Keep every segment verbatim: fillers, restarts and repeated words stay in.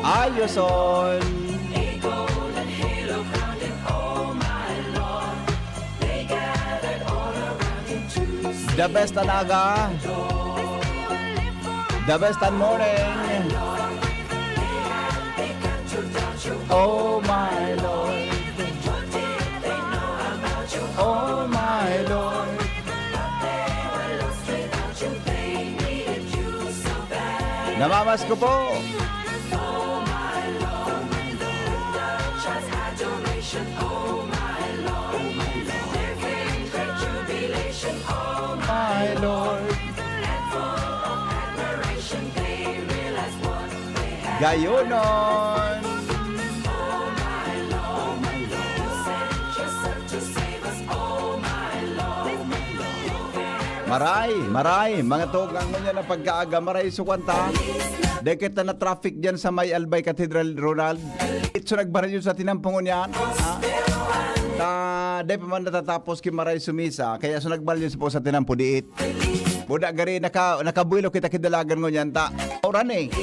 Ayoson. The best an aga. The best an morning. Oh my Lord. Oh my Lord. Namamas ko po. My Lord. Gayonon. Maray, maray, mga tugang, ngunyan na pagkaaga, maray, sukwanta. Dai kita na-traffic diyan sa may Albay Cathedral, Ronald. Itso nagbaralyo sa tinampo ngunyan, ha? Ta, dai pa man natatapos ki maray sumisa, kaya so nagbaralyo sa po sa tinampo diit. Buda gari, naka, nakabuelo kita kidalagan ngunyan, ta. Oran eh.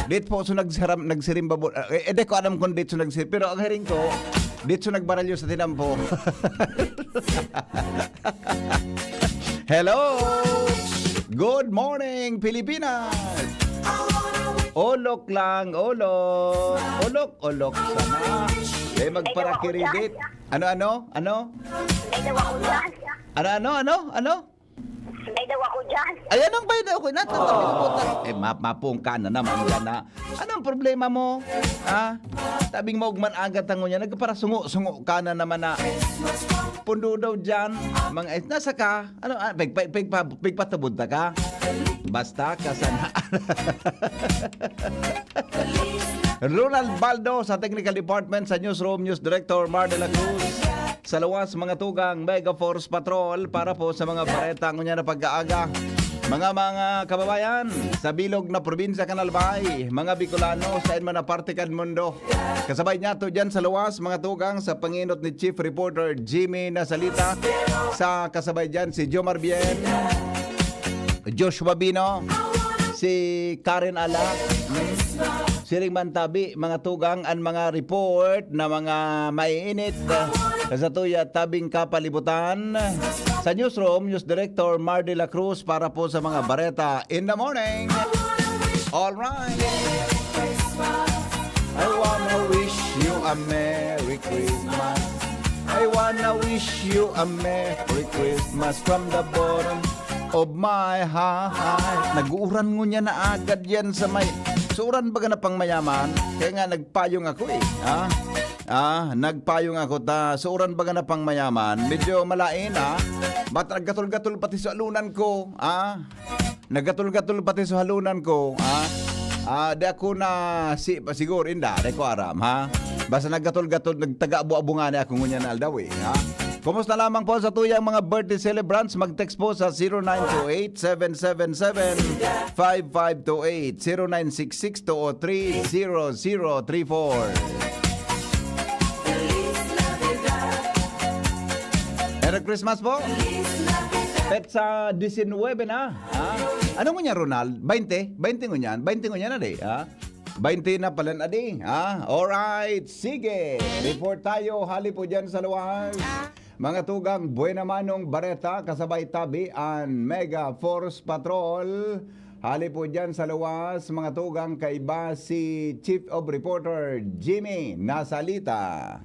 Dit po so nagsiram, nagsirimba bu-, eh, eh, di ko alam kung dit so nagsi-, pero ang hiring ko, dit so nagbaralyo sa tinampo. Hello! Good morning, Pilipinas! Olok lang, olok! Olok, olok sana! Dai magparakiridit. Ano, ano? Ano? May dawa ko dyan. Ano, ano, ano? Ano? May dawa ko dyan. Ay, anong bay daw ko? Natatawa ko ta-, eh, ma-, mapung ka na naman ka na. Anong problema mo? Ha? Tabing maugman aga tango niya, nagparasungo-sungo ka na naman na. Pundo daw dyan. Mga, eh, nasa ka? Ano, ah, pig-, pig-, pig-, pig-, pigpatubod ta ka? Basta ka sana. Ronald Baldo sa Technical Department, sa Newsroom, News Director Mar de la Cruz. Sa luwas, mga tugang, Mega Force Patrol para po sa mga bareta ngunyan na pag-aaga. Mga, mga kababayan, sa bilog na probinsya kan Albay, mga Bicolano, sain man na parte kan mundo. Kasabay niyato diyan sa luwas, mga tugang, sa pangenot ni Chief Reporter Jimmy Nasalita, sa kasabay diyan si Jomar Bien, Joshua Bino, si Karen Ala, siring man tabi, mga tugang, an mga report na mga maiinit, ah, sa tuya tabing kapalibutan. Sa newsroom, News Director Mar de la Cruz para po sa mga bareta in the morning. All right. I wanna wish you a Merry Christmas. I wanna wish you a Merry Christmas from the bottom of my heart. Nag-uuran ngunyan na agad yan sa may, sa uran baga na pangmayaman. Kaya nga nagpayong ako eh. Ha? Ah, nagpayong ako ta. Sa uran baga na pangmayaman. Medyo malain ha. Ba't naggatol-gatol pati sa alunan ko? Ah, naggatol-gatol pati sa halunan ko, ha? Ah, di ako na si, pa-, siguro, inda, di ko aram, ha? Basta naggatol-gatol, nagtaga-abo-abo nga na ako ngunyan na aldaw, eh, ha? Kumusta lamang po sa tuyang mga birthday celebrants? Mag-text po sa zero nine two eight, seven seven seven, five five two eight, zero nine six six two oh three, zero zero three four. Merry Christmas po. Petsa disinwebe na. Ha? Ano ngunyan, Ronald? Baynte? Baynte ngunyan? Baynte ngunyan na di, ha? Baynte na pala na di, ha? Alright, sige. Report tayo. Hali po dyan sa luwas. Mga tugang, Buena Manong Bareta, kasabay tabi an Mega Force Patrol. Hali po dyan sa luwas, mga tugang, kaiba si Chief of Reporter Jimmy Nasalita.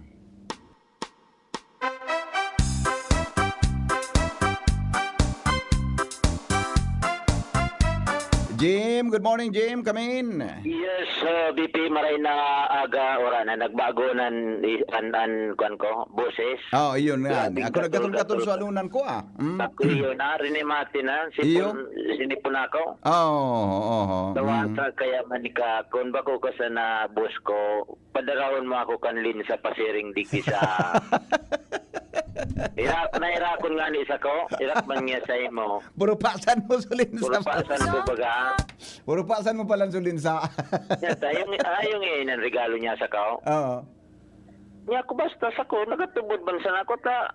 Jim, good morning, Jim. Come in. Yes, uh, B P, maray na aga, ora na nagbago nan, an, an, kuwan ko, boses. Oh, iyon nga. Grabe, ako nagkatol-katol sa alunan ko, ah. Mm. Ako yun, ah, rinimati na, sipon, sinipon ako. Oo, oo, oo. Tawa sa kaya man ka, kung bako ka sa na boss ko, padarahon mo ako kan Linsa pasiring digdi sa Irak, na Irakon nga ni sako. Irak man niya sa imo. Puro pasan mo sa Linsa. Puro pasan ko baga. Puro pasan mo pala sa Linsa. Yan, ayong, ayong eh, nan regalo niya sa kao. Oo. Niya ako basta sako, nagatubod man sana ako ta.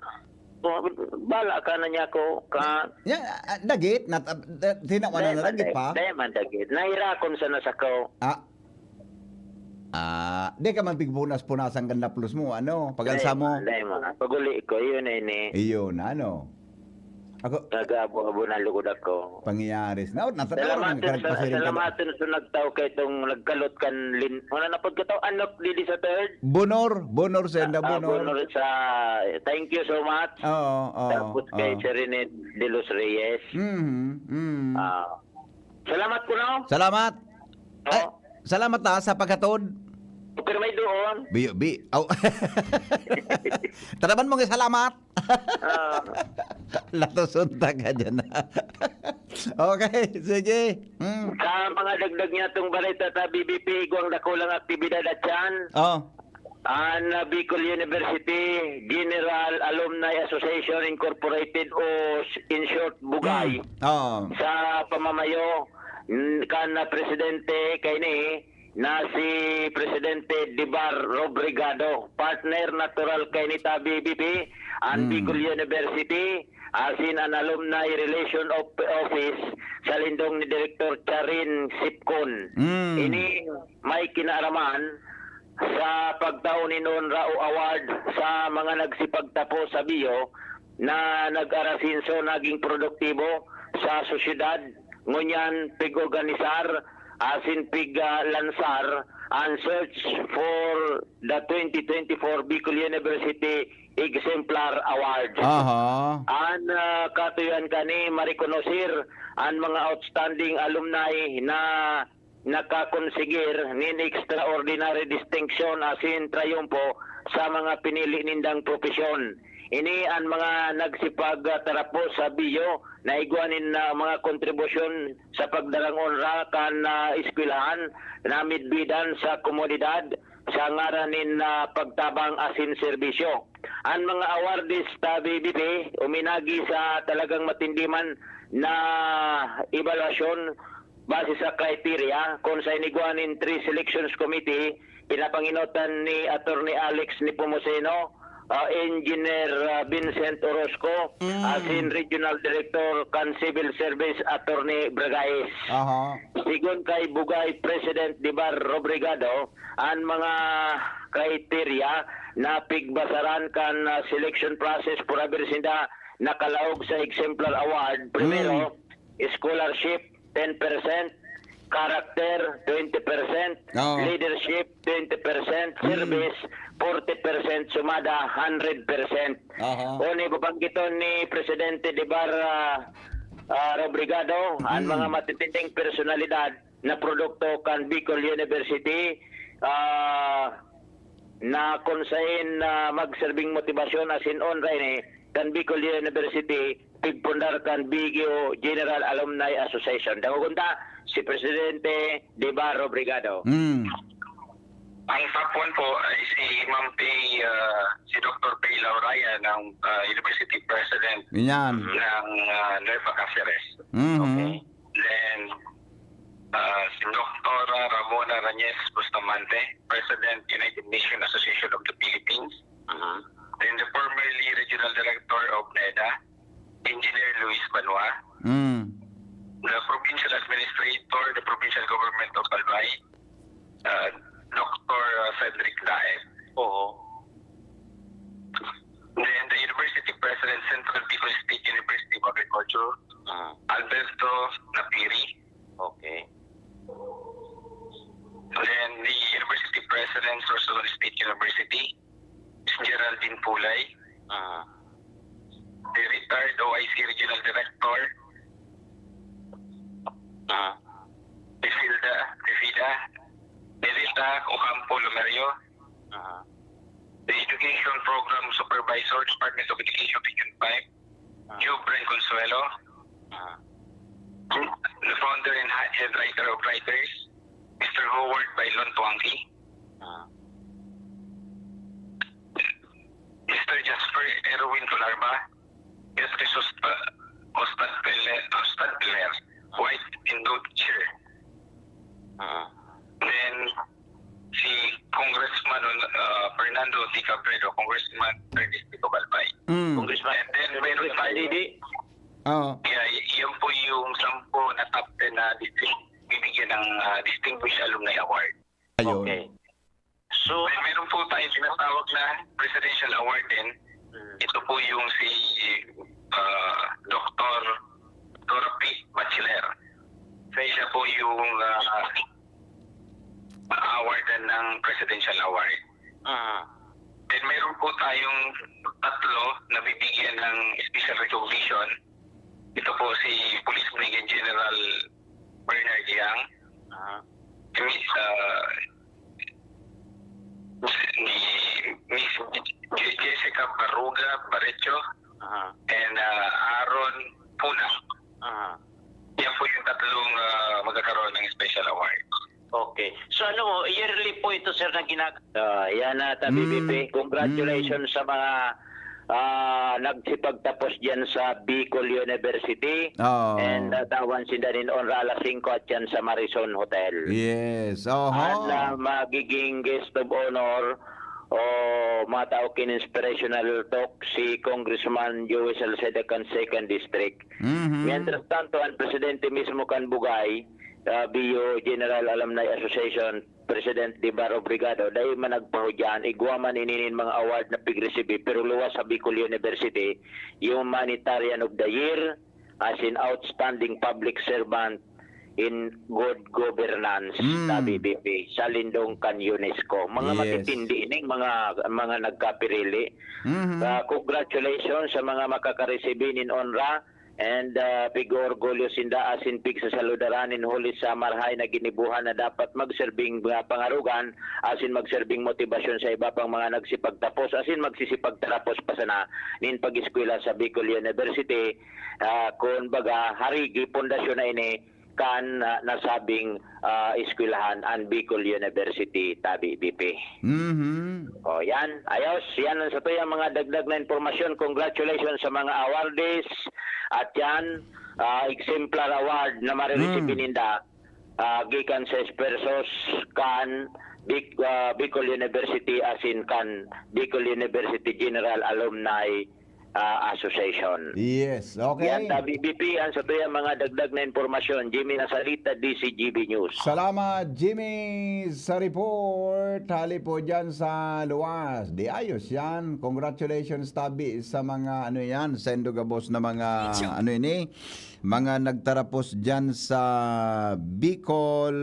Bala ka na niya ako, ka. Ya, ah, dagit, nat-, ah, da-, tinawa na Dai man dagit dagit, pa. Dai man dagit. Nahirakon sana sako. Ah. Ah, di ka man pigpunas-punasan kan naplos mo, ano? Pag-alsa mo. Dai man, dai man. Pag-uli ko, yun na ini. Iyon, ano? Ako, Nag-abo-abo na lugod ako. Pangyayari. Na, nasa Salamat tao, sa, nagkaragpasiring ka na. Salamat sa nagtao kay itong nagkalot kan lin-, wala na pagkatao, anak, didi sa third. Bonor, bonor sa enda, Ah, ah, bonor. Bonor sa, thank you so much. Oo, oo, Tapos kay oo. Sir Rene de los Reyes. Mhm, mhm. Ah, salamat ko, no? Salamat. Oo. Ay, salamat, ah, sa paghatod. Pero may doon. Bi-, bi-, aw. Taraman mo nga salamat. Ah. Latoson ta ka dyan. Okay, sige. Mm. Sa mga dagdag niya itong balita sa B B P, igwang dakulang aktibidad at yan. Oh. An, ah, Bicol University General Alumni Association Incorporated o s-, in short, Bugay, Mm. Oo. sa pamamayo, mm, kan, ah, presidente kaini na si Presidente Debar Robrigado, partner natural kaini ta B B P, an Mm. Bicol University, asin an Alumni Relation of Office sa lindong ni Direktor Charin Sipcon. Mm. Ini may kinaaraman sa pagtao nin onra o award sa mga nagsipagtapos sa bio na nag-arasenso, naging produktibo sa sosyedad, ngunyan pig-organisar asin pig-, ah, lansar an search for the twenty twenty-four Bicol University Exemplar Award. Aha. An, ah, katuyohan kani marekonosir an mga outstanding alumni na nakakonsigir nin extraordinary distinction asin trayumpo sa mga pinili nindang propesyon. Ini an mga nagsipagtarapo sa bio na igwa nin, ah, mga kontribusyon sa pagdarang onra kan, ah, eskwelahan na midbidan sa komunidad sa ngaran nin, ah, pagtabang asin serbisyo. An mga awardees ta B B P uminagi sa talagang matindi man na ebalwasyon base sa criteria kun sa inigwa nin three selections committee, pinapanginotan ni Attorney Alex Nepomuceno, ah, Engineer, ah, Vincent Orozco, Mm. asin Regional Director kan Civil Service, Attorney Bragais. Aha. Sigon kay Bugay President Debar Robrigado, an mga criteria na pigbasaran kan, ah, selection process por haber sinda nakalaog sa exemplar award. Primero, Mm. scholarship, ten percent, character, twenty percent, Oo. leadership, twenty percent, Mm. service, forty percent, sumada, hundred percent. Aha. Kung ibabanggiton ni Presidente Debar, ah, ah, Robrigado, an Mm. mga matitinding personalidad na produkto kan Bicol University, ah, na kun sain, ah, magserbing motibasyon asin onra ini kan Bicol University, pigpundar kan B G O General Alumni Association. Dangogon ta, si Presidente Debar Robrigado. Mm. Ang top one po ay si Ma'am Pei, ah, si Doktor Pei Lauraya ng, ah, University President Ganyan. ng, ah, Nueva Caceres. Mhm. Okay. Then, ah, si Doktora Ramona Rañez Bustamante, President, United Nations Association of the Philippines. Mhm. Then the formerly Regional Director of neda, Engineer Luis Banua. Mm. The Provincial Administrator, the Provincial Government of Albay, ah, Doktor Cedric Daet. Oo. Then the University President, Central Bicol State University of Agriculture, Ah. Alberto Napiri. Okay. Then the University President, Sorsogon State University, Geraldine Pulay. Ah. The retired O I C Regional Director, Ah. Isilda, Isilda, Melissa Ocampo Lumerio. Ah. The Education Program Supervisor, Department of Education, Region five, Ah. Jubren Consuelo. Ah. The founder and ha-, head writer of writers, Mister Howard Bailon Tuangki. Ah. Mister Jasper Erwin Tularba, Beatrice Osta-, Ostadler, Ostadler, White Endowed Chair. Ah. Then, si Congressman, uh, Fernando T. Cabredo, Congressman, third District of Albay. Mm. Congressman, and then meron Congressman tayo Didi. Oo. Yeah, y-, yun po yung sampu na top ten na distinct, bibigyan ng, ah, Distinguished Alumni Award. Ayun. Okay. So, May meron po tayong tinatawag na Presidential Award din. Mm. Ito po yung si ah, Doktor Dorothy Bachiller. Siya po yung ah, awardan ng Presidential Award. Ah. Then meron po tayong tatlo na bibigyan ng special recognition. Ito po si Police Brigadier General Bernard Yang, Ah. Miss ah, ni Miss Je- Jessica Baruga Barrecho, Aha. and ah, Aaron Puna. Aha. Yan po yung tatlong ah, magkakaroon ng special award. Okay. So ano, yearly po ito, sir, na ginag- Ah, yan na, Tabi Mm. B P. Congratulations Mm. sa mga ah, nagsipagtapos dyan sa Bicol University. Oo. And ah, tawan sinda nin onra alas singko at yan sa Marison Hotel. Yes. Oho. At ah, magiging guest of honor o mga tao kin inspirational talk si Congressman Joey Salceda kan Second District. Mhm. Mientras tanto, ang presidente mismo kan Bugay, ah, B U General Alumni Association, President Dibar Obligado, dai man nagpahudyan, igwa man ini nin mga award na pigresibi, pero luwas sa Bicol University, Humanitarian of the Year, as in Outstanding Public Servant in Good Governance, Mm. sa B B P, sa lindong kan UNESCO. Mga Yes. matitindi ining mga, mga nagkapirili. Mhm. Ah, congratulations sa mga makakaresibi nin onra. And ah, pig-orgulyo sinda asin pigsasaludaran nin huli sa marahay na ginibohan na dapat magserbing ah, pangarogan asin magserbing motibasyon sa iba pang mga nagsipagtapos asin magsisipagtarapos pa sana nin pag-eskwela sa Bicol University. Ah, kun baga, harigi, pundasyon na ini kan ah, nasabing ah, eskwelahan, ang Bicol University, Tabi B P. Mhm. O, yan. Ayos. Yan ang satuyang mga dagdag na impormasyon. Congratulations sa mga awardees. At yan, ah, exemplar award na mariresibi Mm. ninda, ah, gikan sa esfuerzos kan Bic-, ah, Bicol University asin kan Bicol University General Alumni ah, Association. Yes, okay. Yan, Tabi B P, ang satuyang mga dagdag na impormasyon. Jimmy Nasalita, D C G B News. Salamat, Jimmy, sa report. Hali po dyan sa luwas. Di ayos yan. Congratulations, Tabi, sa mga ano yan, sendo gabos na mga, Thank you. ano ini, mga nagtarapos dyan sa Bicol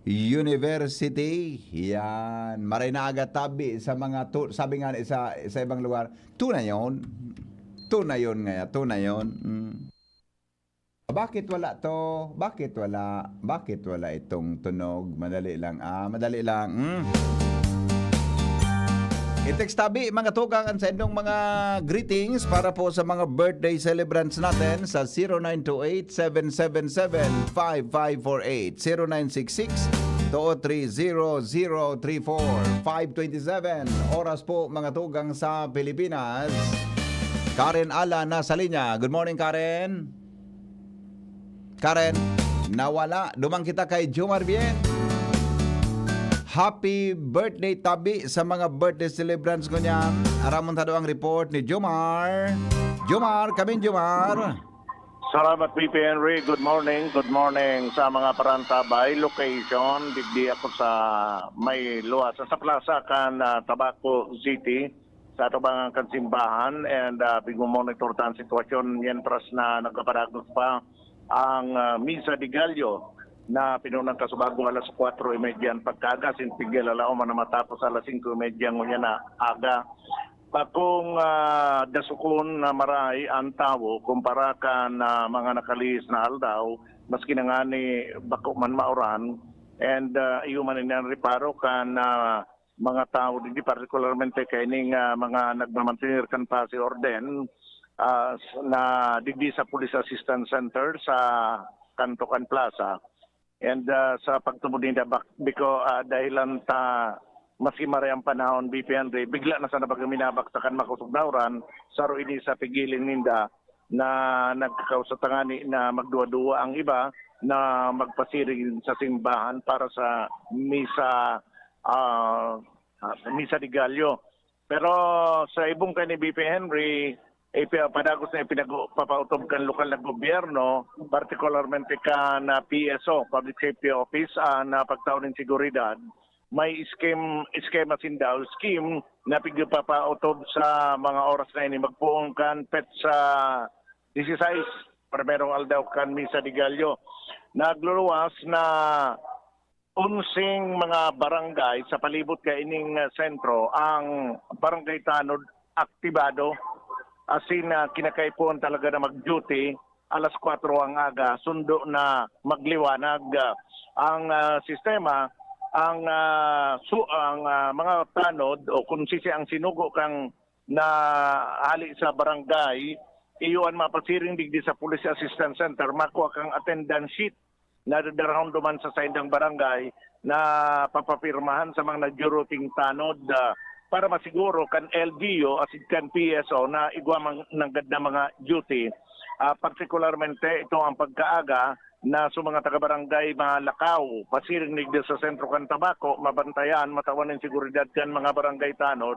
University. Yan. Maray na aga, Tabi, sa mga tu-, sabi nga sa, sa ibang lugar, "Tunay yon. Tunay yon ngaya, tunay yon." Mm. Bakit wala to? Bakit wala? Bakit wala itong tunog? Madali lang, ah, madali lang. Mm. I-text, Tabi, mga tugang, ang sa inyong mga greetings para po sa mga birthday celebrants natin sa zero nine two eight, seven seven seven, five five four eight, zero nine six six, two three zero, zero three four, five twenty-seven. Oras po, mga tugang, sa Pilipinas. Karen Ala nasa linya. Good morning, Karen. Karen, nawala. Duman kita kay Jomar Bien. Happy birthday, Tabi, sa mga birthday celebrants ngunyan. Aramon ta daw ang report ni Jomar. Jomar, kami, Jomar. Salamat, P P Henry. Good morning. Good morning sa mga paranta by location. Digdi ako sa may luwas, sa plaza kan, ah, Tabaco City, sa atubangan kan simbahan, and, ah, pigmomonitor ta ang sitwasyon mientras na nagpapadagos pa ang, ah, Misa de Gallo na pinunang kasubago alas kwatro y media an pagkaaga, asin pigil alaom na matapos alas singko y media ngunyan na aga. Bakong, ah, dasokon na maray an tawo kumpara kan, ah, mga nakalihis na aldaw, maski na ngani bako man mauran. And, ah, iyo man ini an reparo kan, ah, mga tawo digdi, partikularmente kaining, ah, mga nagmamantener kan pasi orden, ah, s-, na digdi sa Police Assistance Center sa Kantokan Plaza. And, ah, sa pagtubod ninda, bak-, biko, ah, dahilan ta maski maray an panahon, B P Henry, bigla na sana baga minabaksakan makosog na uran, saro ini sa pigiling ninda na nagkakausa tangani na magduwa-duwa ang iba na magpasiring sa simbahan para sa misa, ah, ah, misa de Gallo. Pero sa ibong kay ni B P Henry, ipi-, padagos na ipinag-, papautob kan lokal na gobyerno, partikularmente kan, ah, P S O, Public Safety Office, ang, ah, pagtao nin seguridad. may scheme, eskema sinda o scheme na pigpapaotob sa mga oras na ini, magpoon kan petsa disisais, primerong aldaw kan Misa de Gallo. Nagluluwas na onseng mga barangay sa palibot kaining, ah, sentro ang barangay tanod aktibado, asin, ah, kinakaipuhan talaga na mag-duty alas kwatro ang aga, sundo na magliwanag, ah, ang, ah, sistema, ang, ah, su-, ang, ah, mga tanod o kung sisi ang sinugo kang na hali sa barangay, iyo an mapasiring digdi sa Police Assistance Center, makua kang attendance sheet na dadarahon duman sa saindang barangay na papapirmahan sa mga nagduruting tanod, ah, para masiguro kan L G U asin kan P S O na igwa man nanggad na mga duty. Ah, partikularmente, ito ang pagkaaga na sa mga taga-barangay Malakaw, pasiring digdi sa sentro kan Tabaco, mabantayan, matawan nin seguridad kan mga barangay tanod,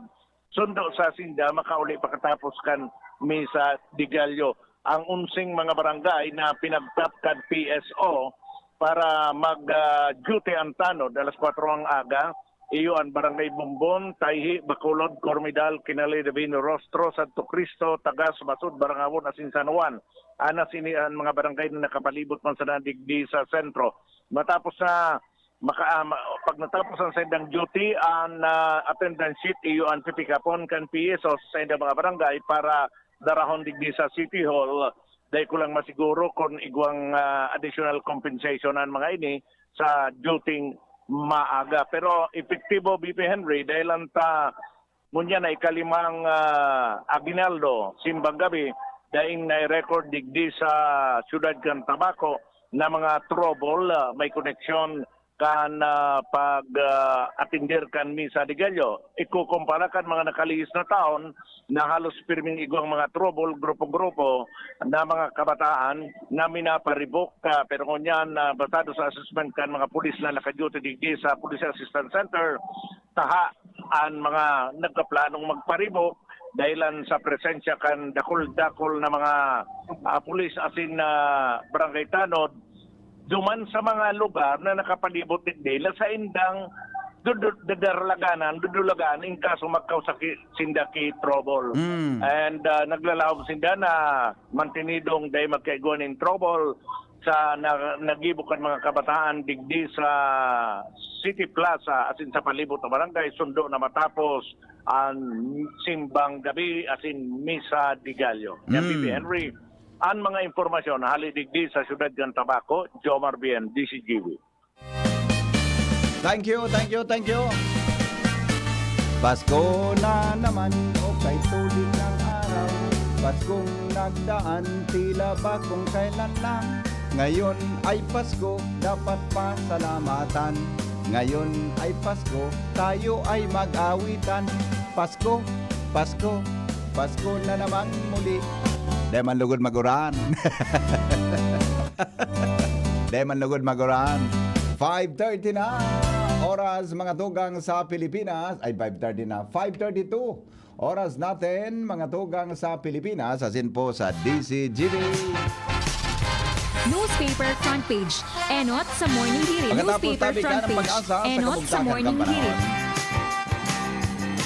sundo sa sinda makauli pakatapos kan Misa de Gallo. Ang onseng mga barangay na pinagtap kan P S O para mag, ah, duty ang tanod alas kwatro ang aga, iyo an Barangay Bombon, Tayhi, Bacolod, Cormidal, Kinali, Davino, Rostro, Santo Cristo, Tagas, Basud, Barangawon, asin San Juan. Anas ini an mga barangay na nakapalibot man sana digdi sa sentro. Matapos na maka-, ah, ma-, pag natapos ang saindang duty, ang, ah, attendance sheet, iyo ang pipikapon kan P S O sa saindang mga barangay para darahon digdi sa City Hall. Dai ko lang masiguro kung igwang, ah, additional compensation ang mga ini sa duty maaga. Pero epektibo, B P Henry, dahil lang ta ngunyan na ikalimang, ah, aguinaldo, simbang gabi, daing nai-record digdi sa siyudad kan Tabaco na mga trouble, ah, may koneksyon kan, ah, pag, ah, atender kan Misa de Gallo. Ikukumpara kan mga nakalihis na taon na halos pirming igwang mga trouble, grupo-grupo na mga kabataan na minaparibok. Ah, pero ngunyan, ah, basado sa assessment kan mga pulis na nakaduty digdi sa Police Assistance Center, taha an mga nagkaplanong magparibok dahilan sa presensya kan dakul-dakul na mga, ah, pulis asin, ah, barangay tanod duman sa mga lugar na nakapalibot digdi na saindang dudu-, dadarlaganan, dudulagan in kaso magkausa ki-, sinda ki trouble. Mm. And, ah, naglalaom sinda na mantinidong dai magkaigwa nin trouble sa na-, nagibo kan mga kabataan digdi sa City Plaza asin sa palibot na barangay, sundo na matapos ang simbang gabi asin Misa de Gallo. Yan, Mm. B P Henry, ang mga impormasyon na hali digdi sa siyudad kan Tabaco, Jomar Bien, D C G B. Thank you, thank you, thank you. Pasko na naman, o kay tulik ng araw. Paskong nagdaan, tila ba kung kailan lang. Ngayon ay Pasko, dapat pasalamatan. Ngayon ay Pasko, tayo ay mag-awitan. Pasko, Pasko, Pasko na namang muli. Dai man lugod maguran. Dai man lugod maguran. Five thirty na. Oras, mga tugang, sa Pilipinas. Ay, five thirty na. Five thirty-two. Oras natin, mga tugang, sa Pilipinas. Asin po sa D C G B. Newspaper front page. Enot sa Morning Hirit. Pagkatapos, Newspaper tabi ka front ng page. Pag-asa sa Enot sa kabugtakan Morning kan panahon. Hirit.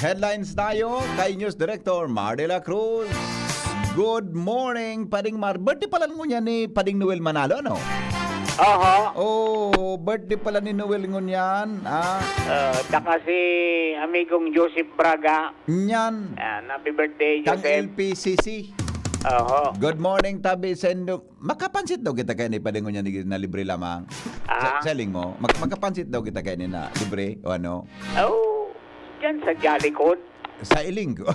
Headlines tayo kay News Director Mar de la Cruz. Good morning, Pading Mar. Birthday pala ngunyan ni Pading Noel Manalo, ano? Oho. Oh, birthday pala ni Noel ngunyan, ah. Ah, taka si amigong Joseph Braga. Nyan. Ah, happy birthday, Kang Joseph. L P C C. Oho. Good morning, tabi sa indo. Makapansit daw kita kaya ni Pading ngunyan ni na libre lamang. Ah? Sa, sa iling mo, mag-, makapansit daw kita kaya ni na libre o ano? Oh, dyan sa Jolly Code. Sa iling ko.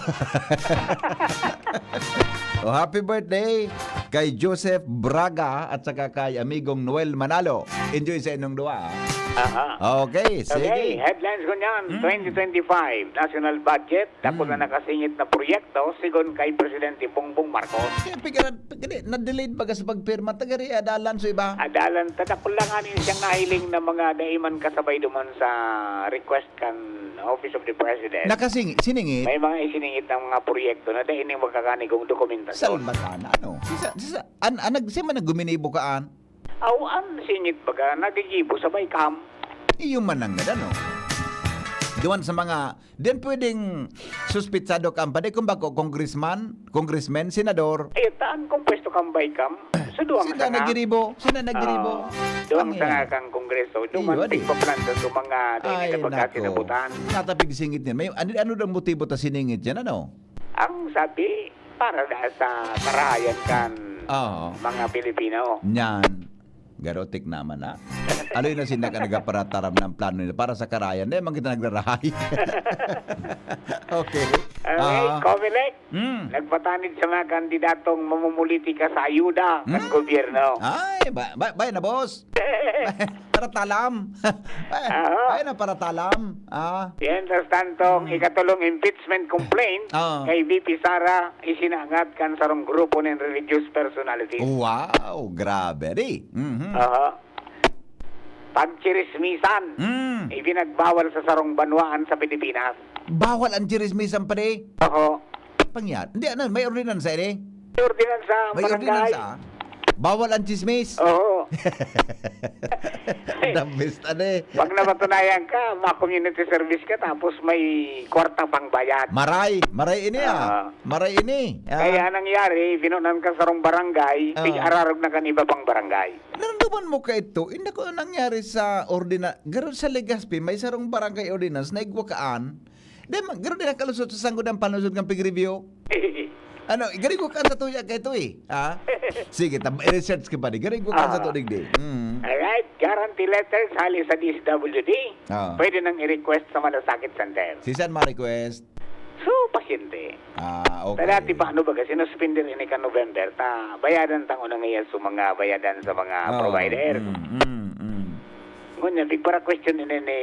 Oh, happy birthday kay Joseph Braga at saka kay amigong Noel Manalo. Enjoy sa inyong duwa, ah. Aha. Okay, sige. Okay, headlines ko niyan, Mm. twenty twenty-five, national budget, dako Mm. na nakasingit na proyekto, sigon kay Presidente Bongbong Marcos. Kaya pigara-, pigara-, na-delayed baga sa pagpirma, tagari, adalan sa iba. Adalan, tadakol lang ani siyang nahiling na mga daiman kasabay duman sa request kan Office of the President. Nakasing-, siningit? May mga isiningit ng mga proyekto na dai ning magkakanigong dokumentasyon. Salbagana, ano? Sisa, sisa, an, an, nag-, siya man nagguminibo kaan? Aw, an singit baga, nagigibo sabay kam. Iyo man ang gada, no? Duman sa mga, di yan pwedeng suspitsado ka, padi, kung bako congressman, congressman, senador. Ay, taan kung pwesto kambay kam. Suduang Sila sana. nagiribo, sila nagiribo. Ah, duang Ang sana yan. kang kongreso. Iyo, Duman di. Pagpaplanta sa mga dahil Ay, na nako. Pagkasinabutan. Natapig singit yan. May, ano, ano daw motibo ta siningit yan, ano? Ang sabi, para da sa karahayan kan Oo. mga Pilipino. Nyan. Garotik naman, ha? Aloy na sinda ka nagparataram ng plano nila para sa karayan. Di man kita nagrarahay. Okay. Okay, Ah. Comelec, Mm. nagpatanid sa mga kandidatong mamumulitika sa ayuda ng Hmm? gobyerno. Ay, ba, ba, bay na, boss. Para talam. Ay, Aha. ay na, para talam. Ah. Mientras tanto, ang Hmm. ikatulong impeachment complaint Ah. kay V P Sara isinangat kan sarong grupo nin religious personalities. Wow, grabe, di. Mhm. Aha. Pagchirismisan, Mm. ipinagbawal sa sarong banwaan sa Pilipinas. Bawal ang chirismisan, pare. Oo. Pangyat. Hindi, ano, may ordinansa, eh. May ordinansa, May barangay. ordinansa. Bawal ang chismis. Oo. The best, ano, eh. Pag napatunayan ka, ma-community service ka, tapos may kwarta pang bayad. Maray, maray ini, ah. Ah. Maray ini. Ah. Kaya nangyari, binunan ka sarong barangay, Ah. pig-ararog na kan iba pang barangay. Naramdaman mo ka ito? Hindi ko nangyari sa ordina-, garo sa Legazpi, may sarong barangay ordinance na igwakaan. Di man, garo din nakalusot sa sanggod ang panusod ng pig-review. Ano, gari ko kan sa tuya ka ito, eh. Ha? Sige, tab- research ka pa di. Gari ko kan sa Ah. to digdi. Mm. Alright, guarantee letters hali sa D S W D. Ah. Pwede nang i-request sa Malasakit Center. Si San ma-request? So, pasyente. Ah, okay. Sa dati pa, ano ba, sinuspender ini ka November, ta bayadan tang una ngayon sa mga bayadan sa mga Oo. provider. Mm, mm, mm. Ngunyan, big para question ini ni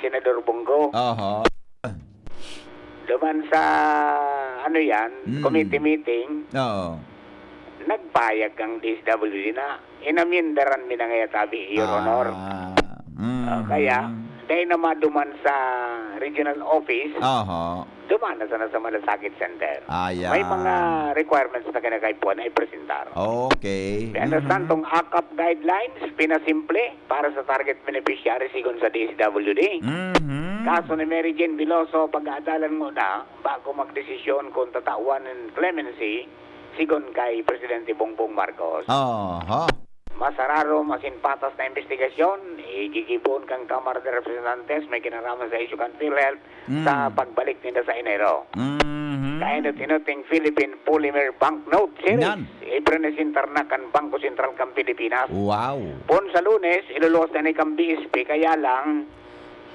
Senador Bongo. Oho. Duman sa, ano yan, Mm. committee meeting, Oo. nagpayag ang D S W D na inamindaran mi na ngaya tabi, Your Ah, Honor. mm. Ah, kaya, dahil na maduman sa regional office, Oho. duman na sana sa Malasakit Center. Ayan. May mga requirements na kinakaipuhan na ipresentar. Okay. Kaya Mhm. sa santong akap guidelines, pinasimple para sa target beneficiary sigon sa D S W D. Mhm. Kaso ni Mary Jane Veloso, pag-aadalan mo na, bago magdesisyon kung tatawan ng clemency, sigon kay Presidente Bongbong Marcos. Oho. Masararom asin patas na investigasyon, igigibohon kan Kamara de Representantes, may kinaraman sa isyu kan PhilHealth, Mm. sa pagbalik ninda sa Enero. Mhm. Kainot-inot ning Philippine Polymer Banknote Series. Yan. Ipresentar na kan Bangko Sentral kan Pilipinas. Wow. Pon sa Lunes, iluluwas na ni kan B S P, kaya lang,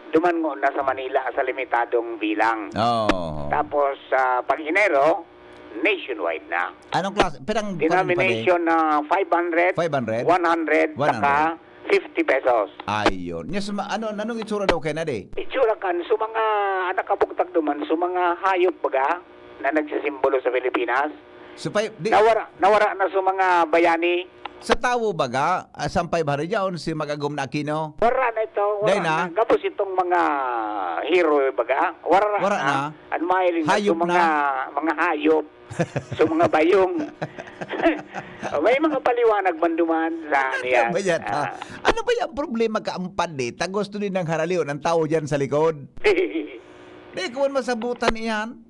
duman ngona sa Manila sa limitadong bilang. Oh. Tapos, sa pag-Enero, nationwide na. Anong klase? Pirang Denomination na five hundred, Five hundred? one hundred, One hundred. saka fifty pesos. Ayun. Yes, ma- ano, anong itsura daw kaya na, di? Itsura kan, so mga nakabugtak duman, so mga hayop baga na nagsisimbolo sa Pilipinas, So, five, di, nawara, nawara na so mga bayani. Sa tawo baga, ah, sa five hundred yaon si Mag-agom na Aquino? Wara na ito, wara Dahil na? na. Gabos itong mga hero baga. Wara, Wara na? Ang mahiling na Hayop so mga, na? mga hayop. So mga bayong. May mga paliwanag man duman sa ano yan. Ba yan, ha? Ah. Ano ba yung problema ka ang pandi? Tagusto din ng haralion ang tao dyan sa likod. Di ko man masabutan iyan.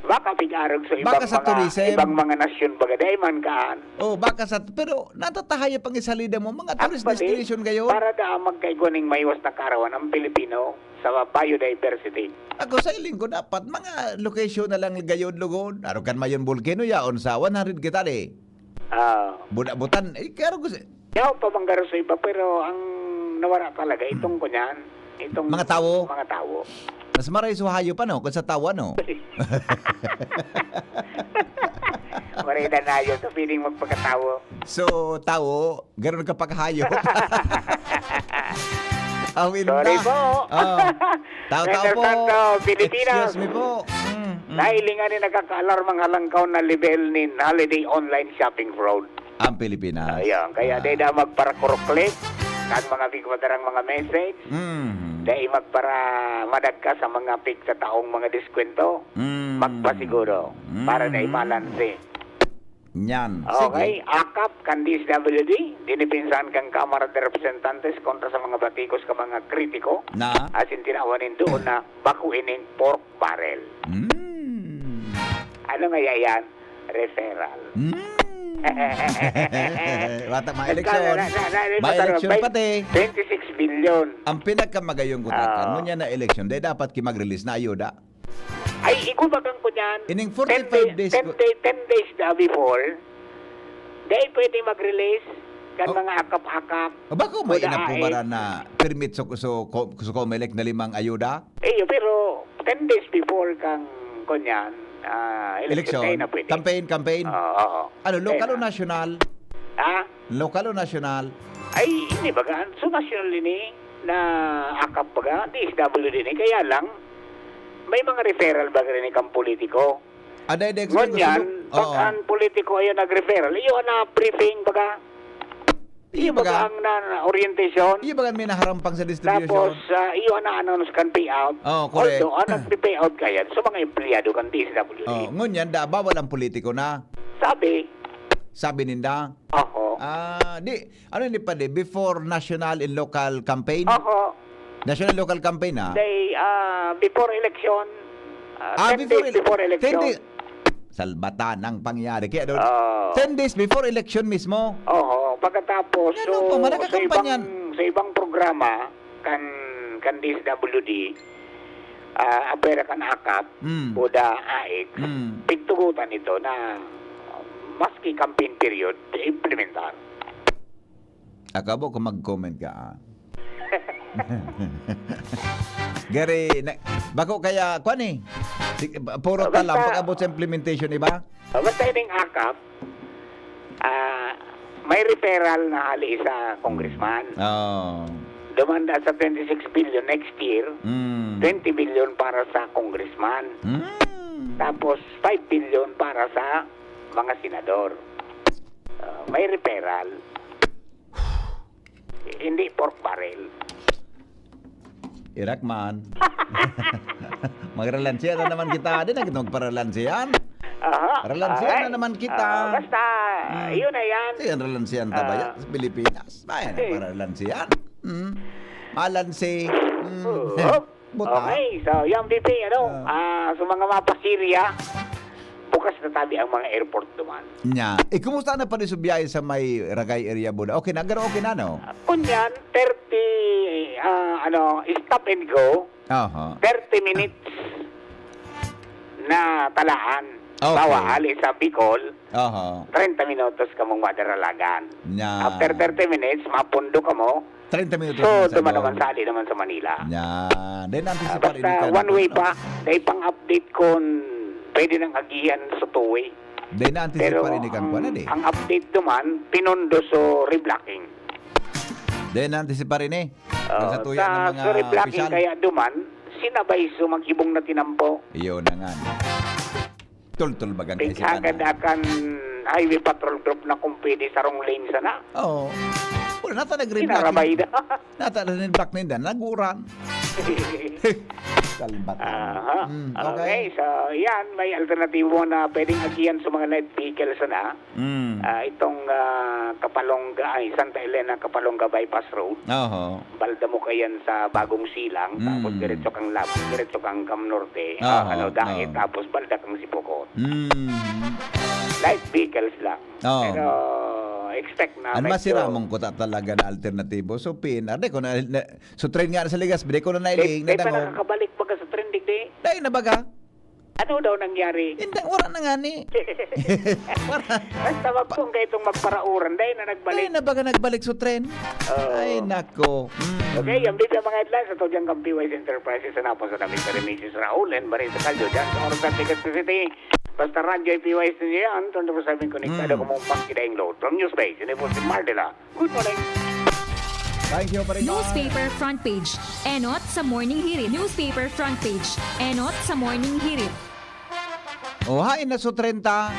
Baka pig-arog sa ibang Baka sa mga tourism. Ibang mga nasyon baga dai man kaan. Oh, baka sa, pero natatahayap ang isalida mo, mga tourist Actually, destination kayo. Para da magkaigwa ning maiwas na kaarawan ang Pilipino sa biodiversity. Ako sa iling ko dapat mga location na lang gayod lugod. Arog kan Mayon Volcano yaon sa one hundred kita di. Ah, Buda-butan, eh, kaya ko sa- yaw pa man garo sa iba, pero ang nawara talaga itong kunyan, itong Mga tawo? Mga tawo. Mas maray so hayop ano, kung sa tawo ano. Maray na nayo sa feeling magpagkatawo. So, tawo, ganun ka paghayop. Awin Sorry na. po. Oh. Tao-tao Mister po. Santo, Pilipinas. Excuse me po. Mm, mm. Nahilingan ni nakakaalarmang halangkaw na level nin holiday online shopping fraud. Ang Pilipinas. Ayan, kaya Ah. dahil na magparakuruklik kan mga bigmadarang mga message, Mm. dahil magpara madagka sa mga pigtataong mga diskwento, Mm. magpasiguro para na Mm. imalanse. Nyan. Okay, sige. AKAP kan D S W D, dinipinsahan kan Kamara de Representantes kontra sa mga batikos kan mga kritiko. Na? Asin tinawan nin duon na bako ining pork barrel. Mm. Ano nga yan? Referral. Mm. Wata, may eleksyon. May eleksyon pati. Twenty-six billion. Ang pinakamagayong kutatan, ah, ngunyan na eleksyon, dahil dapat ki mag-release na ayuda. Ay, igwa bagang ko niyan. Ining forty-five days, ten days, ten days na before, dahil pwede mag-release kan mga akap-akap. Bako may inaprubaran na permit sa, sa, sa Comelec na limang ayuda? Eh, pero ten days before kang, kunyan, ah, election, election, tayo na pwede. Campaign, campaign? Oo, oo. Ano, local o national? Ha? Local o national? Ay, hindi baga. So, national ini na akap baga, D S W D ini. Kaya lang, may mga referral baga rin kang politiko. Aday, de, ngunyan, pag ang politiko ayaw nag-referral, iyo na briefing baga. Iyo baga ang na, na orientation. Iyo baga may naharampang sa distribution. Tapos, ah, iyo na announce kan payout. Oh, correct. Although, ang nagpi-payout kaya sa mga empleyado kan D S W D. Oh, ngunyan, da, bawal ang politiko na. Sabi. Sabi ninda. Oho. Ah, di, ano ni padi? Before national and local campaign? Oho. National local campaign, ah. They, ah, before election, ah, ten days before election. Salbatan ang pangyari. Kaya daw, ten days before election mismo. Oho, pagkatapos, so, sa ibang, sa ibang programa, kan, kan D S W D, ah, apwera kan akap, mm, o da AICS, mm, pigtugutan ito na maski campaign period, implementar. Akabo ko mag-comment ka, ah. Gary, na, bako kaya, kwan eh. Si, puro talam, pag-abot sa implementation, iba? Basta ining akap, ah, may referral na hali sa congressman. Oh. Dumanda sa twenty-six billion next year, mm, twenty billion para sa congressman. Mm. Tapos, five billion para sa mga senador. Ah, may referral. Hindi pork barrel. Irak man. Magralansian na naman kita. Di na kita magparalansian. Aha. Ralansian na naman kita. Ah, basta, hmm, yun na yan. Sige, ralansian ta ba yan sa Pilipinas? Bayan na paralansian. Hmm. Malansi. Hmm. Oo. Buta. Okay, so, yan, V P, ano, ah, sa mga mapasirya, bukas na tabi ang mga airport duman. Nya. Eh, kumusta na pa rin sa biyahe sa may Ragay area, Buda? Okay na? Garo okay na, no? Kunyan, thirty, ah, ano, stop and go. Aha. Thirty minutes na talaan. Okay. Bawa, ali sa Bicol, aha, treinta minutos kamong madaralagan. Nya. After thirty minutes, mapundo kamo. Treinta minutos. So, na sa duman naman, sali naman sa Manila. Yan. Then, anticipar ini kan, one way pa. Dahil pang-update kun pwede nang agihan sa two-way. Then, anticipar ini kan, ang, kuwan na di, ang update duman, pinundo so reblocking. Then, anticipar ini. Oh, sa tuya sa, ng mga so reblocking opisyal. Kaya duman, sinabay so mag-ibong na tinampo. Iyo na nga. Tultol bagang kaisipan na. Agad akan highway patrol group na kung pwede sarong lane sana. Oo. Wala, nata nag-red block. Sinarabay na. Nata nag-red block ninda, nag-uuran. Kalbat na. Aha. Mm, okay. Okay, so yan, may alternatibo na pwedeng agihan sa mga light vehicles sana. Mm. Ah, itong, ah, Kapalonga, ay, Santa Elena, Kapalonga Bypass Road. Oho. Balda mo kayan sa Bagong Silang, tapos diretso kang Lab-, diretso kang Cam Norte, ah, ano, Dait, tapos balda kang Sipocot. Mm. Light vehicles lang. Oo. Pero expect na medyo. An masiramong kuta talaga na alternatibo. So, P N R, di ko na, na, so, train nga sa Ligas, di ko na nailing, di, di pa nadangon. Nakakabalik baga sa train, digdi? Dai na baga. Ano daw nangyari? Hindi, wala na nga ni. Wala. Basta wag pong kaitong magparauran, dahil na nagbalik. Dahil na baga nagbalik sa tren. Oo. Ay, nako. Mm. Okay, yan dito ang mga headlines sa Todyan kang P Y S Enterprises sa napon sa namin sa Remisis Raul and Marisa Caldo dyan sa Orotan, Legazpi City. Basta Radyo P Y S ninyo yan, twenty-four seven konektado kamong pagkidaing load. From Newspace, ini po si Mardela. Good morning. Thank you, Pare Carl. Newspaper front page. Enot sa Morning Hirit. Newspaper front page. Enot sa Morning Hirit. Oh, hain na so trenta.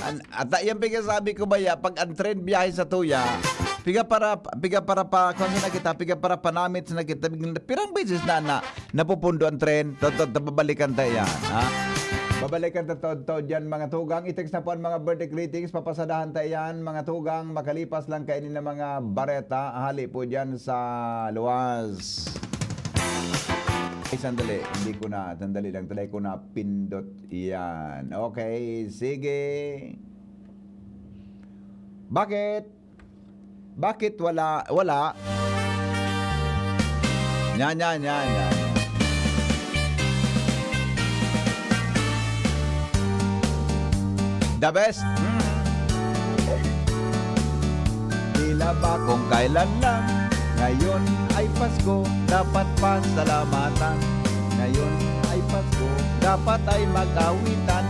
An-, ata yan piga sabi ko ba ya, pag ang trend biyahe sa tuya, piga para, piga para pa, kung saan na kita, piga para panamit na kita, pirang beses na, na napupundo ang trend, to, to, to, babalikan tayo yan, ha? Babalikan ta taud-taud yan, mga tugang. I-text na po ang mga birthday greetings. Papasadahan ta yan, mga tugang. Makalipas lang kaini na mga bareta. Hali po dyan sa luwas. Ay, sandali. Hindi ko na, sandali lang. Try ko na pindot yan. Okay, sige. Bakit? Bakit wala, wala? Nya, nya, nya, nya. The best. Hmm. Tila ba kung kailan lang, ngayon ay Pasko, dapat pasalamatan. Ngayon ay Pasko, dapat ay mag-awitan.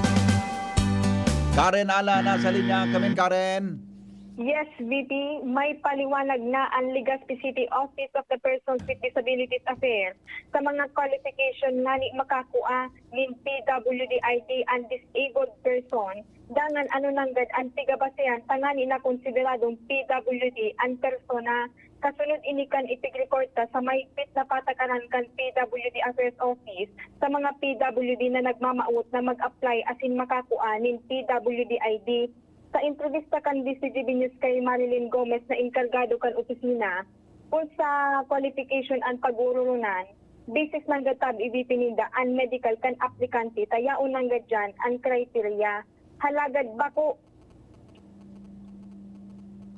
Karen Ala, nasa linya kami, Karen. Yes, V P, may paliwanag na ang Legazpi City Office of the Persons with Disabilities Affairs sa mga qualification ngani makakua nin P W D I D ang disabled person, dangan ano nanggad ang pigabasehan tangani na konsideradong P W D ang persona. Kasunod ini kan ipigrecord ta sa mahigpit na patakaran kan P W D Affairs Office sa mga P W D na nagmamawot na mag-apply asin makakua nin P W D I D. Sa entrevista kan D C G B News kay Marilyn Gomez na enkargado kan opisina, kun sa qualification an pag-ooronan, basis nanggad tab ibipin ninda an medical kan aplikante ta yaon nanggad diyan an criteria. Halagad bako.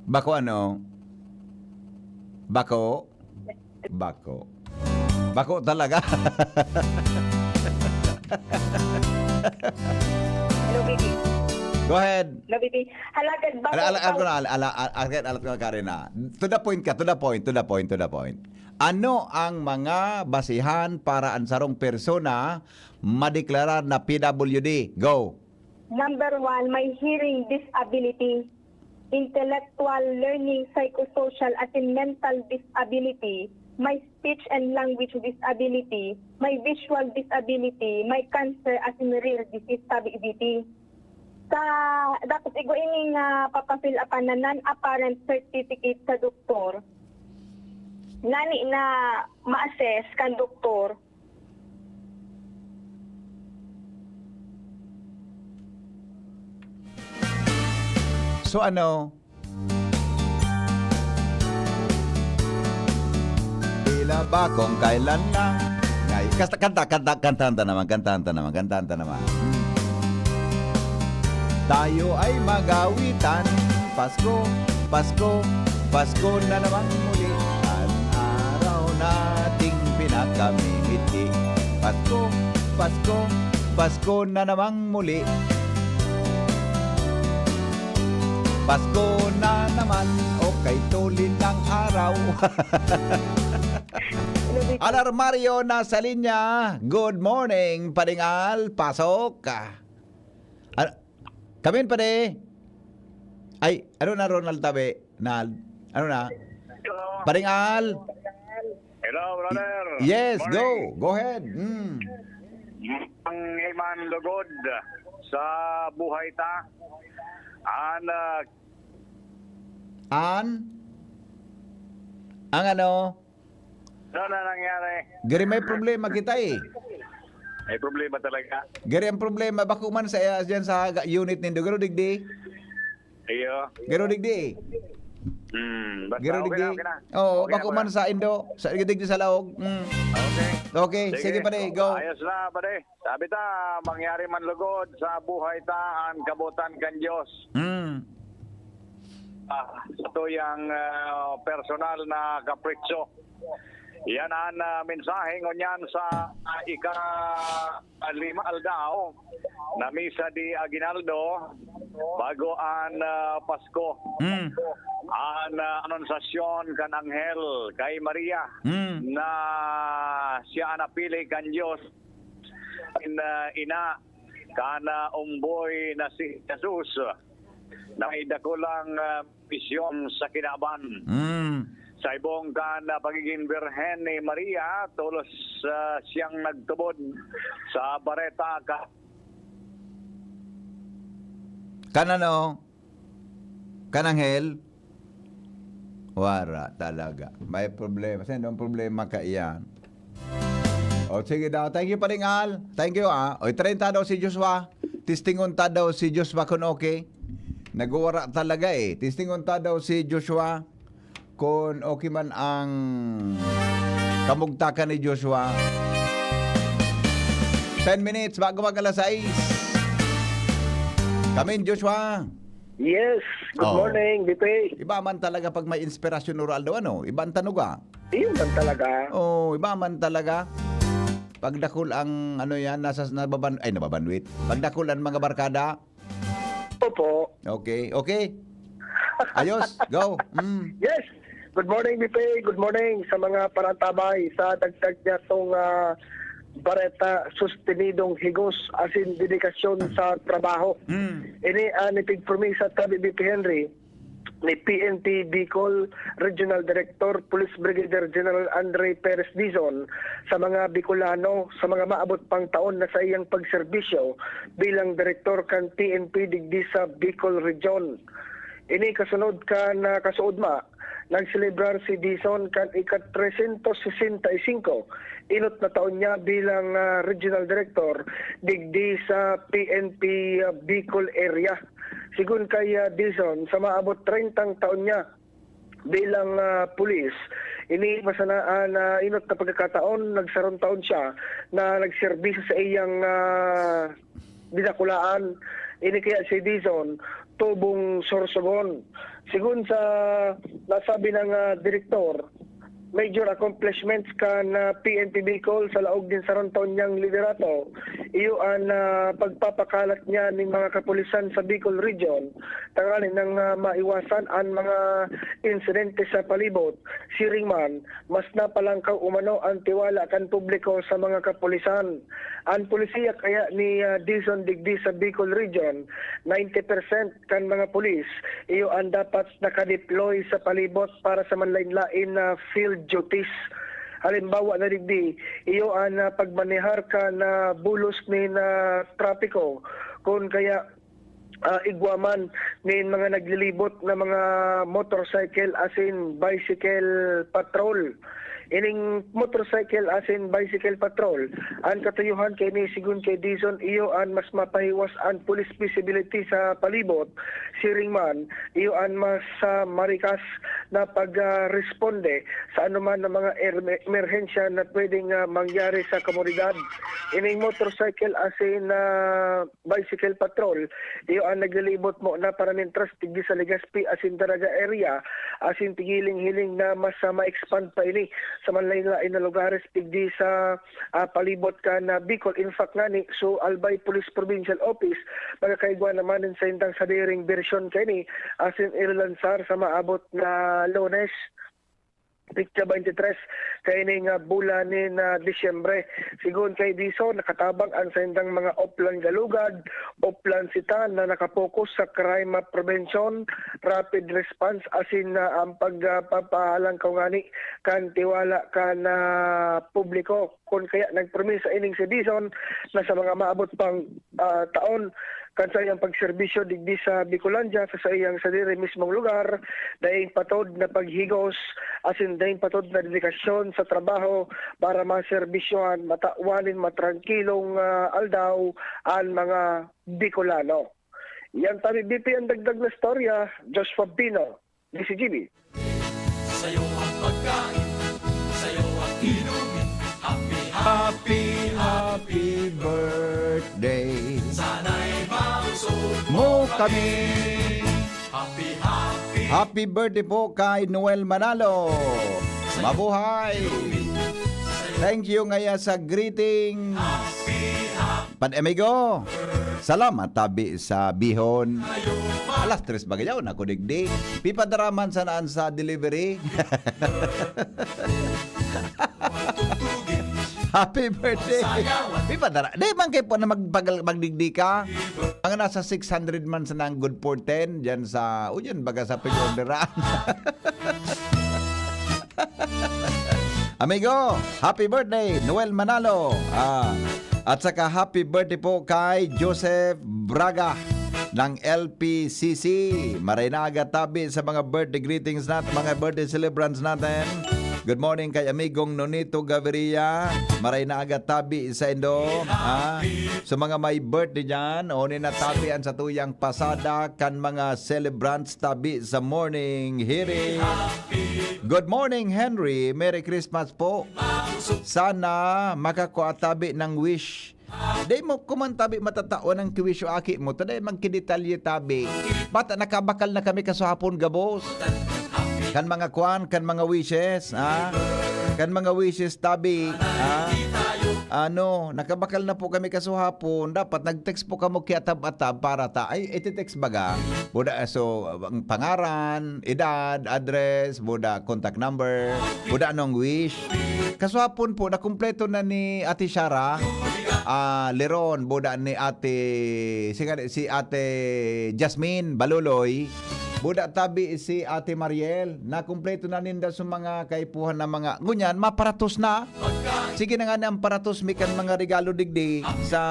Bako ano? Bako? Bako. Bako talaga. Hello, baby. Go ahead. Hello, baby. Halagad bako. Ala, ala, ala, ala, ala, ala, ala, ala, Karina. To the point ka, to the point, to the point, to the point. Ano ang mga basihan para ang sarong persona madeklarar na P W D? Go. Number one, may hearing disability, intellectual, learning, psychosocial, asin mental disability, may speech and language disability, may visual disability, may cancer, asin rare disease, tabi V P. Sa, dapat igwa ini nga papafill upan na non-apparent certificate sa doktor. Ngani na ma-assess kan doktor. So ano? Tila ba kung kailan lang? Ngay, kasta, kanta, kanta, kantahan ta naman, kantahan ta naman, kantahan ta naman. Hmm. Tayo ay mag-awitan. Pasko, Pasko, Pasko na naman muli. An araw nating pinakamimiti. Pasko, Pasko, Pasko na namang muli. Pasko na naman, okay, tulin ng araw. Alar Mario nasa linya. Good morning, Pading Al. Pasok. Ah, ano, kamin, pare? Ay, ano na, Ronald Tabe? Na, ano na? Hello. Pading Al? Hello, brother. Yes, Morning. Go. Go ahead. Mm. Ang Iman Lugod sa buhay ta. An, ah, An? Ang ano? ano na nangyari? Gari may problema kita eh. May problema talaga. Gari ang problema, bako man sa, diyan sa ga- unit nindo. Garo digdi? Iyo. Garo digdi? Hmm, basta Garo okay digdi? na, okay na. Oo, Okay na, bako okay man na. sa indo. Sa digdi sa laog. Mm. Okay. Okay, sige, pare, go. Ayos na, pare. Sabi ta, mangyari man lugod sa buhay ta ang kabutan kan Diyos. Mm. Ah, sa tuyang ah, personal na kapritsyo. Yan ang ah, mensahe ngunyan sa ah, ika lima aldaw na misa di Aguinaldo bago an ah, Pasko. Mm. An ah, anunsasyon kan anghel kay Maria Mm. na siya an napili kan Diyos in ah, ina kan ah, umboy na si Jesus na may dakulang ah, misyon sa kinaban. Mm. Sa ibong kan ah, pagiging birhen ni Maria, tolos ah, siyang nagtubod sa bareta ka Kan ano? Kan anghel? Wara talaga. May problema. Sino ang problema ka iyan? O, sige daw. Thank you, Paring Al. Thank you, ah. Oy, treinta daw si Joshua. Testingon ta daw si Joshua kung okay. Nagwawara talaga, eh. Testingon ta daw si Joshua kung okay man ang kamugtakan ni Joshua. Ten minutes bago mag alas sais. Kamin, Joshua. Yes. Good Oh. morning, B P. Iba man talaga pag may inspirasyon oral daw, ano? Iba ang tanuga. Iyon man talaga. Oh, iba man talaga. Pag dakul ang, ano yan, nasa, nababan-, ay, nababanwit. Pag dakul ang mga barkada. Opo. Okay, okay. Ayos, go. Mm. Yes. Good morning, B P. Good morning sa mga parantabay sa dagdag niya tong, ah, bareta, sustinidong higos asin dedikasyon sa trabaho. Mm. Ini an ipigpromisa tabi, B P Henry, ni P N P Bicol Regional Director Police Brigadier General Andre Perez Dizon sa mga Bicolano sa mga maabot pang taon na sa iyang pagserbisyo bilang direktor kan P N P digdi sa Bicol Region. Ini kasunod kan, ah, kasuodma, nagselebrar si Dizon kan ika-trescientos sesenta y cinco inot na taon niya bilang, ah, Regional Director digdi sa P N P, ah, Bicol Area. Sigon kay, ah, Dizon, sa maabot treintang taon niya bilang, ah, pulis, ini masanaan na inot na pagkakataon, nagsarong taon siya na nagserbisyo sa iyang, ah, dinakulaan. Ini kaya si Dizon, tubong Sorsogon. Sigon sa nasabi ng, ah, direktor, major accomplishments kan, ah, P N P Bicol sa laog nin sarong taon niyang liderato, iyo an, ah, pagpapakalat niya nin mga kapulisan sa Bicol Region, tanganing nang, ah, maiwasan an mga insidente sa palibot. Siring man, mas napalangkaw umano an tiwala kan publiko sa mga kapulisan. An polisiya kaya ni, ah, Dizon digdi sa Bicol Region, ninety percent kan mga pulis, iyo an dapat nakadeploy sa palibot para sa manlain-lain na field duties. Halimbawa na digdi, iyo an, ah, pagmanehar kan, ah, bulos nin, ah, trapiko, kun kaya, ah, igwa man nin mga naglilibot na mga motorcycle asin bicycle patrol. Ining motorcycle asin bicycle patrol, an katuyuhan kaini, sigon kay Dizon, iyo an mas mapahiwas an police visibility sa palibot. Siring man, iyo an mas, ah, marikas na pag, ah, responde sa anuman na mga erme-, emerhensya na pwedeng, ah, mangyari sa komunidad. Ining motorcycle asin, ah, bicycle patrol, iyo an naglilibot mo na para mintras digdi sa Legazpi asin Daraga area, asin pigiling-hiling na mas, ah, ma-expand pa ini sa manlain-lain na lugares digdi sa, ah, palibot kan, ah, Bicol. In fact ngani, so Albay Police Provincial Office, magkakaigwa naman nin saindang sadiring bersyon kaini, asin ilalansar sa maabot na Lunes, petsa twenty-three kaining, ah, bulan nin, ah, Disyembre. Sigon kay Dizon, nakatabang an saindang mga Oplan Galugad, Oplan Sitan na nakapokus sa crime prevention, rapid response, asin, ah, ang pag, ah, papalangkaw ngani kan tiwala kan, ah, publiko. Kun kaya nagpromisa ining si Dizon na sa mga maabot pang, ah, taon kan saiyang pagserbisyo digdi sa Bicolandia, sa saiyang sadiri mismong lugar, daing patod na paghigos asin daing patod na dedikasyon sa trabaho para maserbisyohan matawan nin matrangkilong, ah, aldaw an mga Bicolano. Yan tabi, B P, ang dagdag na storya. Joshua Bino, D C G B. Sa'yo ang pagkain, sa'yo ang inumin. Happy, happy, happy birthday. Sana'y mausog mo kami. Happy, happy. Happy birthday po kay Noel Manalo. Mabuhay. Thank you ngaya sa greeting. Happy, happy. Pan amigo. Salamat tabi sa bihon. Alas tres ba gayaw na ko digdi. Pipadara man sana an sa delivery. Happy birthday. Pipadara. Di man kay po na magpagal-, magdigdi ka. Mga nasa six hundred man sana ang good for ten diyan sa, o diyan, baga sa pag-orderan. Amigo, happy birthday, Noel Manalo. Ah, at saka happy birthday po kay Joseph Braga ng L P C C. Maray na aga tabi sa mga birthday greetings nat-, mga birthday celebrants natin. Good morning kay amigong Nonito Gaviria. Maray na aga tabi sa indo, ha? So, mga may birthday dyan, o ni natabi an sa tuyang pasada kan mga celebrants tabi sa morning. Hiri. Good morning, Henry. Merry Christmas po. Sana makakua tabi ng wish. Dai mo kuman tabi matatawan ang kiwisyo aki mo, ta dai magkidetalye tabi. Bata nakabakal na kami kasuhapon gabos. Kan mga kwan, kan mga wishes, ha? Kan mga wishes tabi, ha? Ano, nakabakal na po kami kasuhapon. Dapat nag-text po kamo kiatab-atab para ta. Ay, iti-text baga. Buda, so, ang pangaran, edad, address, buda, contact number, buda, anong wish. Kasuhapon po, nakumpleto na ni Ate Shara, ah, Leron, buda ni Ate, si, si Ate Jasmine Baluloy, buda tabi si Ate Mariel. Nakumpleto na ninda sa mga kaipuhan na mga, ngunyan, maparatos na. Sige na nga ni ang paratos mi kan mga regalo digdi sa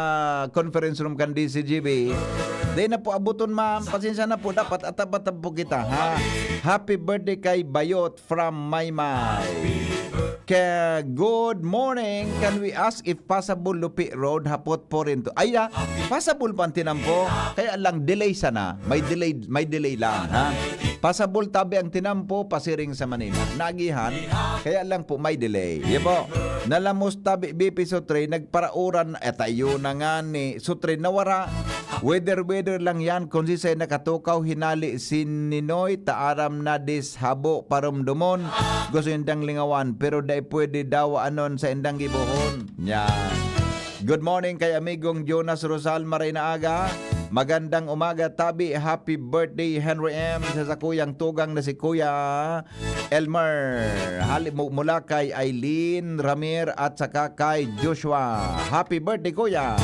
conference room kan D C G B. Dai na po abuton, ma'am. Pasensya na po. Dapat atab-atab po kita, ha? Happy birthday kay Bayot from Maymay. Kaya, good morning. Can we ask if possible Lupi Road, Hapot, Porinto? Ay, ah, possible pa ang tinampo. Kaya lang, delay sana. May delay, may delay lang, ha? Pasabol tabi ang tinampo, pasiring sa Manila. Nagihan, kaya lang po may delay. Ye po. Nalamos tabi, B P Sutri, nagparauran, at ayun na nga ni Sutri nawara. Weather-weather lang yan, kung sisay nakatukaw, hinali si Ninoy, taaram na dis habo, parumdumon, gusto indang lingawan, pero dai pwede daw anon sa indang gibohon. Yan. Good morning kay amigong Jonas Rosal, maray na aga. Magandang umaga, tabi. Happy birthday, Henry M. Sa sakuyang tugang na si Kuya Elmer. Hali mo mula kay Eileen Ramir at saka kay Joshua. Happy birthday, Kuya.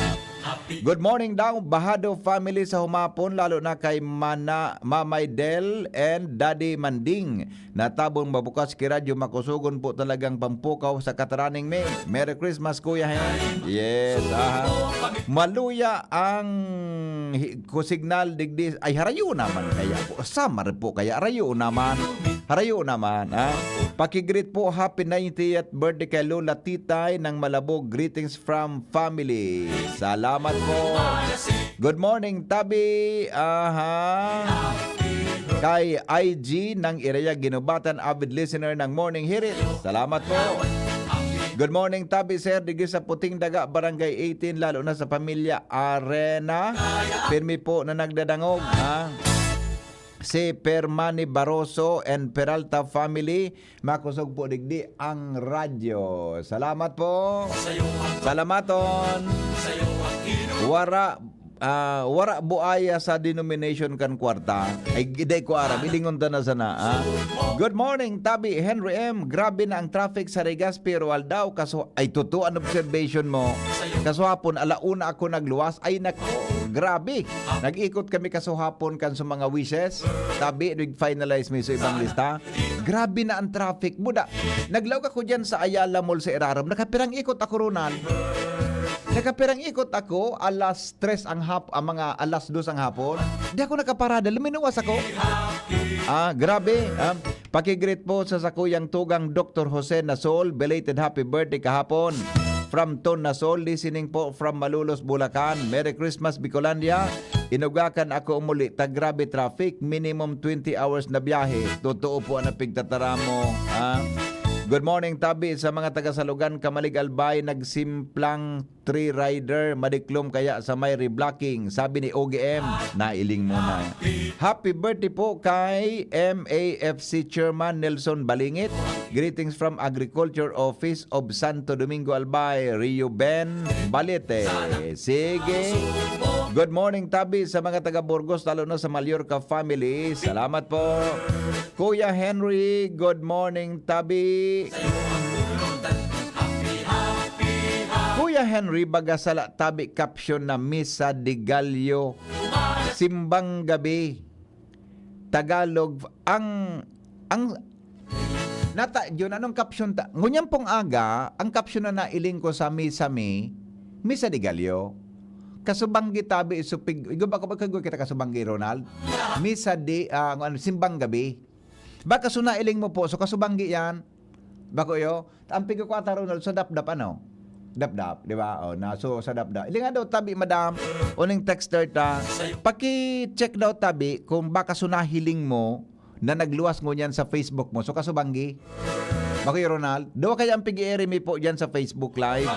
Good morning daw, Bahado family sa humapon, lalo na kay Mana, Mamay Del and Daddy Manding. Natabong mabukas ki radyo, makusogon po talagang pampukaw sa kataraning mi. Merry Christmas, Kuya Hen. Yes, aha. Maluya ang hi-, ku signal digdi. Ay, harayo naman kaya po. Samar po kaya. Harayo naman. Harayo naman, ha? Pakigreet po, happy ninetieth birthday kay Lola Titay ng Malabog. Greetings from family. Salamat po. Good morning, tabi. Aha. Kay I G ng Iraya Ginubatan, avid listener ng Morning Hirit. Salamat po. Good morning, tabi, sir. Digdi sa Puting Daga, Barangay eighteen, lalo na sa pamilya Arena. Pirmi po na nagdadangog, ha? Si Permani Barroso and Peralta family, makosog po digdi ang radyo. Salamat po. Salamaton. Wara, ah, wara buaya sa denomination kan kwarta. Ay, dai ko aram. Ilingon ta na sana, ah. Good morning, tabi, Henry M. Grabe na ang traffic sa Rigas, pero aldaw, kaso, ay, totoo ang observation mo. Kasuhapon, ala una ako nagluwas. Ay, nako, grabe. Nag-ikot kami kasuhapon kan sa mga wishes. Tabi, nag-finalize mi sa ibang lista. Grabe na ang traffic. Buda, naglaog ako dyan sa Ayala Mall sa Irarom. Nakapirang ikot ako, Ronald. Nakapirang ikot ako, alas tres ang hap-, ang mga alas dos ang hapon. Di ako nakaparada, luminuwas ako. Ah, grabe. Ah, pakigreet po sa sakuyang tugang Doktor Jose Nasol. Belated happy birthday kahapon. From Ton Nasol, listening po from Malolos, Bulacan. Merry Christmas, Bicolandia. Inugakan ako umuli, ta grabe traffic, minimum twenty hours na biyahe. Totoo po ang napigtatara mo, ha? Good morning, tabi, sa mga taga Salugan, Camalig, Albay, nagsimplang three rider, madiklom kaya sa may reblocking. Sabi ni O G M, nailing mo na. Happy birthday po kay M A F C Chairman Nelson Balingit. Greetings from Agriculture Office of Santo Domingo, Albay, Rio Ben Balete. Sige. Good morning, tabi, sa mga taga Burgos, lalo na sa Mallorca family. Salamat po. Kuya Henry, good morning, tabi. Kuya Henry, baga sala tabi caption na Misa de Gallo, Simbang Gabi, Tagalog, ang, ang, nata, yun, anong caption ta? Ngunyan pong aga, ang caption na nailing ko sa Misa mi, Misa de Gallo. Kasubanggi tabi, supig, igo ba, ba, ba, kita kasubanggi, Ronald? Misa de, ah, ano, Simbang Gabi. Baka so nailing mo po, so kasubanggi yan. Bako iyo, ang pigkukwata, Ronald, sa dapdap, ano? Dapdap, di ba? O, na, so, sa dapdap. Ilinga daw tabi, madam, uning texter ta. Paki-check daw tabi kung baka so nahiling mo na nagluwas ngunyan sa Facebook mo. So, kasubanggi. Bako iyo, Ronald. Dawa kaya ang pig-iiri mi po dyan sa Facebook Live.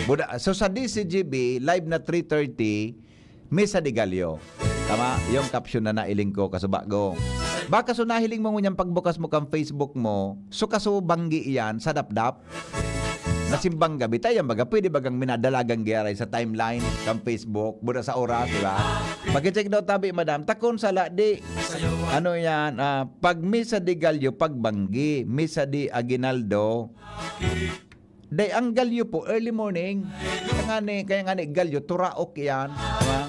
Buda, so, sa D C G B, live na three thirty, Misa de Gallo. Tama, yung caption na nailing ko, kasubago. Baka so nahiling mo ngunyan pagbukas mo kang Facebook mo, so kasubanggi iyan sa dapdap. Nasimbang gabi, tayo yan baga, pwede bagang minadalagan giyaray sa timeline, kang Facebook, buda sa oras, di ba? Pag-check daw tabi, madam, takon sala, di, ano yan, ah, pag Misa de Gallo, pagbanggi, Misa de Aguinaldo, Day, ang Gallo po, early morning. Kaya nga ni, kaya nga ni Gallo, turaok yan. Diba?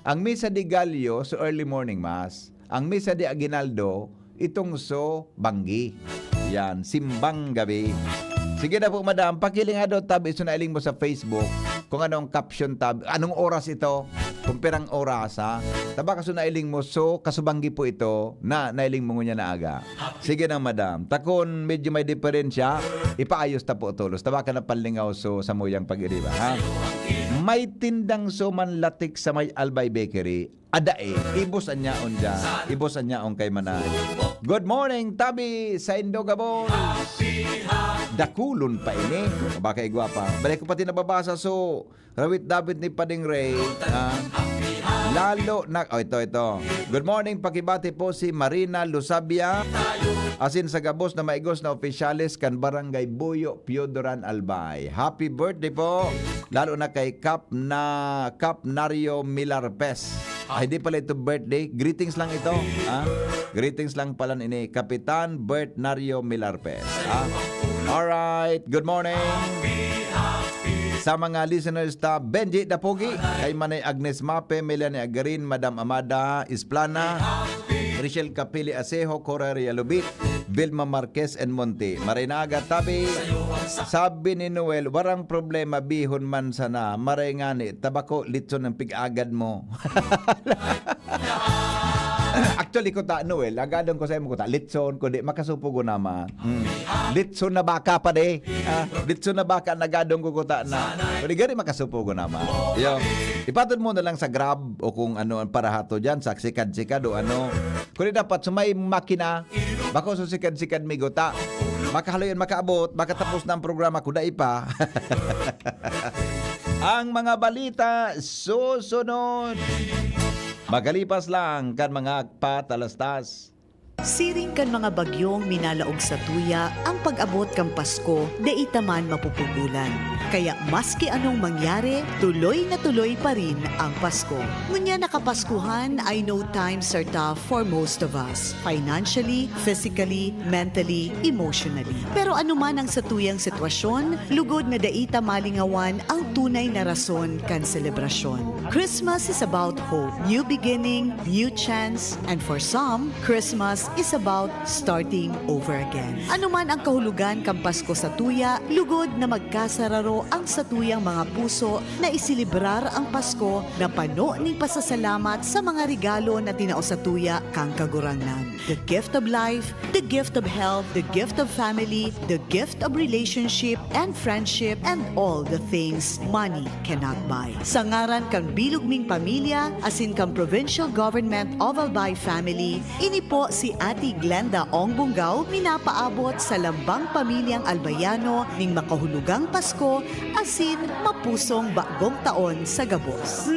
Ang Misa de Gallo, so early morning mass. Ang Misa de Aguinaldo, itong so banggi. Yan, simbang gabi. Sige na po, madam. Pakilinga daw tabi, so nailing mo sa Facebook kung anong caption tab, anong oras ito, kung pirang oras, ha? Taba ka so nailing mo, so kasubanggi po ito na nailing mo ngunyan na aga. Sige na, madam. Takon medyo may diferensya, ipaayos ta po tolos. Tawa ka na panlingaw so samuyang pag-iriba, ha? May tindang so manlatik sa may Albay Bakery. Ada eh. Ibos an yaon dyan. Ibos an yaon kay Manay. Good morning, tabi sa Indo Gabon. Dakulon pa ini. Baka igwa pa. Balik ko pati nababasa so Rawit-dawit ni Pading Ray, ah, lalo na, oh, ito, ito. Good morning, pakibati po si Marina Lusabia, asin sa gabos na maigos na opisyales kan Barangay Buyo, Piodoran, Albay. Happy birthday po, lalo na kay Kap na, Kap Nario Milarpes. Ay, di pala ito birthday. Greetings lang ito, ha? Greetings lang pala ni Kapitan Bert Nario Milarpes, ha? Alright, good morning. Sa mga listeners ta, Benji Dapogi, kay Manay Agnes Mape, Melania Agarin, Madam Amada Isplana, Richelle Capili Asejo, Cora Realubit, Vilma Marquez and Monte. Maray na aga, tabi. Sabi ni Noel, "Warang problema, bihon man sana." Maray ngani, tabako, litson ang pig-agad mo. Actually, kuta, Noel, agadon ko sa imo, kuta, litson, kundi makasupo ko naman. Mm. Litson na baka pa, de. Ah, litson na baka, nagadon ko, kuta na. Kundi gari makasupo ko naman. Yo, ipatod mo na lang sa Grab o kung ano ang parahato dyan, sa sikad-sikad o ano. Kundi dapat sa may makina, bako sa sikad-sikad may guta. Makahaloy yan, makaabot, makatapos na ang programa ko, dai pa. Ang mga balita susunod. Magalipas lang kan mga patalastas. Siring kan mga bagyong minalaog sa tuya, ang pag-abot kan Pasko dai ta man mapupugolan. Kaya maski anong mangyari, tuloy na tuloy pa rin ang Pasko. Ngunyan na Kapaskuhan, I know times are tough for most of us, financially, physically, mentally, emotionally. Pero anuman ang satuyang sitwasyon, lugod na dai ta malingawan ang tunay na rason kan selebrasyon. Christmas is about hope, new beginning, new chance, and for some, Christmas is about starting over again. Anuman ang kahulogan kan Pasko sa tuya, lugod na magkasararo ang satuyang mga puso na iselebrar ang Pasko na pano nin pasasalamat sa mga regalo na tinao sa tuya kan Kagurangnan. The gift of life, the gift of health, the gift of family, the gift of relationship and friendship, and all the things money cannot buy. Sa ngaran kan bilog ming pamilya, asin kan Provincial Government of Albay Family, ini po si Ate Glenda Ong Bungao, minapaabot sa lambang pamilyang Albayano ning makahulugang Pasko, asin mapusong bagong taon sa gabos.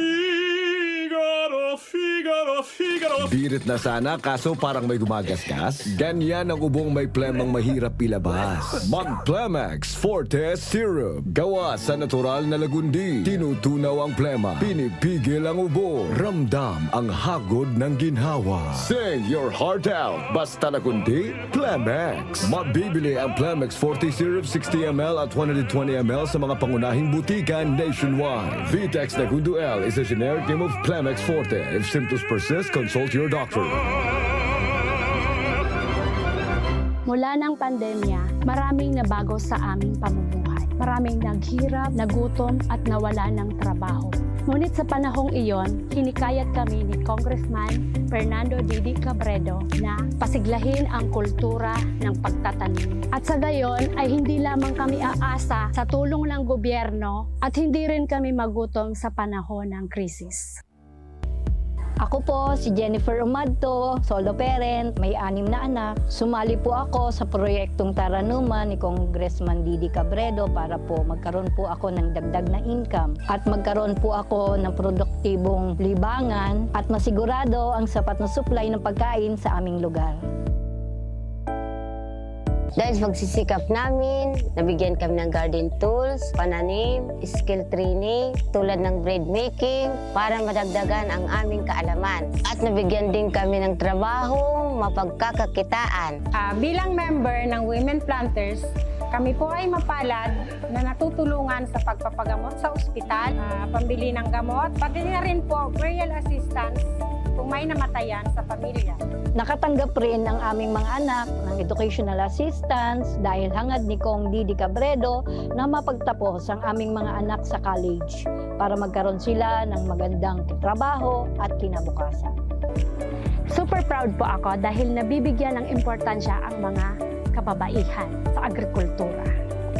Figaro, Figaro, Figaro. Birit na sana, kaso parang may gumagasgas. Ganyan ang ubong may plemang mahirap ilabas. Mag Plemex Forte Syrup. Gawa sa natural na lagundi. Tinutunaw ang plema. Pinipigil ang ubo. Ramdam ang hagod ng ginhawa. Sing your heart out. Basta lagundi, Plemex. Mabibili ang Plemex Forte Syrup sixty M L at one hundred twenty M L sa mga pangunahing butika nationwide. Vitex Nagundo L is a generic name of Plemex Forte. If symptoms persist, consult your doctor. Mula ng pandemya, maraming nabago sa aming pamumuhay. Maraming naghirap, nagutom at nawala ng trabaho. Ngunit sa panahong iyon, hinikayat kami ni Congressman Fernando Didi Cabredo na pasiglahin ang kultura ng pagtatanim. At sa gayon ay hindi lamang kami aasa sa tulong ng gobyerno at hindi rin kami magutom sa panahon ng krisis. Ako po si Jennifer Umadto, solo parent, may anim na anak. Sumali po ako sa proyektong Taranuman ni Congressman Didi Cabredo para po magkaroon po ako ng dagdag na income at magkaroon po ako ng produktibong libangan at masigurado ang sapat na supply ng pagkain sa aming lugar. Dahil sa pagsisikap namin, nabigyan kami ng garden tools, pananim, skill training, tulad ng bread making, para madagdagan ang aming kaalaman. At nabigyan din kami ng trabahong mapagkakakitaan. Ah, bilang member ng Women Planters, kami po ay mapalad na natutulungan sa pagpapagamot sa ospital, ah, pambili ng gamot, pati na rin po burial assistance kung may namatayan sa pamilya. Nakatanggap rin ang aming mga anak ng educational assistance dahil hangad ni Cong Didi Cabredo na mapagtapos ang aming mga anak sa college para magkaroon sila ng magandang trabaho at kinabukasan. Super proud po ako dahil nabibigyan ng importansya ang mga kababaihan sa agrikultura.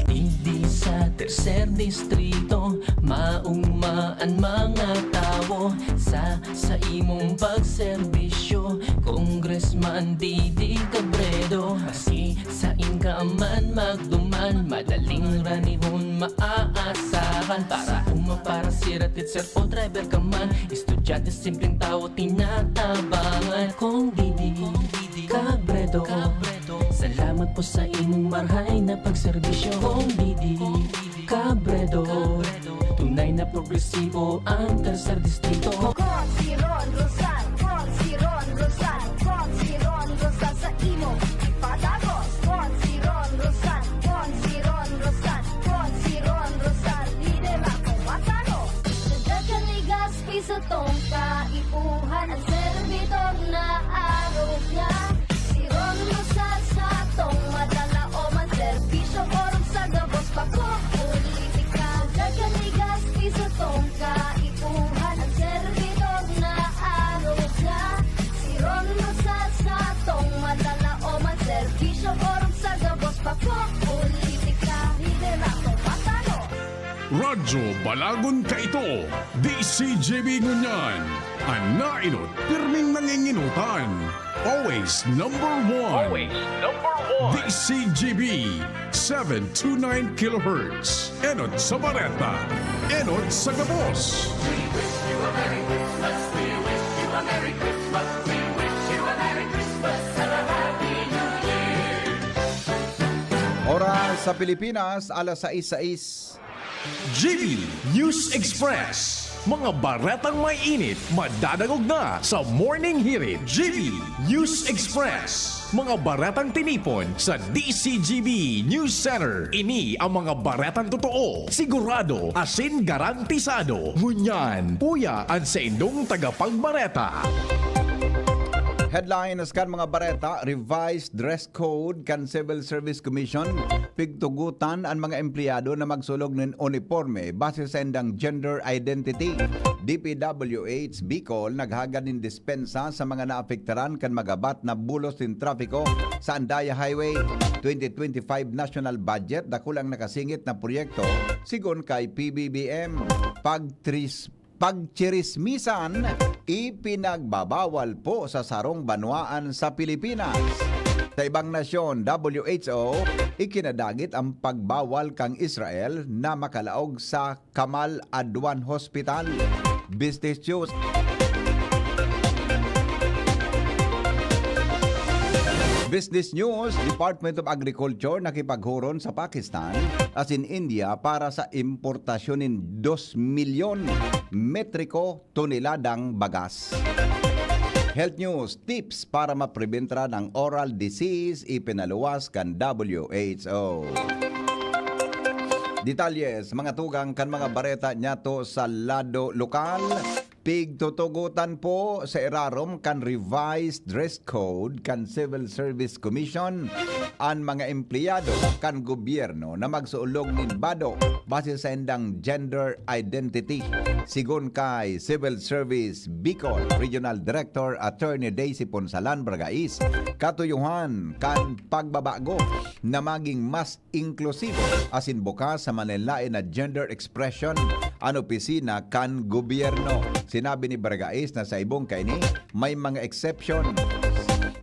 Digdi sa tercer distrito, mauma an mga tawo sa, sa imong pagserbisyo. Congressman Didi Cabredo, maski sain ka man magduman, madaling ranihon maaasahan. Para uma, para sira, teacher o driver ka man, estudyante, simpleng tawo, tinatabangan. Cong Didi Cabredo, salamat po sa imong marhay na pagserbisyo. Cong Didi Cabredo, tunay na progresibo ang tercer distrito. Con si Ron Rosal, con si Ron Rosal, con si Ron Rosal sa imo ipadagos. Con si Ron Rosal, con si Ron Rosal, con si Ron Rosal, lider ako matano. Dagdagan ni Gaspi sa tong kaipuhan, ang servidor na arog niya. Si Ron Rosal sa tong madala o man serbisyo, orog sa gabos pagpupulitika. Dagdagan ni Gaspi sa tong kaipuhan, ang servidor na arog niya. Si Ron Rosal sa tong madala o man serbisyo, orog sa gabos pagpupulitika. Lider ako matano. Radyo Balagon kaito, D C G B ngunyan, an naenot pirming nanginginotan. Always number one. Always number one. D C G B, seven two nine kilohertz. Enot sa bareta, enot sa gabos. Oras sa Pilipinas, alas sais sais. G B News Express. Mga baretang may init, madadangog na sa Morning Hirit. G B News Express. Mga baretang tinipon sa D C G B News Center. Ini ang mga baretang totoo, sigurado, asin garantisado. Ngunyan, uya an saindong tagapagbareta. Headlines kan mga bareta: Revised dress code kan Civil Service Commission, pigtugotan an mga empleyado na magsulog nin uniporme base sa indang gender identity. D P W H Bicol naghagad nin dispensa sa mga naapektaran kan magabat na bulos nin trapiko sa Andaya Highway. Twenty twenty-five national budget, dakul ang nakasingit na proyekto, sigon kay P B B M. Pagtris Pagchirismisan, ipinagbabawal po sa sarong banwaan sa Pilipinas. Sa ibang nasyon, W H O, ikinadagit ang pagbawal kan Israel na makalaog sa Kamal Adwan Hospital. Business News. Business News, Department of Agriculture nakipaghuron sa Pakistan asin India para sa importasyon nin dos milyon metriko toneladang bagas. Health News, tips para maprebentra ng oral disease, ipinaluwas kan W H O. Detalye sa mga tugang kan mga bareta niyato sa lado lokal. Pigtutugotan po sa irarom kan revised dress code kan Civil Service Commission an mga empleyado kan gobyerno na magsuolog nin bado base sa indang gender identity. Sigon kay Civil Service Bicol Regional Director Attorney Daisy Punsalan Bragais, katuyohan kan pagbabago na maging mas inklusibo asin bukas sa manlaen-laen na gender expression an opisina kan gobyerno. Sinabi ni Bragais na sa ibong kaini, may mga exception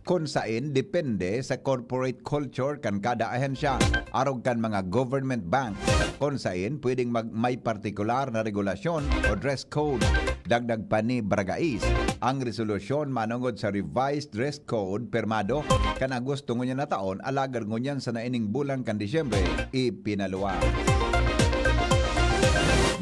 kun saen depende sa corporate culture kan kada ahensya, arog kan mga government bank, kun saen pwedeng mag-, may partikular na regulasyon o dress code. Dagdag pa ni Bragais, ang resolusyon manongod sa revised dress code pirmado kan Agosto ngunyan na taon, alagad ngunyan sa naining bulan kan Disyembre, ipinaluwas.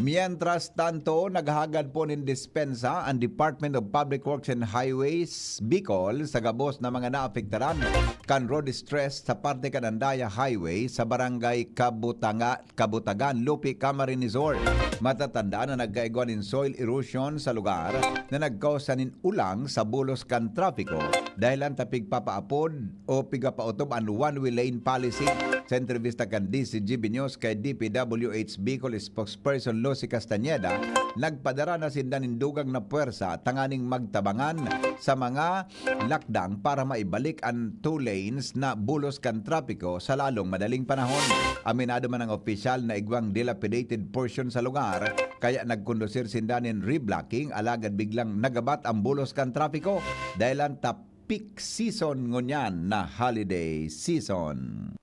Mientras tanto, naghagad po nin dispensa ang Department of Public Works and Highways Bicol sa gabos na mga naapektaran kan road stress sa parte kan Andaya Highway sa Barangay Kabutanga, Kabutagan, Lupi, Camarines Sur. Matatandaan na nagkaigwa nin soil erosion sa lugar na nagkausa nin ulang sa bulos kan trapiko, dahelan ta pigpapaapod o pigapaotob an one-way lane policy. Sa entrebista kan D Z G B News kay D P W H Bicol spokesperson Lucy Castañeda, nagpadara na sinda nin dugang na pwersa tanganing magtabangan sa mga lakdang para maibalik an two lanes na bulos kan trapiko sa lalong madaling panahon. Aminado man ang opisyal na igwang dilapidated portion sa lugar, kaya nagkondusir sinda nin reblocking, alagad biglang nagabat ang bulos kan trapiko, dahelan ta peak season ngunyan na holiday season.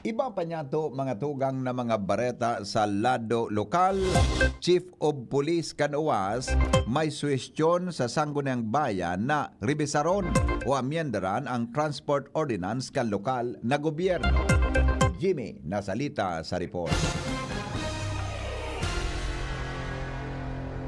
Iba pa niyato, mga tugang, na mga bareta sa lado lokal. Chief of Police kan OWAS may suhestyon sa Sangguniang Bayan na rebisaron o amyendaran ang transport ordinance kan lokal na gobyerno. Jimmy Nasalita sa report.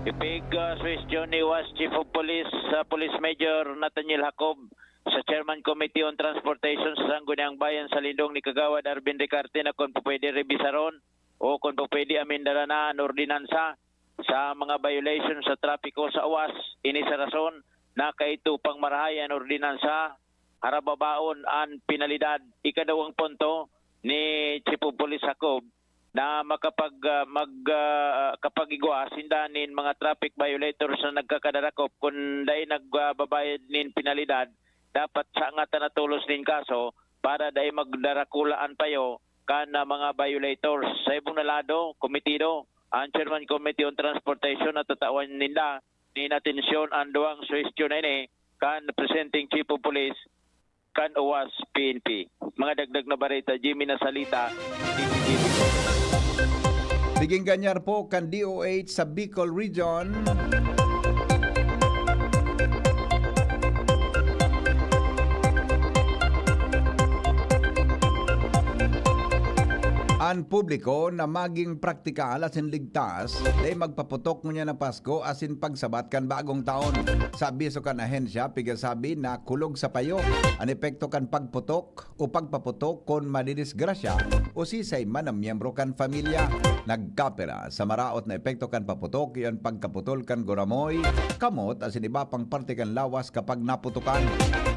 Ipig, ah, suhestyon ni OWAS Chief of Police, ah, Police Major Nathaniel Jacob, sa Chairman Committee on Transportation sa Sangguniang Bayan sa lindong ni Kagawad Arvin Ricarte na kun pupwede rebisaron o kun pupwede amendaran na an ordinansa sa mga violation sa trapiko sa OWAS. Ini sa rason na kaito pang marahay an ordinansa, harababaon an penalidad. Ikadawang punto ni Chief of Police Jacob, na makapag, ah, mag, ah, kapag-igwa sinda nin mga traffic violators na nagkakadarakop, kun dai nagbabayad nin penalidad, dapat sanga ta natolos nin kaso para dai magdarakula an payo kan, ah, mga violators. Sa ibong na lado, komitido an Chairman Committee on Transportation na tatawan ninda nin atensyon an duwang suhestyon na ini kan Presenting Chief of Police kan OWAS P N P. Mga dagdag na bareta, Jimmy Nasalita, D Z G B. Biging ganyar po kan D O H sa Bicol Region. An publiko na maging praktikal asin ligtas, dai magpaputok ngunyan na Pasko asin pagsabat kan bagong taon. Sa abiso kan ahensya, pigasabi na kulog sa payo an epekto kan pagputok o pagpaputok kun madidisgrasya o sisay man na miyembro kan pamilya. Nagkapira sa maraot na epekto kan paputok iyo an pagkaputol kan guramoy, kamot asin iba pang parte kan lawas kapag naputokan.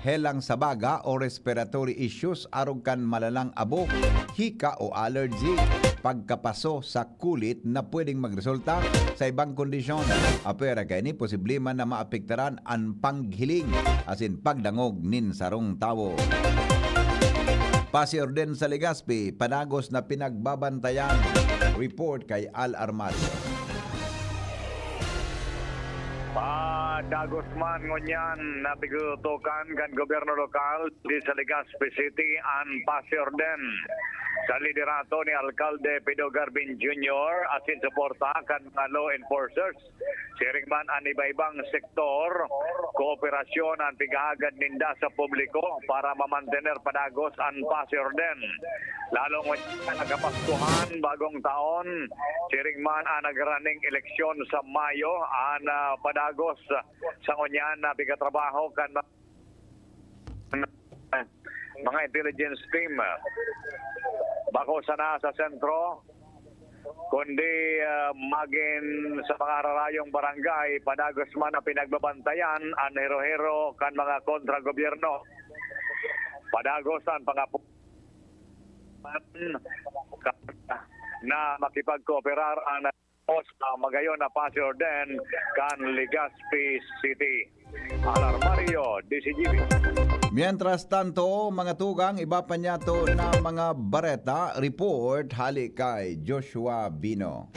Helang sa baga o respiratory issues arog kan malalang abo, hika o allergy, pagkapaso sa kulit na pwedeng magresulta sa ibang kondisyon. Apwera kaini, posible man na maapektaran an paghiling asin pagdangog nin sarong tawo. Pasiorden sa Legazpi, padagos na pinagbabantayan. Report kay Al Armario. Padagos man ngunyan na pigtutukan kan gobyerno lokal di sa Legazpi City an pasiorden sa liderato ni Alkalde Pido Garbin Junior asin suporta kan mga law enforcers. Siring man an iba-ibang sektor, kooperasyon an pighahagad ninda sa publiko para mamantener padagos an pasiorden. Lalong ngunyan na Kapaskuhan, Bagong Taon, siring man an nagraning eleksyon sa Mayo, an, ah, padagos sa ngunyan na pigatrabaho kan ma-, mga intelligence team. Bako sana sa sentro, kundi, ah, magin sa mga ararayong barangay, padagos man na pinagbabantayan an hero-hero kan mga kontra-gobyerno. Padagos an pangapo-, na makipagkooperar ang sa magayon na Paseo Orden kan Legazpi City. Alarmario, D C G B. Mientras tanto, mga tugang, iba pa niyato na mga bareta, report hali kay Joshua Bino.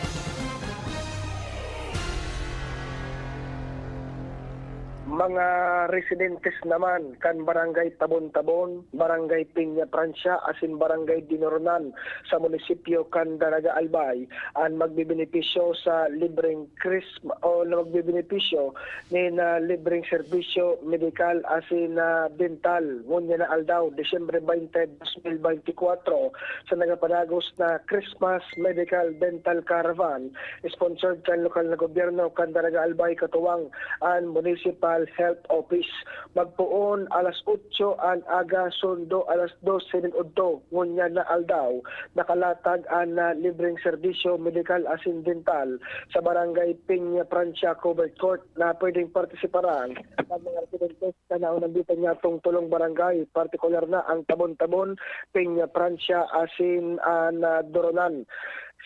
Mga residentes naman kan Barangay Tabon-Tabon, Barangay Peña Francia asin Barangay Dinoronan sa munisipyo kan Daraga Albay an magbebenepisyo sa libreng Christmas o na magbebenepisyo nin, ah, libreng serbisyo medikal asin, ah, dental ngunyan na aldaw, Disyembre twenty, twenty-four, sa nagapadagos na Christmas Medical Dental Caravan, sponsored kan lokal na gobyerno kan Daraga Albay katuwang an Municipal Health Office. Magpoon alas otso an aga, sundo alas dose nin udto ngunyan na aldaw. Nakalatag an, ah, libreng serbisyo medikal asin dental sa Barangay Peña Francia Covered Court na pwedeng partisiparan ng mga residentes sa naunambitan niyatong tulong barangay, partikular na ang Tabon-Tabon, Peña Francia asin an, ah, Doronan.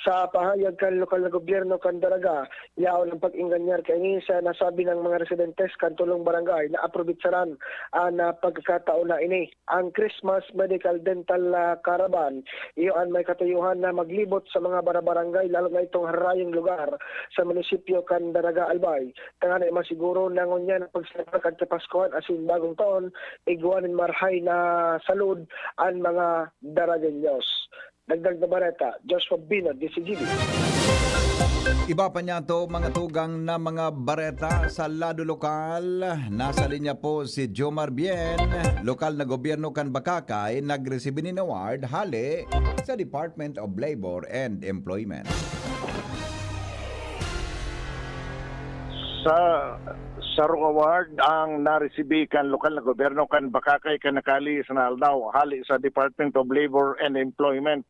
Sa pahayag kan lokal na gobyerno kan Daraga, yaon ang pag-inganyar kaini sa nasabi ng mga residentes kan tulong barangay na aprobitsaran an, ah, pagkakataon na ini. Ang Christmas Medical Dental, ah, Caravan, iyo an may katuyuhan na maglibot sa mga barabarangay, lalo na itong harayong lugar sa munisipyo kan Daraga Albay. Tanganing masiguro na ngunyan ang pagselebrar kan Kapaskuhan asin Bagong Taon, igwa nin marahay na salud an mga Daragueños. Dagdag na bareta, Joshua Bino, D C G B. Iba pa niyato, mga tugang na mga bareta sa lado lokal. Nasa linya po si Jomar Bien, lokal na gobyerno kan Bacacay, nagresibi nin award hali sa Department of Labor and Employment. Sa sarong award ang naresibi kan lokal na gobyerno kan Bacacay kan nakali sa aldaw hali sa Department of Labor and Employment.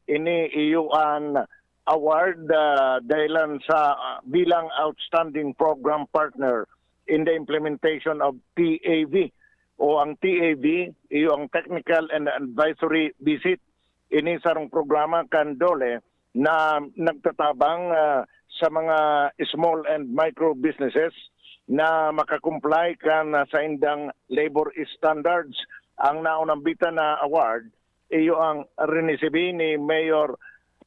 Ini iyo an award, ah, dahilan sa, ah, bilang outstanding program partner in the implementation of T A V, o ang T A V, iyo ang technical and advisory visit. Ini sarong programa kan DOLE na nagtatabang, ah, sa mga small and micro businesses na maka-comply kan, ah, saindang labor standards. Ang naunambitan na award, iyo ang rinisibi ni Mayor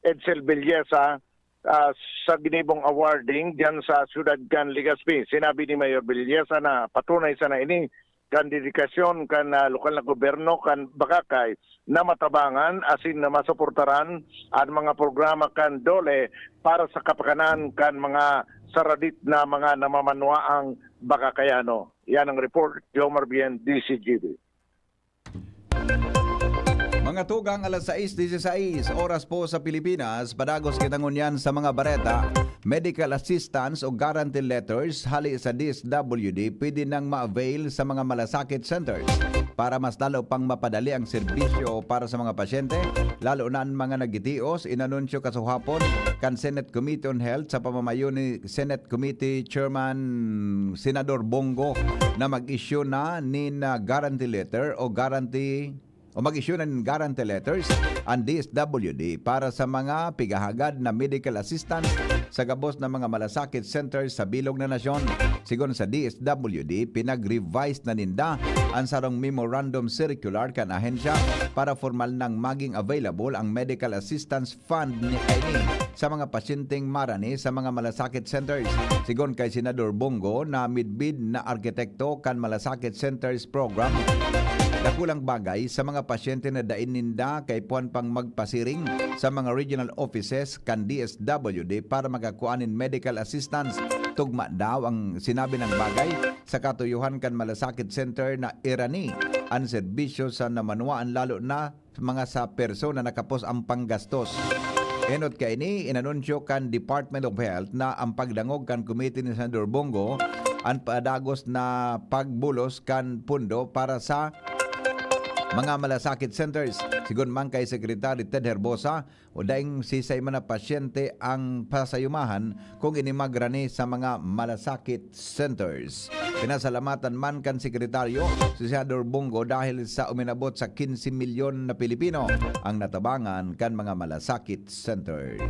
Edsel Villesa, ah, sa ginibong awarding diyan sa siyudad kan Legazpi. Sinabi ni Mayor Villesa na patunay sana ini kan dedikasyon kan, ah, lokal na gobyerno kan Bacacay na matabangan asin na masuportaran an mga programa kan DOLE para sa kapakanan kan mga saradit na mga namamanwaang Bacacayano. Yan ang report, Jomar Bien, D C G B. Mga tugang, alas sais disisais oras po sa Pilipinas, padagos kita ngunyan sa mga bareta. Medical assistance o guarantee letters hali sa D S W D pwede nang ma-avail sa mga malasakit centers. Para mas lalo pang mapadali ang serbisyo para sa mga pasyente, lalo na ang mga nagtitios, inanunsyo kasuhapon kan Senate Committee on Health sa pamamayo ni Senate Committee Chairman Senador Bong Go na mag-issue na nin, ah, guarantee letter o guarantee o mag-issue na nin guarantee letters ang D S W D para sa mga pighahagad na medical assistance sa gabos na mga malasakit centers sa bilog na nasyon. Sigon sa D S W D, pinag-revise na ninda ang sarong memorandum circular kan ahensya para formal nang maging available ang medical assistance fund ni kaini sa mga pasyenteng marani sa mga malasakit centers. Sigon kay Senador Bong Go na midbid na arkitekto kan malasakit centers program, dakulang bagay sa mga pasyente na dai ninda kaipuhan pang magpasiring sa mga regional offices kan D S W D para makakua nin medical assistance. Tugma daw ang sinabi nang bagay sa katuyuhan kan malasakit center na irani an serbisyo sa namanwaan, lalo na mga sa persona na kapos ang panggastos. Enot kaini, inanunsyo kan Department of Health na ang pagdangog kan komite ni Senador Bong Go an padagos na pagbulos kan pondo para sa mga malasakit centers. Sigon man kay Secretary Ted Herbosa, o daing sisay man na pasyente ang pasayumahan kung ini magrani sa mga malasakit centers. Pinasalamatan man kan sekretaryo si Senador Bong Go dahil sa uminabot sa quince milyon na Pilipino ang natabangan kan mga malasakit centers.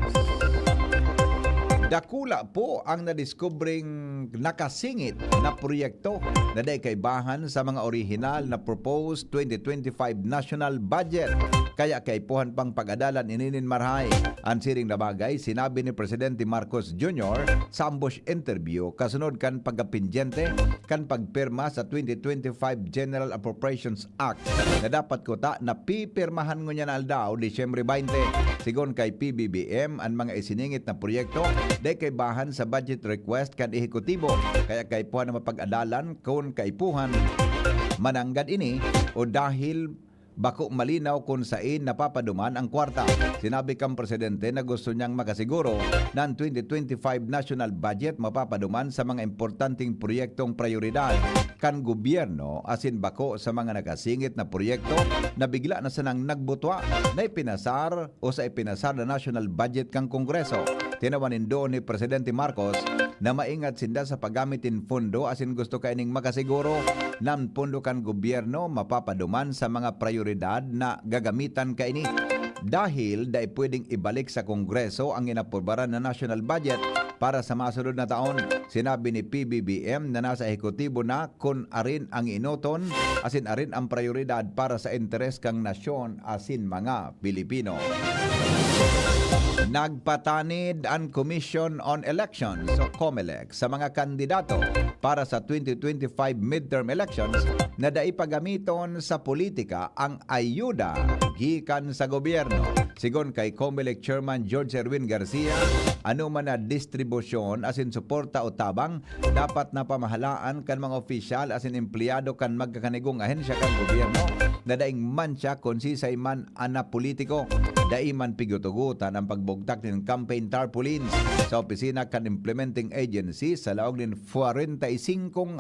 Dakula po ang nadiskubreng nakasingit na proyekto na dai kaibahan sa mga orihinal na proposed twenty twenty-five national budget. Kaya kaipuhan pang pag-adalan ini nin marahay. An siring na bagay, sinabi ni Presidente Marcos Junior sa ambush interview kasunod kan pagkapindyente kan pagpirma sa twenty twenty-five General Appropriations Act na dapat kuta napipirmahan ngunyan na aldaw, Disyembre twenty. Sigon kay P B B M, an mga isiningit na proyekto dai kaibahan sa budget request kan ehekutibo, kaya kaipuhan na mapag-adalan kun kaipuhan mananggad ini o dahil bako malinaw kun sain napapaduman ang kwarta. Sinabi kan presidente na gusto niyang makasiguro na an twenty twenty-five national budget mapapaduman sa mga importanteng proyektong prayoridad kan gobyerno asin bako sa mga nakasingit na proyekto na bigla na sanang nagbutwa na ipinasar o sa ipinasar na national budget kan Kongreso. Tinawan nindo ni Presidente Marcos na maingat sinda sa paggamit nin pondo asin gusto kaining makasiguro na an pondo kan gobyerno mapapaduman sa mga prayoridad na gagamitan kaini. Dahil dai pwedeng ibalik sa Kongreso ang inaprubaran na national budget para sa masunod na taon, sinabi ni P B B M na nasa ehekutibo na kun arin ang inoton asin arin ang prayoridad para sa interes kan nasyon asin mga Pilipino. Nagpatanid an Commission on Elections o COMELEC sa mga kandidato para sa twenty twenty-five midterm elections na dai pagamiton sa politika ang ayuda gikan sa gobyerno. Sigon kay COMELEC Chairman George Erwin Garcia, anoman na distribusyon asin suporta o tabang dapat na pamahalaan kan mga opisyal asin empleyado kan magkakanigong ahensya kan gobyerno na daing mantsa kun sisay man an napolitiko. Dai man pigutugutan ang pagbugtak nin campaign tarpaulins sa opisina kan implementing agency sa laog nin forty-five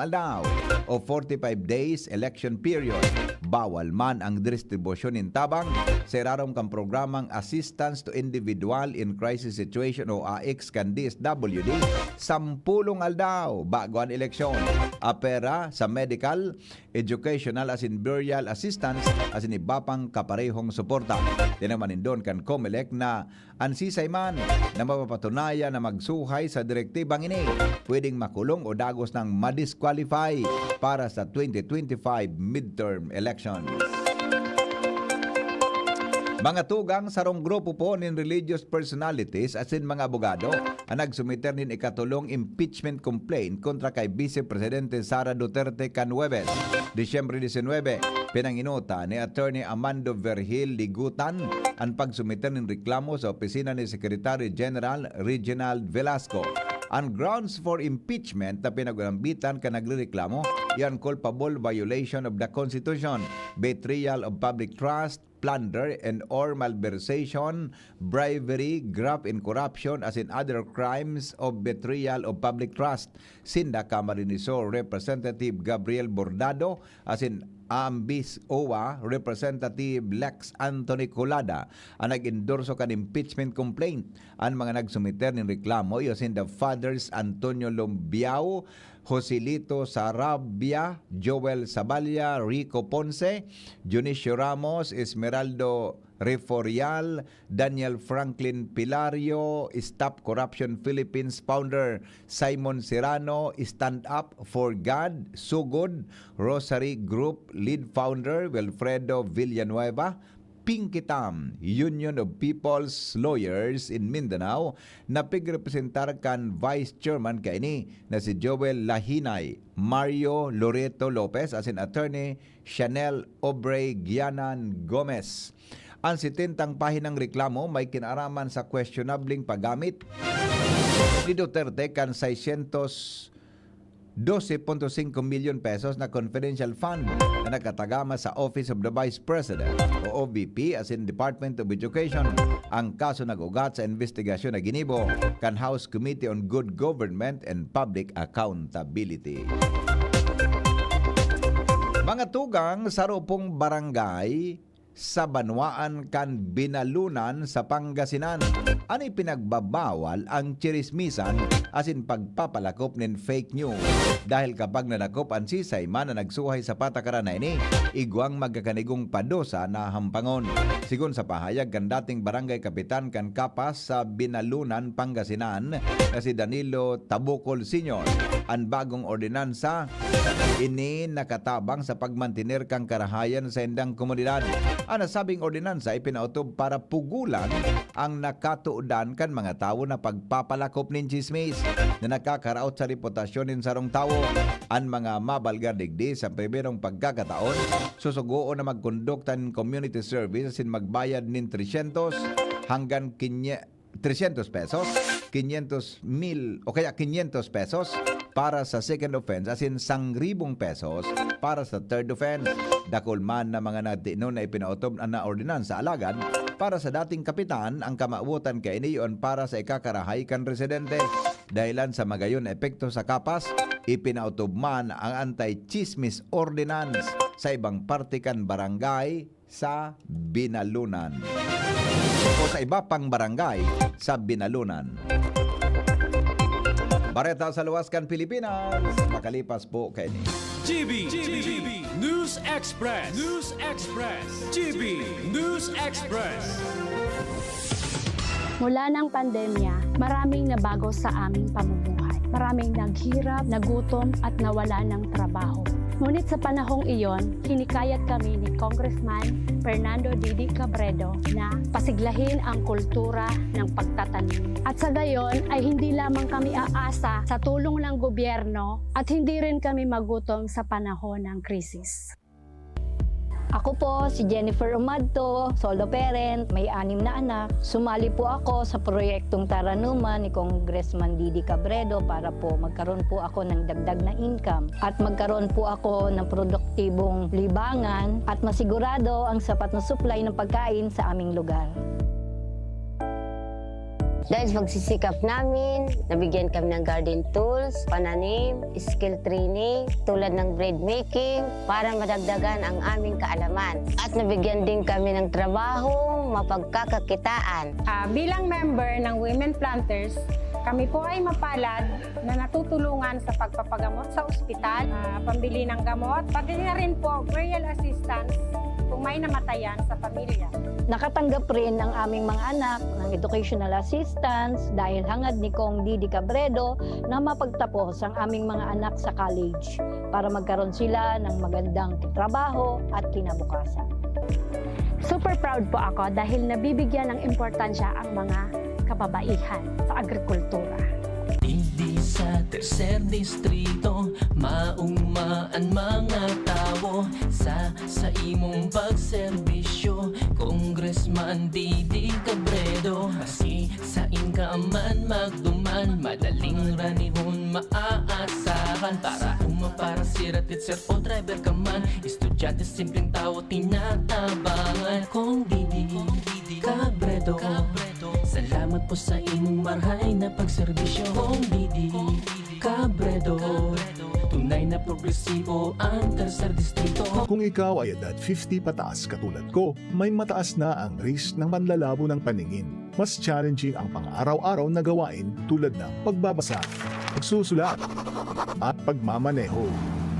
aldaw o forty-five days election period. Bawal man ang distribusyon nin tabang sa irarom kan programang Assistance to Individual in Crisis Situation o AICS kan D S W D, sampulong aldaw bago an eleksyon. Apera sa medical, educational asin burial assistance asin iba pang kaparehong suporta. Tinawan nindo kan COMELEC na an sisay man na mapapatunayan na magsuhay sa direktibang ini, pwedeng makulong o dagos nang ma-disqualify para sa twenty twenty-five midterm elections. Mga tugang, sarong grupo po nin religious personalities asin mga abogado ang nagsumiter nin ikatolong impeachment complaint kontra kay Vice Presidente Sara Duterte kan Huwebes, Disyembre diecinueve. Pinanginutan ni Attorney Amando Vergil Ligutan an pagsumiter nin reklamo sa opisina ni Secretary General Reginald Velasco. An grounds for impeachment na pinag-alambitan kan nagrereklamo, iyan culpable violation of the Constitution, betrayal of public trust, plunder and or malversation, bribery, graft and corruption, asin other crimes of betrayal of public trust. Sinda Camarines Sur Representative Gabriel Bordado, asin Ambis O A Representative Lex Anthony Colada an nag-endorso kan impeachment complaint. An mga nagsumiter nin reklamo iyo sinda Fathers Antonio Lumbiao, Joselito Sarabia, Joel Saballa, Rico Ponce, Dionisio Ramos, Esmeraldo Reforial, Daniel Franklin Pilario, Stop Corruption Philippines founder Simon Serrano, Stand Up for God, Sugod, Rosary Group lead founder Wilfredo Villanueva, Pinkitam, Union of People's Lawyers in Mindanao, na pigrepresentar kan Vice Chairman kaini na si Joel Lahinay, Mario Loreto Lopez asin Attorney Chanel Obrey Gianan Gomez. An setentang pahinang reklamo may kinaaraman sa kwestiyonableng paggamit ni Duterte kan seiscientos doce punto singko milyon pesos na confidential fund na nakatagama sa Office of the Vice President o O V P asin Department of Education. Ang kaso nag-ugat sa investigasyon na ginibo kan House Committee on Good Government and Public Accountability. Mga tugang, saro pong barangay sa banwaan kan Binalunan sa Pangasinan. An ipinagbabawal ang chirismisan asin pagpapalakop nin fake news, dahil kapag nadakop an sisay man na nagsuhay sa patakaran na ini, igwang magkakanigong padusa na hampangon. Sigon sa pahayag kan dating barangay kapitan kan Capas sa Binalunan, Pangasinan, na si Danilo Tabukol Senior, an bagong ordinansa ini nakatabang sa pagmantener kan karahayan sa indang komunidad. An nasabing ordinansa ipinaotob para pugolan ang nakatodan kan mga tawo na pagpapalakop nin tsismis na nakakaraot sa reputasyon nin sarong tawo. An mga mabalga digdi sa primerong pagkakataon, susugoon na magkondukta nin community service asin magbayad nin tresyentos hanggang kinye-, tresyentos pesos, kinyentos mil o kaya kinyentos pesos para sa second offense, asin sangribong pesos para sa third offense. Dakul man na mga nagtinon na ipinaotob na ordinansa, alagad para sa dating kapitan, ang kamawotan kaini iyo an para sa ikakarahay kan residente. Dahilan sa magayon na epekto sa Capas, ipinaotob man ang anti-chismis ordinance sa ibang parte kan barangay sa Binalunan o sa iba pang barangay sa Binalunan. Bareta sa luwas kan Pilipinas, makalipas po kaini. G B, G B, News Express, News Express, G B News Express. Mula ng pandemya, maraming nabago sa aming pamumuhay. Maraming naghirap, nagutom, at nawalan ng trabaho. Ngunit sa panahong iyon, hinikayat kami ni Congressman Fernando Didi Cabredo na pasiglahin ang kultura ng pagtatanim. At sa gayon ay hindi lamang kami aasa sa tulong ng gobyerno at hindi rin kami magutom sa panahon ng krisis. Ako po si Jennifer Umadto, solo parent, may anim na anak. Sumali po ako sa proyektong Taranuman ni Congressman Didi Cabredo para po magkaroon po ako ng dagdag na income at magkaroon po ako ng produktibong libangan at masigurado ang sapat na supply ng pagkain sa aming lugar. Dahil sa pagsisikap namin, nabigyan kami ng garden tools, pananim, skill training, tulad ng bread making, para madagdagan ang aming kaalaman. At nabigyan din kami ng trabaho, mapagkakakitaan. Ah, bilang member ng Women Planters, kami po ay mapalad na natutulungan sa pagpapagamot sa ospital, ah, pambili ng gamot, pati na rin po burial assistance kung may namatayan sa pamilya. Nakatanggap rin ang aming mga anak ng educational assistance dahil hangad ni Cong Didi Cabredo na mapagtapos ang aming mga anak sa college para magkaroon sila ng magandang trabaho at kinabukasan. Super proud po ako dahil nabibigyan ng importansya ang mga kababaihan sa agrikultura. Digdi sa Tercer Distrito, mauma an mga tawo sa, sa imong pagserbisyo, Congressman Didi Cabredo. Asi sain ka man magduman, madaling ranihon maaasahan. Para uma, para sira, teacher o driver ka man, estudyante, simpleng tawo, tinatabangan. Cong Didi Cabredo, salamat po sa imong marhay na pagserbisyo. Cong Didi Cabredo, tunay na progresibo ang Tercer Distrito. Kung ikaw ay edad fifty pataas katulad ko, may mataas na ang risk ng panlalabo ng paningin. Mas challenging ang pang-araw-araw na gawain tulad ng pagbabasa, pagsusulat, at pagmamaneho.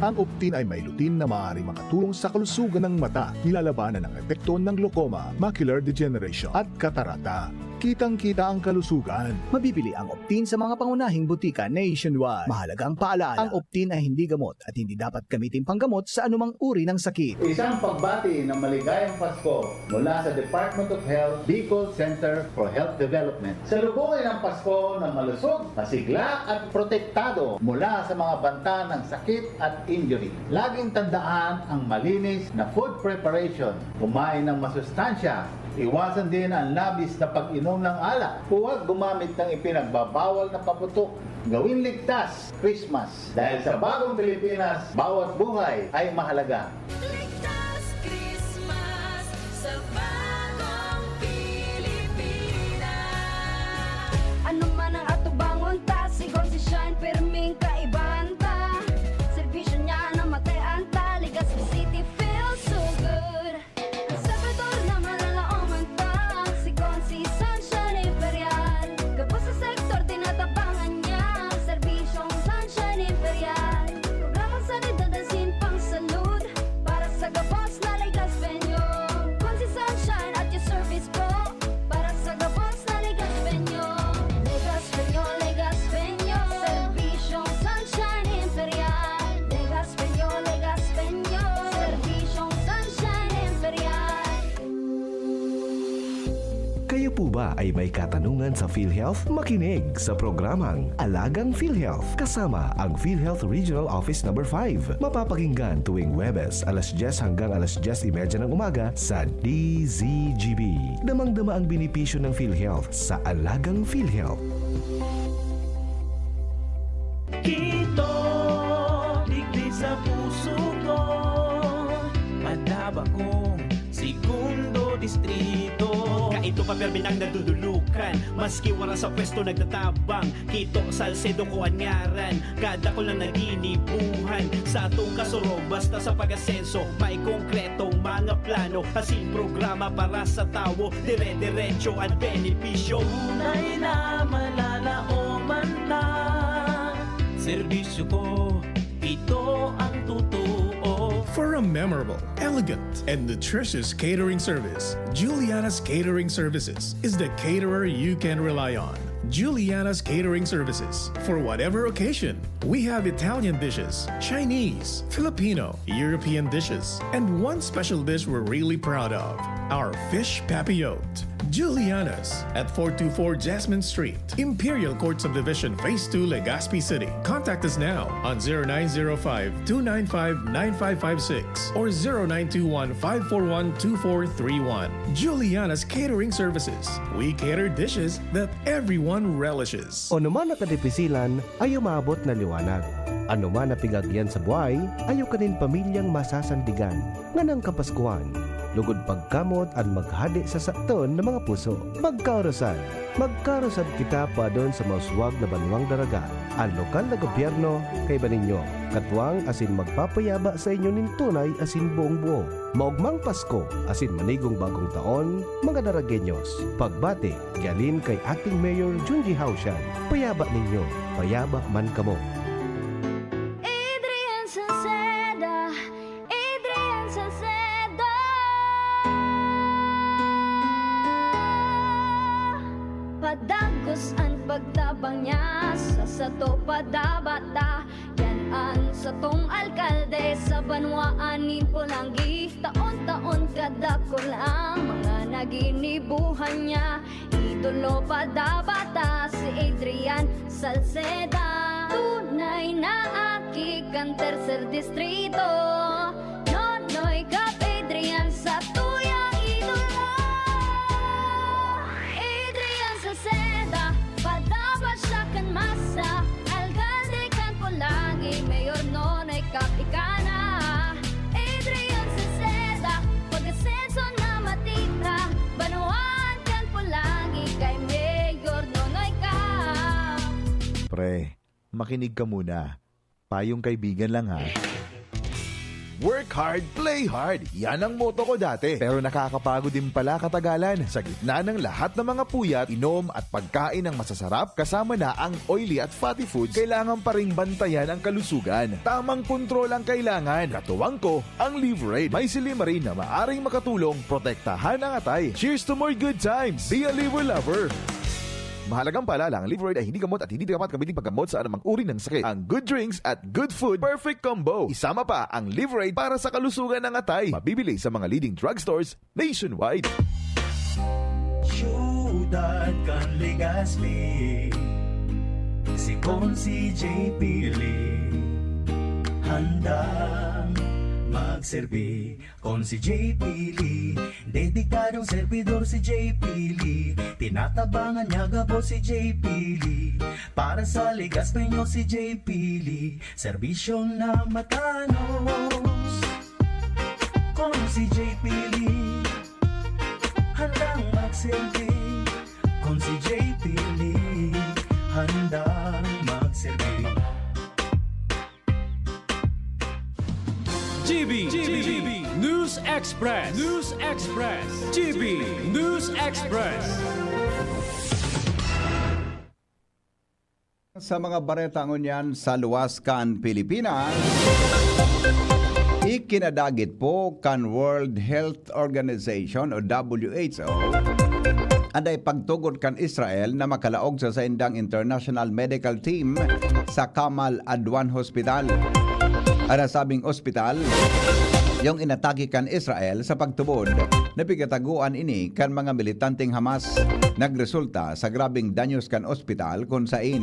Ang Optin ay may lutein na maaaring makatulong sa kalusugan ng mata. Nilalabanan ang epekto ng glaucoma, macular degeneration, at katarata. Kitang-kita ang kalusugan. Mabibili ang Optin sa mga pangunahing butika nationwide. Mahalagang paalala, ang Optin ay hindi gamot at hindi dapat gamitin panggamot sa anumang uri ng sakit. Isang pagbati ng maligayang Pasko mula sa Department of Health, Bicol Center for Health Development. Salubungin ang Pasko na malusog, masigla at protektado mula sa mga banta ng sakit at injury. Laging tandaan ang malinis na food preparation. Kumain ng masustansya. Iwasan din ang labis na pag-inom ng alak. Huwag gumamit ng ipinagbabawal na paputok. Gawin ligtas Christmas. Dahil sa bagong Pilipinas, bawat buhay ay mahalaga. Ligtas Christmas sa bagong Pilipinas. Ano man ang atubangon ta, si Gonzi Shine, pirming kaibahan ta. Serbisyo niya na matean ta, Legazpi City feels so good. Sa Pedro Ay may katanungan sa PhilHealth? Makinig sa programang Alagang PhilHealth kasama ang PhilHealth Regional Office Number five. Mapapakinggan tuwing Huwebes, alas diyes hanggang alas diyes y media ng umaga sa D Z G B. Damang-dama ang benepisyo ng PhilHealth sa Alagang PhilHealth. Quito, digdi sa puso ko, madaba kong segundo distrito. Kaito pa permi nang nadudulukan, maski wara sa pwesto nagtatabang. Quito, Salcedo ko an ngaran, kadakul na naginibuhan. Sa atong kasurog, basta sa pag-asenso, may konkretong mga plano, asin programa para sa tawo, dire-diretso an benepisyo. Tunay na malalaoman ta, serbisyo ko, ito ang totoo. For a memorable, elegant, and nutritious catering service, Juliana's Catering Services is the caterer you can rely on. Juliana's Catering Services. For whatever occasion, we have Italian dishes, Chinese, Filipino, European dishes, and one special dish we're really proud of, our fish papillote. Juliana's at four two four Jasmine Street, Imperial Court Subdivision, Phase two, Legazpi City. Contact us now on zero nine zero five, two nine five, nine five five six or zero nine two one, five four one, two four three one. Juliana's Catering Services. We cater dishes that everyone relishes. Ano man na kadipisilan, ayaw maabot na liwanag. Ano man na pigagyan sa buhay, ayaw kanin pamilyang masasandigan. Nganang Kapaskuhan, lugod pagkamot an maghade sa saton na mga puso. Magkaorosan! Magkaorosan kita padon sa mauswag na banwang daraga. An lokal na gobyerno, kaiba ninyo, katwang asin magpapayaba sa inyo nin tunay asin buong buo. Maogmang Pasko asin manigong bagong taon, mga Daragueños. Pagbati, gialin kay Acting Mayor Junji Haushan. Payaba ninyo, payaba man kamo. Adrian Salceda, Adrian Salceda. Padagos an pagtabang niya, sa sato padabata. Yan an satong alkalde sa banwaan nin Polangui. Taon-taon kadakul ang mga naginibuhan niya. Idolo padabata si Adrian Salceda. Tunay na aki kan tercer distrito. Nonoy Cap Adrian sa tuyang idolo. Adrian Salceda, padaba siya kan masa. Alkalde kan Polangui, Mayor Nonoy Cap ika na. Adrian Salceda, pag-asenso na matira. Banwaan kan Polangui kay Mayor Nonoy Cap. Pre, makinig ka muna. Payong kaibigan lang ha. Work hard, play hard. Yan ang motto ko dati. Pero nakakapagod din pala katagalan. Sa gitna ng lahat ng mga puyat, inom at pagkain ng masasarap, kasama na ang oily at fatty foods, kailangan pa ring bantayan ang kalusugan. Tamang kontrol ang kailangan. Katuwang ko, ang Liverade. May silymarin na maaring makatulong protektahan ang atay. Cheers to more good times! Be a Liver Lover! Mahalagang paalala, ang Liverade ay hindi gamot at hindi dapat gamitin paggamot sa anumang uri ng sakit. Ang good drinks at good food, perfect combo. Isama pa ang Liverade para sa kalusugan ng atay. Mabibili sa mga leading drugstores nationwide. Siyudad kan Legazpi, si Consi J P Lee, handang magserbi. Consi J P Lee, dedikadong servidor si J P Lee. Tinatabangan niya gabos si J P Lee. Para sa Legazpeño si J P Lee, serbisyo na matanos. Consi J P Lee, handang magserbi. Consi J P Lee, handang magserbi. G B, G B, News Express, News Express, G B News Express. Sa mga bareta ngunyan sa luwas kan Pilipinas, ikinadagit po kan World Health Organization o W H O an dai pagtugot kan Israel na makalaog sa saindang international medical team sa Kamal Adwan Hospital. An nasabing ospital Yung inatake kan Israel sa pagtubod na pigataguan ini kan mga militanteng Hamas nagresulta sa grabeng danyos kan ospital kun sain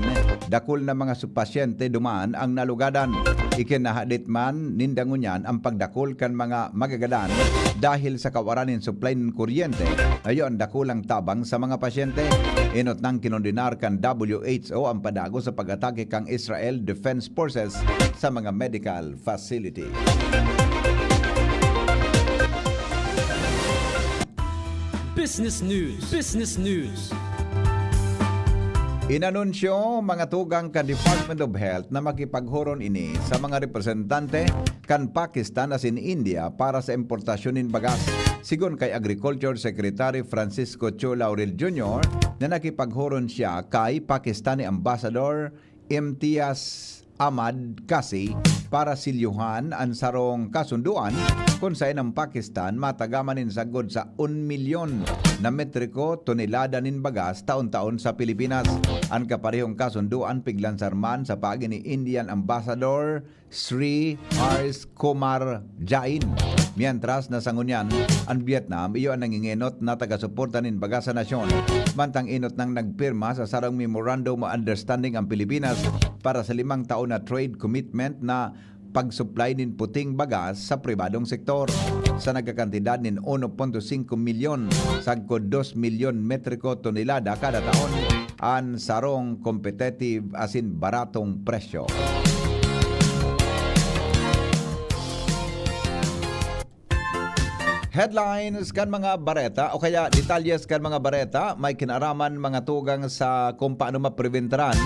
dakul na mga su-, pasyente duman ang nalugadan. Ikinahadit man ninda ngunyan ang pagdakul kan mga magagadan dahil sa kawaran nin supply nin kuryente, ayo ang dakulang tabang sa mga pasyente. Inot nang kinondenar kan W H O ang padago sa pag-atake kan Israel Defense Forces sa mga medical facility. Business News. Business News. Inanunsyo, mga tugang, kan Department of Health na makipaghuron ini sa mga representante kan Pakistan asin India para sa importasyon nin bagas. Sigon kay Agriculture Secretary Francisco Chu Laurel Junior na nakipaghuron siya kay Pakistani Ambassador Imtiaz Ahmad Kasi para silyuhan an sarong kasundoan kun saen ang Pakistan matagaman nin sagkod sa un milyon na metriko tonelada nin bagas taon-taon sa Pilipinas. An kaparehong kasundoan piglansar man sa paagi ni Indian Ambassador Sri Harsh Kumar Jain. Mientras na sa ngunyan, an Vietnam iyo an nangingenot na taga-suporta nin bagas sa nasyon. Mantang enot nang nagpirma sa sarong Memorandum of Understanding ang Pilipinas para sa limang taon na trade commitment na pag-supply nin puting bagas sa pribadong sektor sa nagkakantidad nin uno punto singko milyon sagkod dos milyon metriko tonelada kada taon an sarong kompetitive asin baratong presyo. Headlines kan mga bareta o kaya detalyes kan mga bareta may kinaraman mga tugang sa kung paano mapreventaran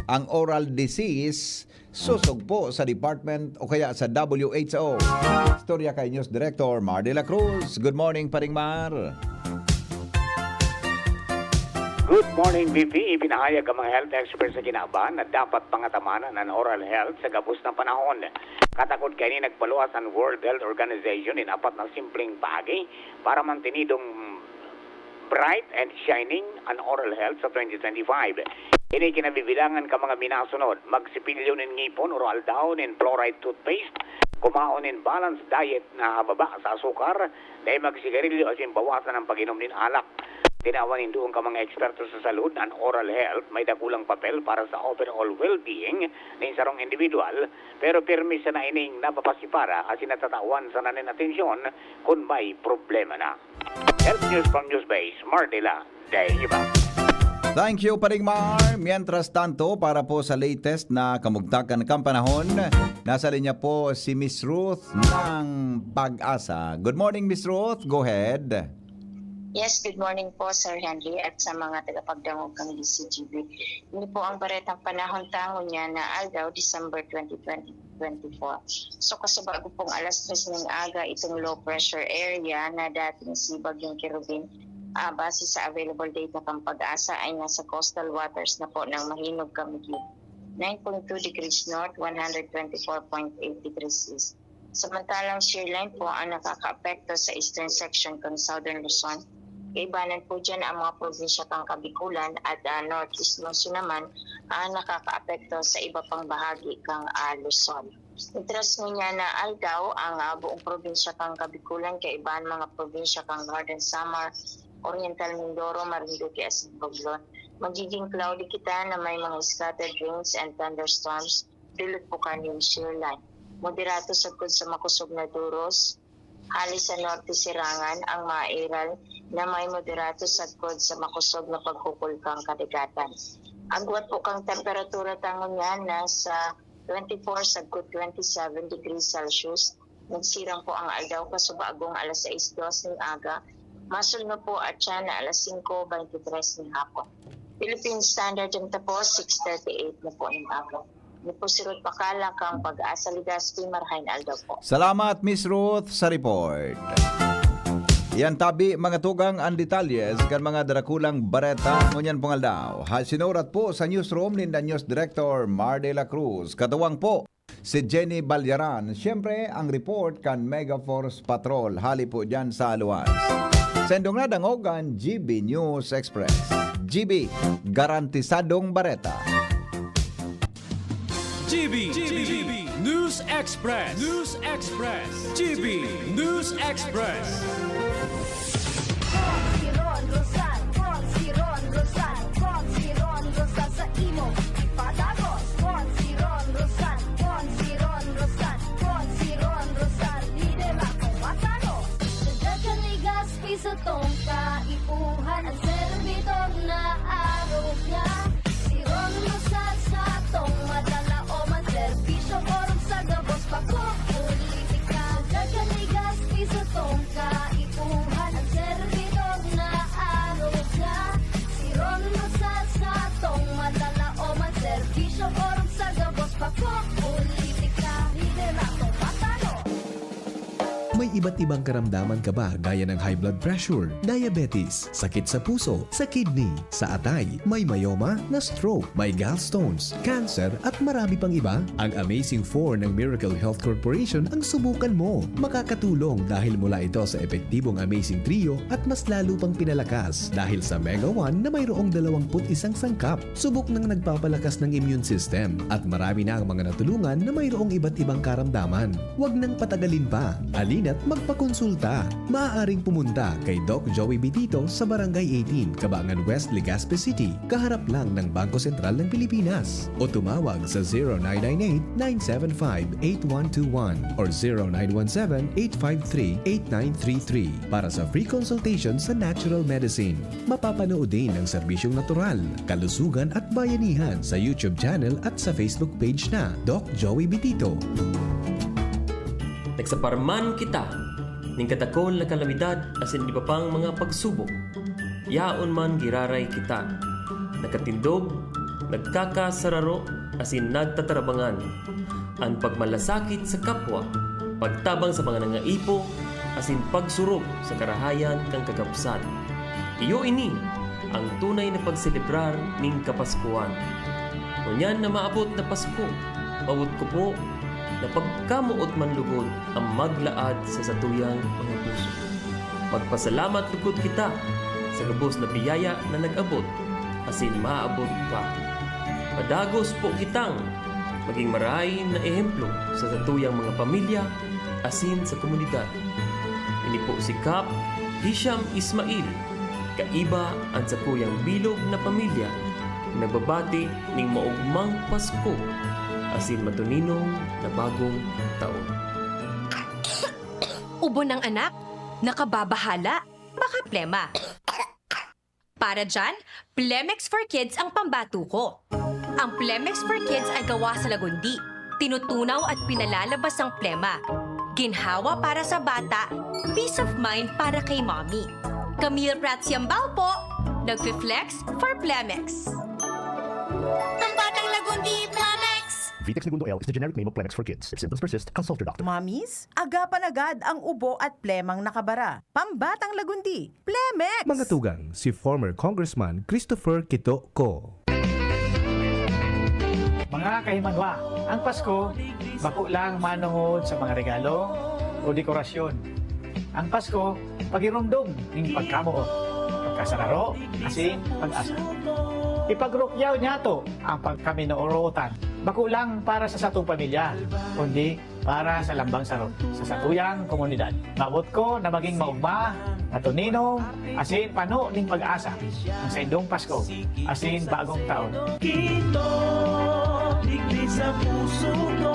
ang oral disease, susog po sa department o kaya sa W H O. Istorya kay News Director Mar de la Cruz. Good morning, Paring Mar. Good morning, B P. Ipinahayag ang mga health experts sa kinaban na dapat pangatamanan ang oral health sa gabos na panahon. Katakod kaini nagpaluwas ang World Health Organization nin apat na simpleng paagi para mantenidong bright and shining an oral health sa twenty twenty-five. Ini kinabibilangan ka mga minasunod: magsipilyo nin ngipon o aldaw nin fluoride toothpaste, kumaon nin balanced diet na hababa sa asukar, dai magsigarilyo asin bawasan ang pag-inom nin alak. Tinawan nin duon ka mga eksperto sa salud na an oral health may dakulang papel para sa overall well-being nin sarong individual, pero pirmi sana ining napapasipara asin natatawan sana nin atensyon kun may problema na. Health News from Newsbase, Mardela, Daiba. Thank you, Paring Mar. Mientras tanto, para po sa latest na kamugtakan kan panahon, nasa linya po si Miss Ruth ng Pag-asa. Good morning, Miss Ruth. Go ahead. Yes, good morning po, Sir Henry, at sa mga tagapagdangog ng D C G B. Ini po ang baretang panahon tango niya na aldaw, December twenty twenty-four. So, kasubago pong alas tres ng aga, itong low pressure area na dating si Bagyong Kerubin, ah, base sa available data ng Pag-asa, ay nasa coastal waters na po ng Mahinog, Camiguin, nine point two degrees north, one hundred twenty-four point eight degrees east. Samantalang shear line po ang nakakaapekto sa eastern section kan Southern Luzon. Kaibanan po dyan ang mga probinsya kan Kabikulan at, ah, Northeast Luzon naman ang nakakaapekto sa iba pang bahagi kan, ah, Luzon. Itras ngunyan na aldaw ang, ah, buong probinsya kan Kabikulan, kaibahan mga probinsya kan Northern Samar, Oriental Mindoro, Marinduque, asin Romblon. Magiging cloudy kita na may mga scattered rains and thunderstorms dulot po kan shear line. Moderato sagkod sa makosog na duros, hali sa norte sirangan ang mga iral na may moderato sagkod sa makosog na pagkukul kan kadagatan. Agwat po kan temperatura ta ngunyan nasa twenty-four sagkod twenty-seven degrees Celsius. Nagsirang po ang aldaw kasubago ang alas sais dos ning aga. Masunod po at siya na alas singko beintitres ning hapon. Philippine Standard Time tapos six thirty-eight na po ning aga. Ni po si Ruth Pakala kang Pag-asa Legazpi, marahay na aldaw po. Salamat, Miss Ruth, sa report. Yan tabi, mga tugang, ang detalyes kan mga darakulang bareta ngunyan pong aldaw. Ha, sinurat po sa newsroom ni News Director Mar de la Cruz. Katuwang po si Jenny Balyaran. Siyempre, ang report kan Mega Force Patrol. Hali po dyan sa luwas. Sendong na dangogan, G B News Express. G B, garantisadong bareta. G B, G B, News Express, News Express, G B News Express. Con si Ron Rosal, con si Ron Rosal, con si Ron Rosal sa imo ipadagos. Con si Ron Rosal, con si Ron Rosal, con si Ron Rosal, lidera ko matano. Dagdagan ni Gaspi sa tong kaipuhan, ang servidor na arog niya. Si Ron Rosal sa tong madala o man serbisyo, orog sa gabos pa ko politika. Dagdagan ni Gaspi sa tong kaipuhan, ang servidor na arog niya. Si Ron Rosal sa tong madala o man serbisyo, orog sa gabos pa ko politika. Lidera ko matano. May iba't ibang karamdaman ka ba gaya ng high blood pressure, diabetes, sakit sa puso, sa kidney, sa atay, may myoma, na-stroke, may gallstones, cancer at marami pang iba? Ang Amazing four ng Miracle Health Corporation ang subukan mo. Makakatulong dahil mula ito sa epektibong Amazing Trio at mas lalo pang pinalakas dahil sa Mega one na mayroong dalawang put isang sangkap. Subok nang nagpapalakas ng immune system at marami na ang mga natulungan na mayroong iba't ibang karamdaman. Huwag nang patagalin pa. Halina't magpakonsulta. Maaaring pumunta kay Doc Joey Bitito sa Barangay eighteen, Cabangan West, Legazpi City, kaharap lang ng Bangko Sentral ng Pilipinas. O tumawag sa zero nine nine eight, nine seven five, eight one two one or zero nine one seven, eight five three, eight nine three three para sa free consultation sa natural medicine. Mapapanood din ang serbisyong natural, kalusugan at bayanihan sa YouTube channel at sa Facebook page na Doc Joey Bitito. Nagsaparman kita nin kadakul na kalamidad asin iba pang mga pagsubok. Yaon man giraray kita, nakatindog, nagkakasararo asin nagtatarabangan. An pagmalasakit sa kapwa, pagtabang sa mga nangaipo, asin pagsurog sa karahayan kan kakabsat. Iyo ini ang tunay na pagselebrar nin Kapaskuhan. Ngunyan na maabot na Pasko, mawot ko po na pagkamoot man lugod ang maglaad sa satuyang mga puso. Magpasalamat lugod kita sa gabos na biyaya na nag-abot asin maabot pa. Padagos po kitang magin marahay na ehemplo sa satuyang mga pamilya asin sa komunidad. Ini po si Kap Hisham Ismail, kaiba an sakuyang bilog na pamilya, nagbabati ning maogmang Pasko asin matuninong na bagong taon. Ubo ng anak, nakababahala, baka plema. Para dyan, Plemex for Kids ang pambato ko. Ang Plemex for Kids ay gawa sa lagundi. Tinutunaw at pinalalabas ang plema. Ginhawa para sa bata, peace of mind para kay mommy. Camille Prats Yambao po, nagfi-flex for Plemex. Pambatang lagundi, Plemex! Vitex Negundo L is the generic name of Plemex for kids. If symptoms persist, consult your doctor. Mommies, agapan agad ang ubo at plemang nakabara. Pambatang lagundi, Plemex! Mga tugang, si former Congressman Christopher Quito Co. Mga kahimanwa, ang Pasko bako lang manongod sa mga regalo o dekorasyon. Ang Pasko, pagiromdom ning pagkamoot, pagkasararo, asin pag-asa. Ipagrukyaw niyato ang pagkaminootan, bako lang para sa satong pamilya, kundi para sa lambang saro sa satuyang komunidad. Maabot ko na maging maugma, natuninong, asin pano ning pag-asa ang saindong Pasko asin Bagong Taon. Kito, digdi sa puso ko.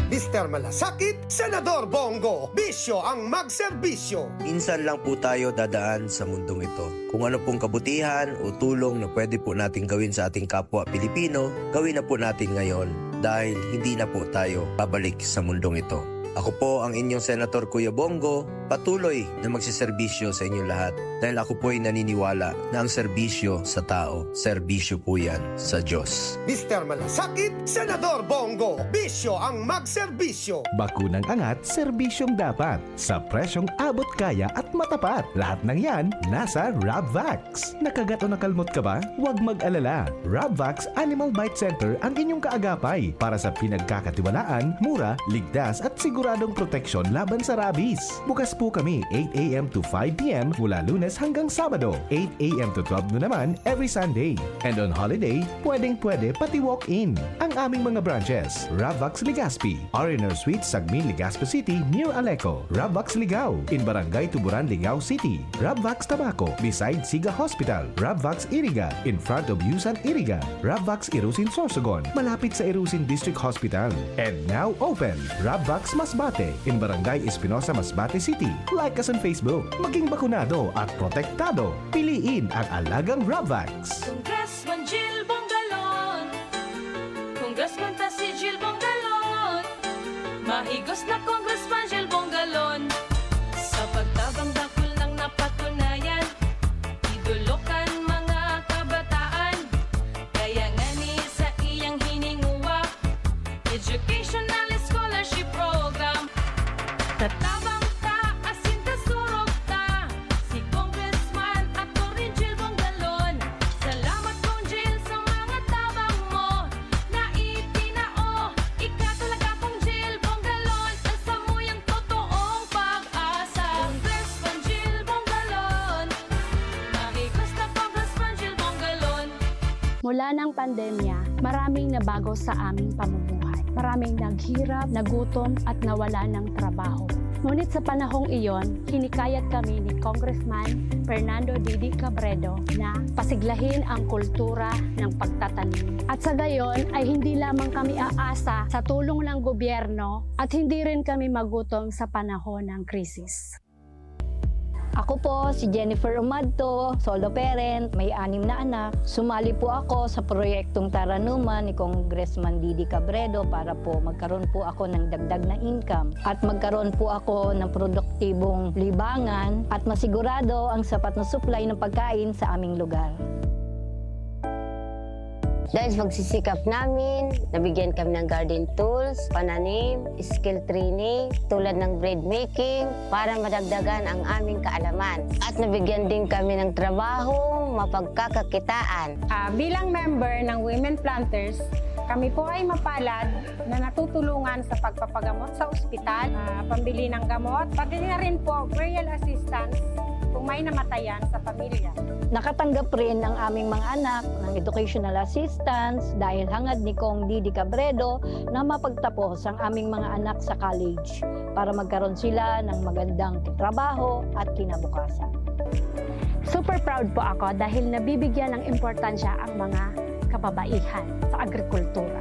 Mister Malasakit, Senador Bongo, bisyo ang magserbisyo. Minsan lang po tayo dadaan sa mundong ito. Kung ano pong kabutihan o tulong na pwede po natin gawin sa ating kapwa Pilipino, gawin na po natin ngayon dahil hindi na po tayo babalik sa mundong ito. Ako po ang inyong Senator Kuya Bongo, patuloy na magsiserbisyo sa inyong lahat dahil ako po'y naniniwala na ang serbisyo sa tao, serbisyo po yan sa Diyos. Mister Malasakit, Senador Bongo, bisyo ang magserbisyo. Bakunang angat, serbisyong dapat. Sa presyong abot kaya at matapat. Lahat ng yan, nasa Rabvax. Nakagat o nakalmot ka ba? Huwag mag-alala. Rabvax Animal Bite Center ang inyong kaagapay para sa pinagkakatiwalaan, mura, ligtas at siguradong proteksyon laban sa rabies. Bukas po kami eight a m to five p m mula Lunes hanggang Sabado, eight a m to twelve noon naman every Sunday. And on holiday, pwedeng-pwede pati walk-in. Ang aming mga branches, Ravvax Legazpi, R and R Suite, Sagmin, Legazpi City, near Aleco, Ravvax Ligao, in Barangay Tuburan, Ligao City, Ravvax Tabaco, beside Siga Hospital, Ravvax Iriga, in front of Yusan Iriga, Ravvax Irusin Sorsogon, malapit sa Irusin District Hospital. And now open, Ravvax Masbate, in Barangay Espinosa, Masbate City. Like us on Facebook. Maging bakunado at protektado. Piliin ang alagang Ravvax. Congressman Jill Bongalon. Congressman ta si Jill Bongalon. Mahigos na Congressman Jill Bongalon. Sa pagtabang dakul nang napatunayan, idolo kan mga kabataan. Kaya ngani sa iyang hininguwa, educational scholarship program. Tatabang ta asin kasurog ta, si Congressman Attorney Jill Bongalon. Salamat, Cong Jill, sa mga tabang mo na itinao. Ika talaga, Cong Jill Bongalon, ang samuyang totoong pag-asa. Congressman Jill Bongalon, mahigos na Congressman Jill Bongalon. Mula ng pandemya, maraming nabago sa aming pamumuhay. Maraming naghirap, nagutom, at nawala ng trabaho. Ngunit sa panahong iyon, hinikayat kami ni Congressman Fernando Didi Cabredo na pasiglahin ang kultura ng pagtatanim. At sa gayon ay hindi lamang kami aasa sa tulong ng gobyerno at hindi rin kami magutom sa panahon ng krisis. Ako po si Jennifer Umadto, solo parent, may anim na anak. Sumali po ako sa proyektong Taranuman ni Congressman Didi Cabredo para po magkaroon po ako ng dagdag na income at magkaroon po ako ng produktibong libangan at masigurado ang sapat na supply ng pagkain sa aming lugar. Dahil sa pagsisikap namin, nabigyan kami ng garden tools, pananim, skill training, tulad ng bread making, para madagdagan ang aming kaalaman. At nabigyan din kami ng trabaho, mapagkakakitaan. Ah, bilang member ng Women Planters, kami po ay mapalad na natutulungan sa pagpapagamot sa ospital, ah, pambili ng gamot, pati na rin po burial assistance kung may namatayan sa pamilya. Nakatanggap rin ang aming mga anak ng educational assistance dahil hangad ni Cong Didi Cabredo na mapagtapos ang aming mga anak sa college para magkaroon sila ng magandang trabaho at kinabukasan. Super proud po ako dahil nabibigyan ng importansya ang mga kababaihan sa agrikultura.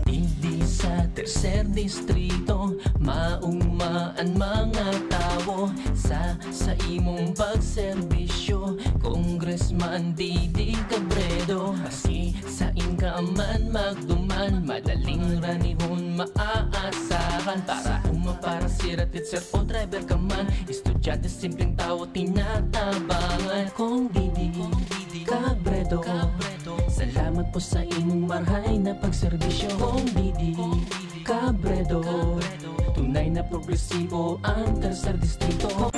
Digdi sa tercer distrito, maugma an mga tawo sa, sa imong pagserbisyo, Congressman Didi Cabredo. Maski sain ka man magduman, madaling ranihon maaasahan. Para uma, para sira, teacher o driver ka man, estudyante, simpleng tawo, tinatabangan. Cong Didi Cabredo, salamat po sa imong marhay na pagserbisyo. Cong Didi Cabredo, tunay na progresibo ang tercer distrito.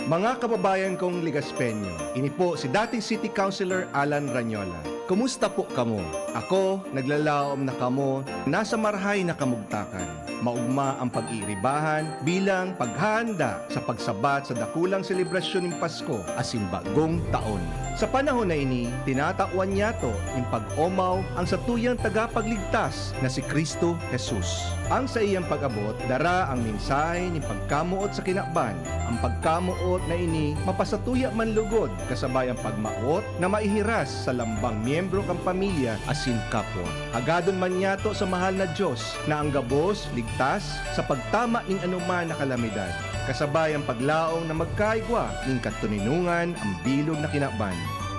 Mga kababayan kong Legaspeño, ini po si dating City Councilor Alan Rañola. Kumusta po kamo? Ako, naglalaom na kamo nasa marhay na kamugtakan. Maugma ang pag-iiribahan bilang paghahanda sa pagsabat sa dakulang selebrasyon nin Pasko asin Bagong Taon. Sa panahon na ini, tinatawan niyato nin pag-omaw ang satuyang tagapagligtas na si Cristo Jesus. Ang saiyang pag-abot dara ang mensahe nin pagkamoot sa kinaban. Ang pagkamoot na ini mapasatuya man lugod kasabay ang pagmawot na maihiras sa lambang miyembro kan pamilya asin kapwa. Hagadon man niyato sa mahal na Dios na ang gabos ligtas sa pagtama nin anoman na kalamidad, kasabay ang paglaom na magkaigwa nin katoninongan ang bilog na kinaban.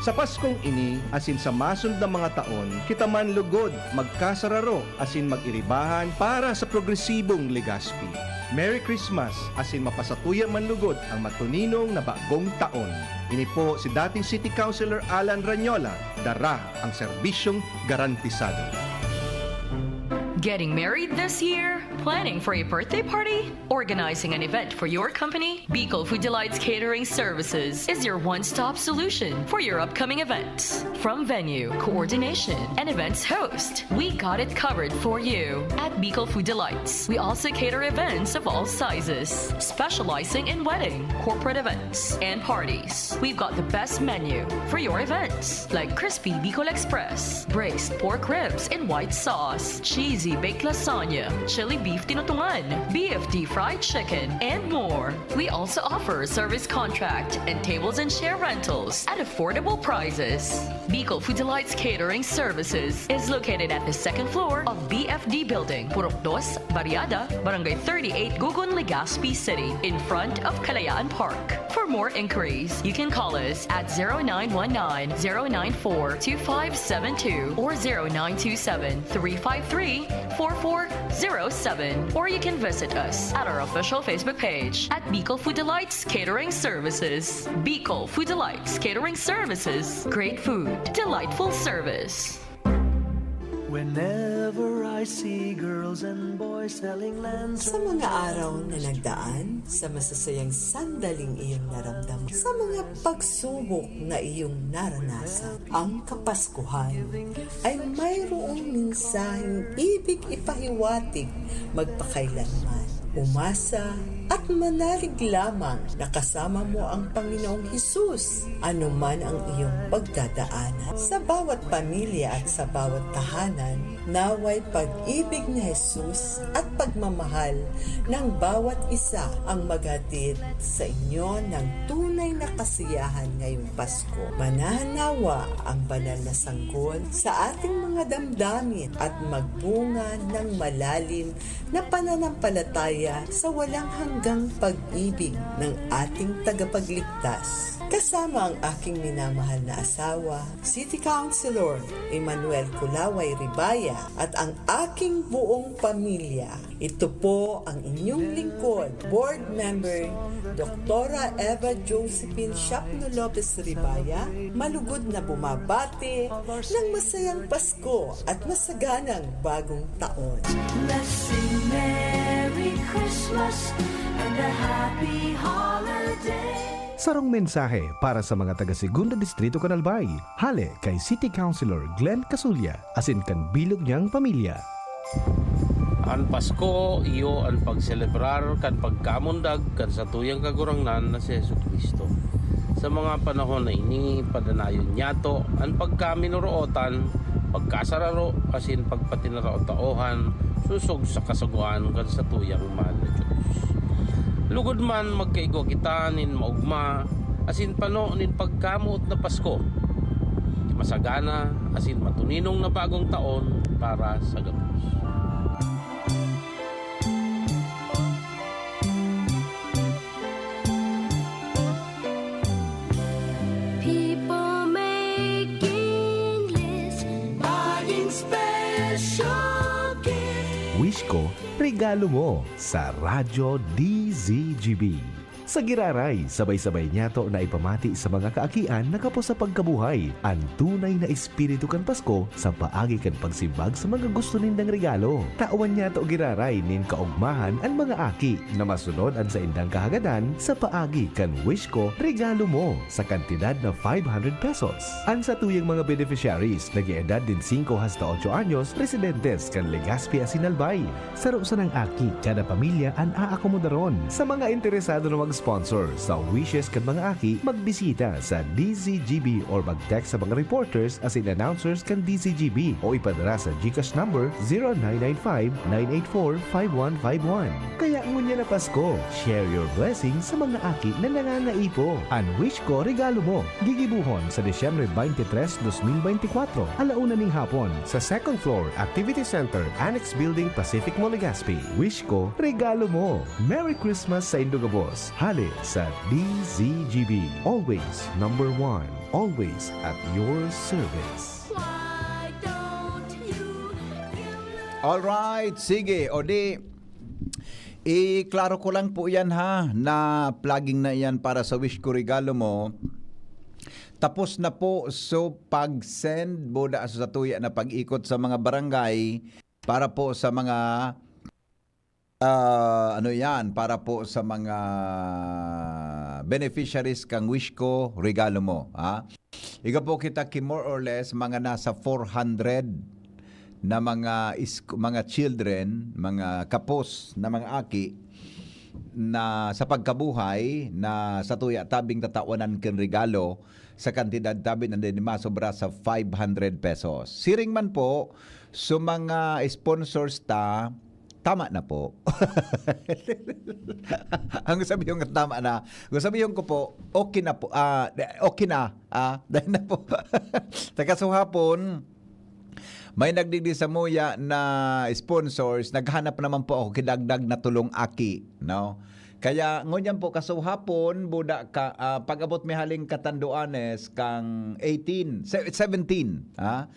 Sa Paskong ini asin sa masunod na mga taon, kita man lugod magkasararo asin mag-iribahan para sa progresibong Legazpi. Merry Christmas asin mapasatuya man lugod ang matuninong na Bagong Taon. Ini po si dating City Councilor Alan Rañola, dara ang serbisyong garantisado. Getting married this year? Planning for a birthday party? Organizing an event for your company? Bicol Food Delights Catering Services is your one-stop solution for your upcoming events. From venue, coordination, and events host, we got it covered for you. At Bicol Food Delights, we also cater events of all sizes, specializing in wedding, corporate events, and parties. We've got the best menu for your events, like crispy Bicol Express, braised pork ribs in white sauce, cheesy baked lasagna, chili beef tinutungan, B F D fried chicken, and more. We also offer service contract and tables and chair rentals at affordable prices. Bicol Food Delights Catering Services is located at the second floor of B F D Building, Purok Dos, Barriada, Barangay thirty-eight, Gugun, Legazpi City, in front of Kalayaan Park. For more inquiries, you can call us at zero nine one nine, zero nine four, two five seven two or zero nine two seven, three five three, four four zero seven, or you can visit us at our official Facebook page at Bicol Food Delights Catering Services. Bicol Food Delights Catering Services. Great food, delightful service. Whenever I see girls and boys selling lanterns. Sa mga araw na nagdaan, sa masasayang sandaling iyong naramdaman, sa mga pagsubok na iyong naranasan, ang Kapaskuhan ay mayroong mensaheng ibig ipahiwatig magpakailanman. Umasa at manalig lamang na kasama mo ang Panginoong Hesus, anuman ang iyong pagdadaanan. Sa bawat pamilya at sa bawat tahanan, naway pag-ibig ni Jesus at pagmamahal ng bawat isa ang maghatid sa inyo ng tunay na kasiyahan ngayong Pasko. Manahan nawa ang banal na sanggol sa ating mga damdamin at magbunga ng malalim na pananampalataya sa walang hanggang pag-ibig ng ating tagapagligtas. Kasama ang aking minamahal na asawa, City Councilor Emmanuel Kulaway Ribaya, at ang aking buong pamilya. Ito po ang inyong lingkod, Board Member, Doktora Eva Josephine Shapno Lopez Ribaya, malugod na bumabati ng masayang Pasko at masaganang Bagong Taon. Let's sing Merry Christmas and a Happy Holiday. Sarong mensahe para sa mga taga Segundo Distrito kan Albay, hale kay City Councilor Glenn Casulla asin kan bilog niyang pamilya. An Pasko iyo an pagselebrar kan pagkamundag kan satuyang Kagurangnan na si Jesu-Cristo. Sa mga panahon na ini, padanayon niyato an pagkaminorootan, pagkasararo, asin pagpatinarao-taohan sosog sa kasagoan kan satuyang mahal na Dios. Lugod man, magkaigwa kita nin maogma asin pano nin pagkamoot na Pasko, masagana asin matuninong na Bagong Taon para sa gabos. People making lists, buying special gifts. Wish ko, regalo mo sa Radyo D Z G B. Sa giraray, sabay-sabay niyato na ipamati sa mga kaakian na gapos sa pagkabuhay an tunay na espiritu kan Pasko sa paagi kan pagsimbag sa mga gusto nindang regalo. Tawan niyato giraray nin kaogmahan an mga aki na masunod an saindang kahagadan sa paagi kan Wish Ko, Regalo Mo sa kantidad na five hundred pesos. An satuyang mga beneficiaries, nag-eedad nin singko hasta otso anyos, residentes kan Legazpi asin Albay. Saro sanang aki kada pamilya an aakomodaron. Sa mga interesado na mag-sponsor sa wishes kan mga aki, magbisita sa D Z G B or mag-text sa mga reporters asin announcers kan D Z G B o ipadara sa GCash number zero nine nine five nine eight four five one five one. Kaya ngunyan na Pasko, share your blessing sa mga aki na nangangaipo. An Wish Ko, Regalo Mo, gigibohon sa Disyembre twenty-three, dos mil bente kwatro, ala una ning hapon, sa second floor, Activity Center, Annex Building, Pacific Mall, Legazpi. Wish Ko, Regalo Mo. Merry Christmas sa indo gabos. Hale sa D Z G B. Always number one. Always at your service. Why don't you give love? Alright, sige. O di, iklaro ko lang po yan ha, na plugging na yan para sa Wish Ko, Regalo Mo. Tapos na po, so pag-send, buda sa satuya na pag-ikot sa mga barangay, para po sa mga, ah, ano yan, para po sa mga beneficiaries kang Wish Ko, Regalo Mo, ha? Iga po kita ki more or less mga nasa four hundred na mga is-, mga children, mga kapos na mga aki na sa pagkabuhay na sa tuya tabing tatawanan kin regalo sa kantidad tabi na di masobra sa five hundred pesos. Siring man po, so mga sponsors ta, tama na po. Ang sabi yung tama na, ang sabi yung ko po, okay na po, ah, okay na, ah, dahil na po. Takasuhapon, may nagdigdi sa muya na sponsors, naghanap naman po ako kidagdag na tulong aki, no? Kaya ngunyan po, kasuhapon, buda ka, ah, pag-abot mi haling Catanduanes kang eighteen, se-, seventeen, ha?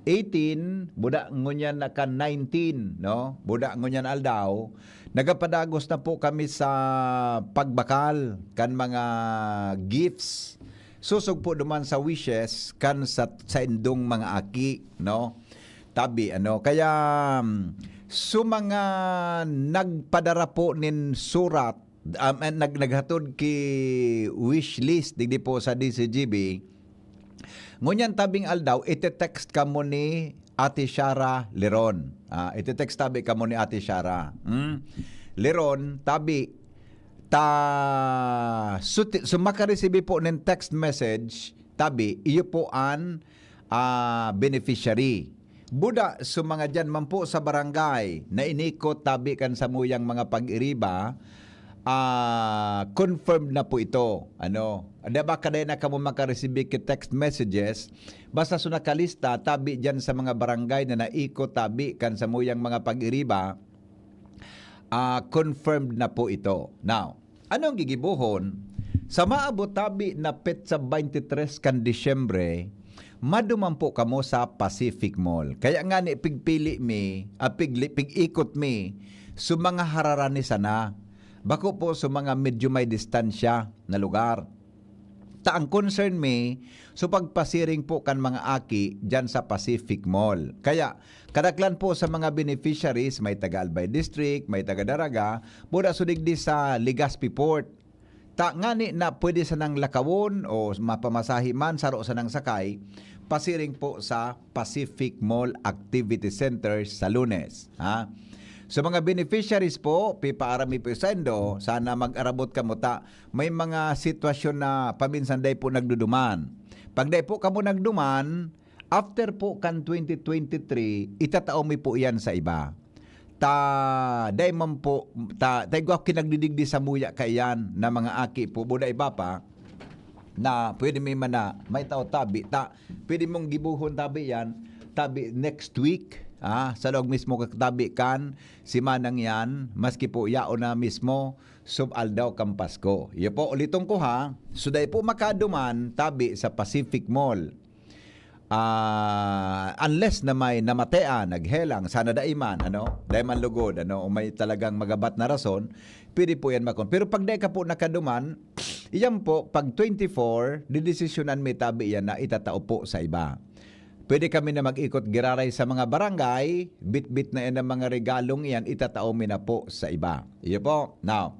Eighteen, buda ngunyan na kan nineteen, no? Buda ngunyan aldaw, nagapadagos na po kami sa pagbakal kan mga gifts. Susog po duman sa wishes kan sa, sa indong mga aki, no? Tabi, ano? Kaya, mm, so mga nagpadara po nin surat, um, and nag-, naghatod ki wish list, digdi po sa D C G B, ngunyan tabing aldaw, ite-text kamo ni Ate Shara Leron. Ah, ite-text tabi kamo ni Ate Shara. Hmm? Leron, tabi, ta, so, ti-, so makaresibi po nin text message, tabi, iyo po an, ah, beneficiary. Buda, so mga dyan man po sa barangay na inikot tabi kan samuyang mga pag-iriba, ah, confirmed na po ito. Ano? Di ba, kaday na kamo makaresibi ki text messages, basta so nakalista, tabi dyan sa mga barangay na naikot, tabi kan samuyang mga pag-iriba, ah, confirmed na po ito. Now, anong gigibohon? Sa maabot tabi na petsa twenty-three kan Disyembre, maduman po kamo sa Pacific Mall. Kaya nga ni pigpili mi, ah, pigli-, pig-ikot mi, so mga hararani sana. Bako po so mga medyo may distansya na lugar. Ta ang concern mi, so pagpasiring po kan mga aki dyan sa Pacific Mall. Kaya, kadaklan po sa mga beneficiaries, may taga Albay District, may taga Daraga, buda so digdi sa Legazpi Port. Ta ngani na pwede sanang lakawon o mapamasahe man, saro sanang sakay, pasiring po sa Pacific Mall Activity Center sa Lunes, ha? So, mga beneficiaries po, pipaaram mi po saindo, sana mag-arabot kamo ta may mga sitwasyon na paminsan dai po nagduduman. Pag dai po kamo nagduman, after po kan twenty twenty-three, itatao mi po iyan sa iba. Ta, dai man po, ta, ta igwa kinagdidigdi sa muya kaiyan na mga aki po, buda iba pa, na pwede mi man na may tao tabi, ta, pwede mong gibuhon tabi yan, tabi next week, ah, sa laog mismo ka tabi kan simanang yan, maski po yaon na mismo, sub-aldaw kan Pasko. Iyo po, uliton ko ha, so dai po makaduman tabi sa Pacific Mall. Ah, unless na may namatean, naghelang, sana dai man, ano, dai man lugod, ano, o may talagang magabat na rason, pwede po yan makon. Pero pag dai ka po nakaduman, iyan po, pag twenty-four, didesisyonan mi tabi yan na itatao po sa iba. Pwede kami na mag-ikot giraray sa mga barangay, bitbit na yan ang mga regalong iyan, itatao mi na po sa iba. Iyo po. Now,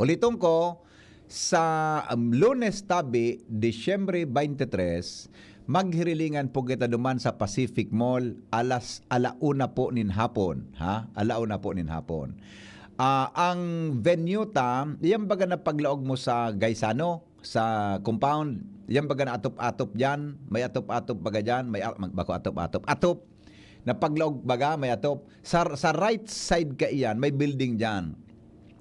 uliton ko, sa, um, Lunes tabi, Disyembre twenty-three, maghirilingan po kita duman sa Pacific Mall, alas, ala una po nin hapon, ha? Ala una po nin hapon. Ah, ang venue ta, iyan baga na paglaog mo sa Gaisano, sa compound, iyan baga na atop-atop diyan, may atop-atop baga diyan, may a-, mag-, bako atop-atop, atop, na paglaog baga, may atop. Sa, sa right side kaiyan, may building diyan.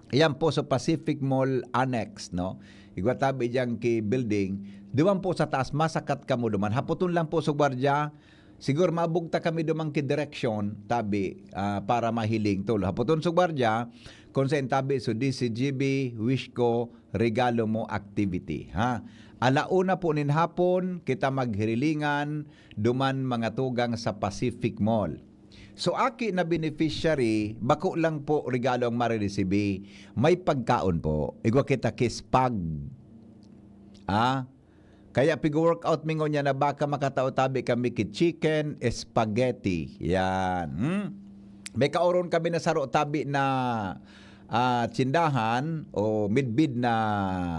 Iyan po sa Pacific Mall Annex, no? Igwa tabi diyan ki building. Duman po sa taas, masakat kamo duman. Hapoton lang po sa gwardiya. Siguro mabugta kami duman ki direksyon, tabi, ah, para mahiling tol. Hapoton sa gwardiya, kung saan tabi, so D C G B, Wish Ko, Regalo Mo activity, ha? Ala una po nin hapon, kita maghirilingan, duman mga tugang sa Pacific Mall. So, aki na beneficiary, bako lang po regalo ang mariresibi. May pagkaon po. Igwa kita kispag. Ah? Kaya pig-workout mi ngunyan na baka makatao tabi kami ki chicken spaghetti. Yan. Hmm? May kaoron kami na saro tabi na, ah, tsindahan o midbid na,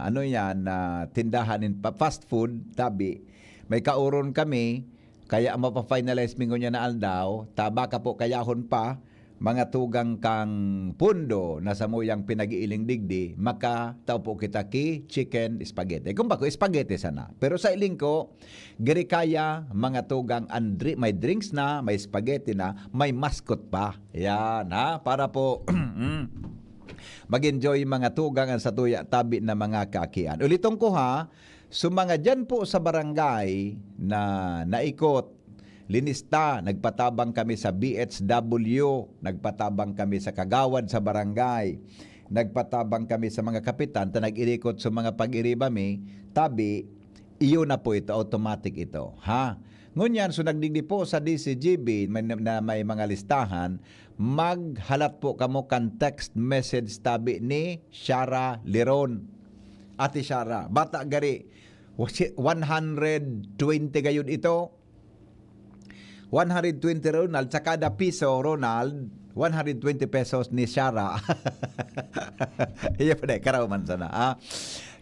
ano yan, na tindahan in pa-, fast food, tabi. May kaoron kami, kaya mapa-finalize mi ngunyan na aldaw, ta baka po kayahon pa, mga tugang kan pundo na samuyang pinag-iiling digdi, makatao po kita ki chicken spaghetti. Kung bako, spaghetti sana. Pero sa iling ko, giri kaya, mga tugang, ang dri-, may drinks na, may spaghetti na, may mascot pa. Yan, ha? Para po, mm, mag-enjoy, mga tugang, ang satuya tabi na mga kaakian. Uliton ko, ha, so mga dyan po sa barangay na naikot, linista, nagpatabang kami sa B H W, nagpatabang kami sa kagawad sa barangay, nagpatabang kami sa mga kapitan, ta nag-irikot sa mga pag-iriba mi, tabi, iyo na po ito, automatic ito, ha? Ngunyan, so nagdigdi po sa D C G B, may, na may mga listahan, maghalat po kamo kan text message tabi ni Shara Liron. Ate Shara, bata gari, wasi-, one hundred twenty gayud ito. One hundred twenty, Ronald, sa kada piso, Ronald, one hundred twenty pesos ni Shara. Iya pa na, karaw man sana, ha?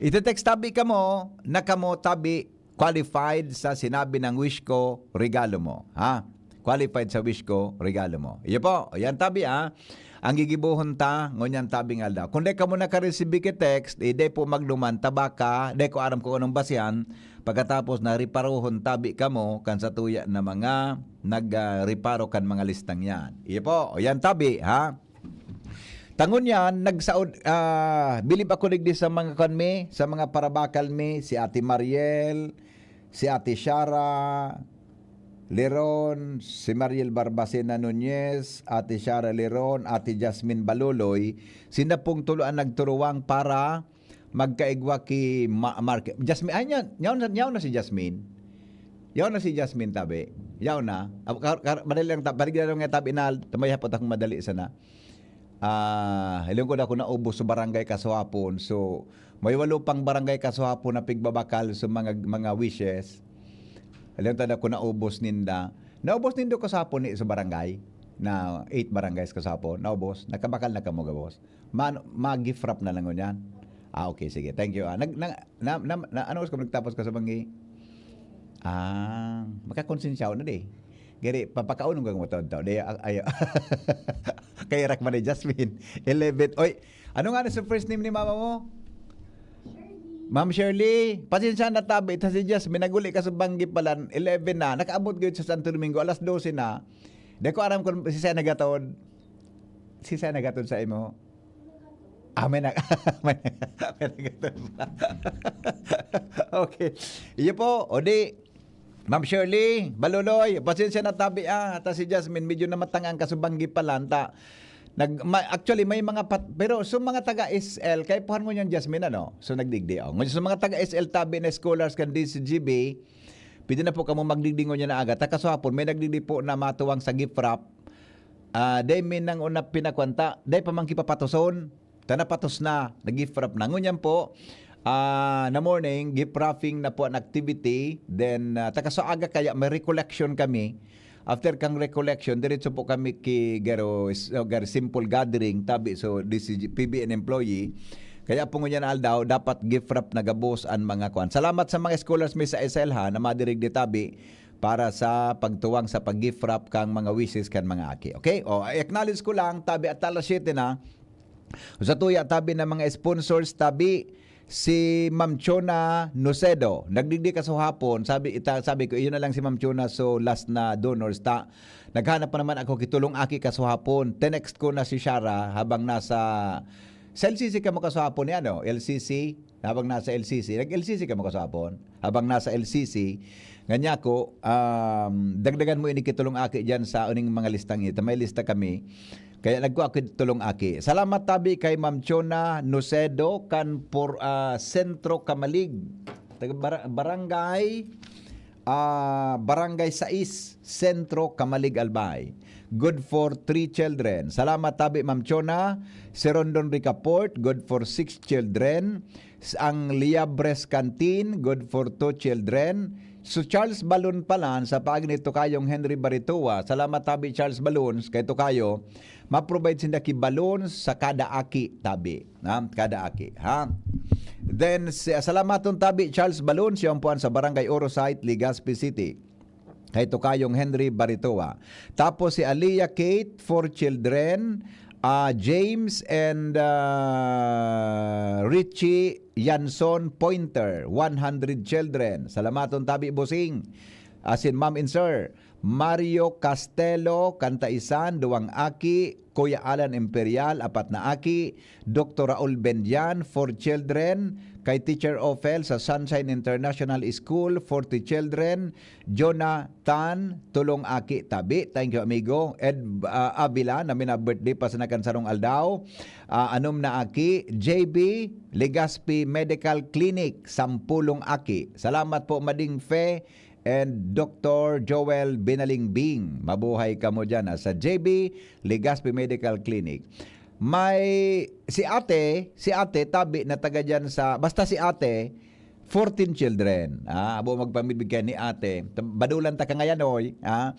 Iti-text tabi kamo, na kamo tabi qualified sa sinabi ng Wish Ko, regalo mo, ha? Qualified sa Wish Ko, regalo mo. Iyo po, yan tabi, ha? Ang gigibohon ta, ngunyan tabi nga aldaw. Kung di kamo nakaresibi ki text, eh, di po magduman, ta baka, di ko aram kung anong basihan, pagkatapos na reparohon tabi kamo kan satuya na mga nag, ah, reparo kan mga listang yan. Iyo po, o yan tabi, ha? Ta ngunyan, nagsaod, ah, bilib ako digdi sa mga kan mi, sa mga parabakal mi, si Ate Mariel, si Ate Shara Leron, si Mariel Barbacena Nunez, Ate Shara Leron, Ate Jasmine Baloloy, sinda pong tulo ang nagturuwang para magkaigwa ki Ma-, Mark. Jasmine, ay, nyaw, nyaw na, nyaw na si Jasmine. Yaw na si Jasmine, tabi. Yaw na. Ab-, kar-, kar-, madali lang, ta-, baligya lang nga tabi na, tamay hapot akong madali sana. Ah, lingkod ako naubos sa barangay kasuhapon. So, may walo pang barangay kasuhapon na pigbabakal sa mga, mga wishes. Lingkod ako naubos ninda. Naubos nindo kasuhapon ni sa barangay, na eight barangays kasuhapon. Naubos. Nakabakal na kamo gabos. Ma-, ma-gift wrap na lang ngunyan. Ah, okay, sige. Thank you, ah. Nag-, na, na, na, na, ano, oras ka nagtapos ka sa banggi? Ah, makakonsensyaw na di. Gari, papakaon ng mga tao. Di, ah, ay, kay Rakman ni Jasmine. Eleven. Oy, ano nga na sa first name ni mama mo? Ma'am Shirley, pasensya na tabi. Ito si Jasmine, naguli ka sa banggi pala. Eleven na. Nakaabot gayud sa Santo Domingo, alas dose na. Di ko aram kung si Sena Gatod. Si Sena Gatod sa imo. Ah, may nag-, may nag-, may nag-, okay. Iyo po, o di, Ma'am Shirley, Baluloy, pasensya na tabi, ah. Ta si Jasmine, medyo namatang ang kasubanggi pala, ta. Nag-, ma-, actually, may mga pat-, pero sa mga taga S L, kay puhan mo niyan, Jasmine, ano? So, nagdigdi, oh. Ngunyan, sa mga taga S L tabi na scholars kan D C G B, pwede na po kamo magdigdi ngunyan na aga. Ta kasuhapon, may nagdigdi po na matuwang sa gift wrap. Ah, dai mi nang una pinakwanta, dai pa man kipapatoson. Ta napatos na, nag-gift wrap na. Ngunyan po, ah, na morning, gift wrapping na po ang activity. Then, ah, ta kasuaga kaya may recollection kami. After kang recollection, diretso po kami ki garo, s-, oh, garo simple gathering, tabi, so, this is P B N employee. Kaya po ngunyan aldaw, dapat gift wrap na gabos ang mga kwan. Salamat sa mga scholars mi sa S L ha, na madirigdi tabi para sa pagtuwang sa pag-gift wrap kang mga wishes kan mga aki. Okay? O, i-acknowledge ko lang, tabi at alas siyete na, sa tuya tabi ng mga sponsors, tabi si Ma'am Chona Nocedo. Nagdigdi kasuhapon, sabi, ita-, sabi ko, "Iyon na lang si Ma'am Chona, so last na donors ta." Naghanap pa naman ako kitulong aki kasuhapon. Tinext ko na si Shara habang nasa, sa L C C kamo kasuhapon ni ano, L C C? Habang nasa L C C, nag-L C C kamo kasuhapon? Habang nasa L C C, nganyan ko, um, dagdagan mo ini kitulong aki diyan sa uning mga listang ito. May lista kami. Kaya nagkuha ako tulong aki. Salamat tabi kay Ma'am Chona Nocedo kan por-, ah, Sentro Camalig. Taga bara-, barangay, ah, Barangay sais, Sentro Camalig, Albay. Good for three children. Salamat tabi, Ma'am Chona. Si Rondon Ricaport, good for six children. S-, ang Liabres Canteen, good for two children. So, Charles Balon pala, sa paagi ni Tokayong Henry Baritoa. Salamat tabi, Charles Balon, kay Tokayo. Ma-provide sinda ki balon sa kada aki, tabi. Ha? Kada aki, ha? Then, si, salamaton tabi, Charles Balon, siya ang puan sa Barangay Oro Site, Legazpi City. Kay Tokayong Henry Baritoa. Tapos si Aliyah Kate, four children, ah, James and, ah, Richie Yanson Pointer, one hundred children. Salamaton tabi, Bossing. Asin Ma'am and Sir. Mario Castelo, Kantaisan, duwang aki, Kuya Alan Imperial, apat na aki, Doktor Raul Bendian, four children, kay Teacher Ophel sa Sunshine International School, forty children, Jonathan, tulong aki tabi. Thank you, amigo. Ed, ah, Avila, na mina-birthday pa sa nakan sarong aldaw. Ah, anom na aki, J B, Legazpi Medical Clinic, sampulong aki. Salamat po, Mading Fe and Doktor Joel Binalingbing. Mabuhay kamo dyan, ah, sa J B, Legazpi Medical Clinic. May, si ate, si ate, tabi na taga dyan sa, basta si ate, fourteen children. Ah, abo magpamibigay ni ate. Badulan ta ka ngayon, oy. Ah,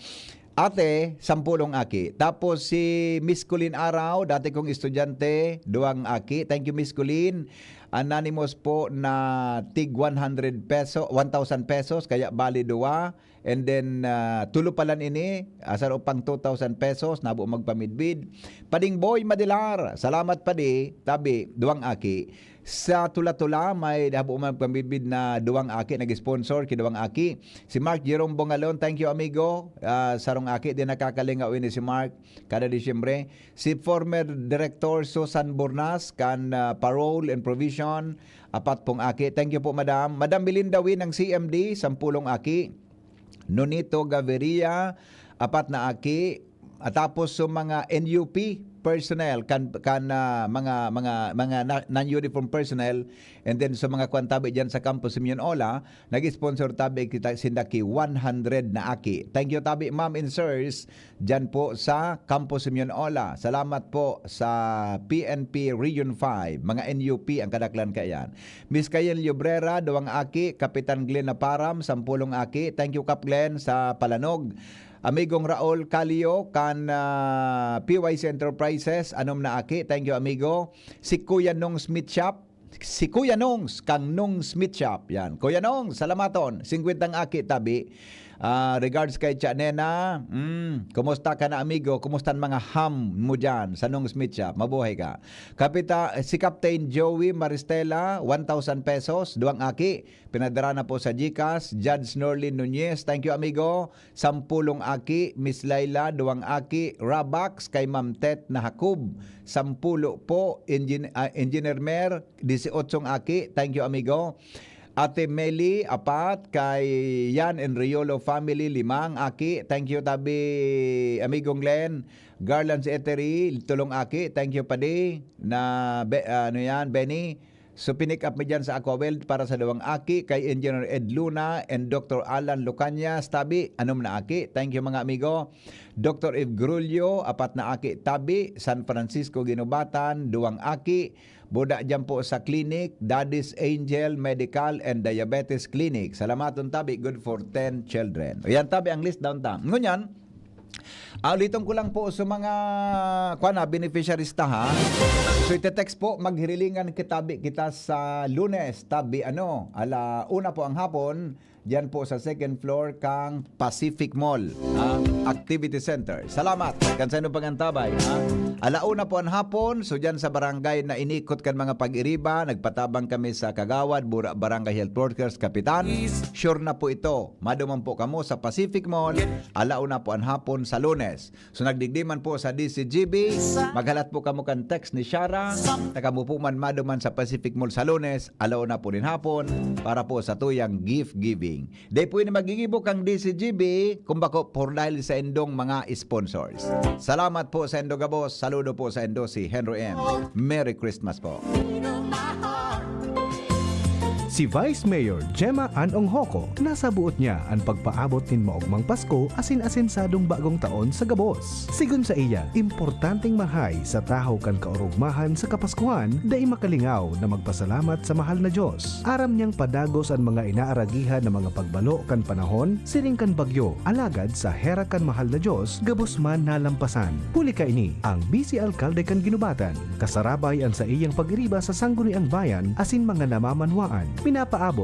ate, sampulong aki. Tapos si Miss Colleen Araw, dati kong estudyante, duwang aki. Thank you, Miss Colleen. Anonymous po na tig one hundred peso, one thousand pesos, kaya bali duwa. And then, ah, tulo pa lang ini, asar upang two thousand pesos, nabo magpamidbid. Pading Boy Madilar, salamat padi, tabi, duwang aki. Sa Tula-Tula, may habo magpamidbid na duwang aki, nag-sponsor ki duwang aki. Si Mark Jerome Bongalon, thank you, amigo. Ah, sarong aki, di nakakalingaw ini si Mark, kada Disyembre. Si former Director Susan Burnas, kan, ah, Parole and Provision, apat pong aki. Thank you po, Madam. Madam Belinda Win ng C M D, sampulong aki. Nonito Gaviria, apat na aki. At tapos sa mga N U P personnel, kan, kan, ah, mga, mga, mga na, non-uniform personnel, and then sa mga kwan tabi dyan sa Campo Simeon Ola, nag-sponsor tabi kita sinda ki one hundred na aki. Thank you tabi, ma'am and sirs, dyan po sa Campo Simeon Ola. Salamat po sa P N P Region five, mga N U P ang kadaklan kaiyan. Miss Kayen Llobrera, duwang aki, Kapitan Glenn Naparam, sampulong aki. Thank you, Kap Glenn, sa palanog. Amigong Raul Calio, kan, ah, P Y C Enterprises, anom na aki. Thank you, amigo. Si Kuya Nong Smith Shop, si Kuya Nongs, kang Nong Smith Shop. Yan. Kuya Nongs, salamaton. Singkwentang aki, tabi. Ah, regards kay Tia Nena. Mm, kumusta ka na, amigo? Kumusta ang mga ham mo dyan sa Nong Smith Shop? Mabuhay ka. Kapita, si Captain Joey Maristela, one thousand pesos, duwang aki. Pinadara na po sa GCash. Judge Norlin Nunez, thank you, amigo. Sampulong aki. Miss Laila, duwang aki. Rabax, kay Ma'am Tet na Hakob, sampulo po. Engin-, ah, Engineer Mer, dieciocho aki. Thank you, amigo. Ate Meli, apat. Kay Yan and Riolo family, limang aki. Thank you, tabi, amigong Glenn. Garland si Etery, tulong aki. Thank you, padi. Na, be-, ano yan, Benny? So, pinick up mi dyan sa Aquaworld para sa duwang aki, kay Engineer Ed Luna and Doktor Alan Lucanya, tabi, anom na aki. Thank you, mga amigo. Doktor Eve Grulio, apat na aki, tabi, San Francisco Ginubatan, duwang aki. Buda dyan po sa clinic, Daddy's Angel Medical and Diabetes Clinic. Salamaton tabi, good for ten children. O yan, tabi ang list down tam. Ngunyan, ah, uliton ko lang po sa mga, kwan na, beneficiaries ta, ha? So, ite-text po, maghirilingan kitabi kita sa Lunes, tabi ano, ala una po ang hapon, diyan po sa second floor kang Pacific Mall, ah, Activity Center. Salamat kan sa inyong pangantabay, ha? Ala una po ang hapon, so diyan sa barangay na inikot kan mga pag-iriba, nagpatabang kami sa kagawad, bura-, barangay health workers, kapitan. Sure na po ito. Maduman po kamo sa Pacific Mall, ala una po ang hapon sa Lunes. So, nagdigdi man po sa D C G B, maghalat po kamo kan text ni Shara, na kamo po man maduman sa Pacific Mall sa Lunes, alauna po nin hapon, para po sa tuyang gift giving. Dai po ini magigibo kang D C G B, kung bako por dahil sa indong mga sponsors. Salamat po sa indo gabos, saludo po sa indo si Henry M. Merry Christmas po. Si Vice Mayor Gemma Ann Onghoco, nasaboot niya an pagpaabot nin maogmang Pasko asin asensadong bagong taon sa gabos. Sigon saiya, importanteng marhay sa tahaw kan kaorogmahan sa Kapaskuhan, dai makalingaw na magpasalamat sa mahal na Dios. Aram niyang padagos an mga inaaragihan na mga pagbalo kan panahon, siring kan bagyo, alagad sa herak kan mahal na Dios, gabos man nalampasan. Huli kaini, ang Vice Alkalde kan Guinobatan, kasarabay an saiyang pag-iriba sa Sangguniang Bayan asin mga namamanwaan, pinapaabot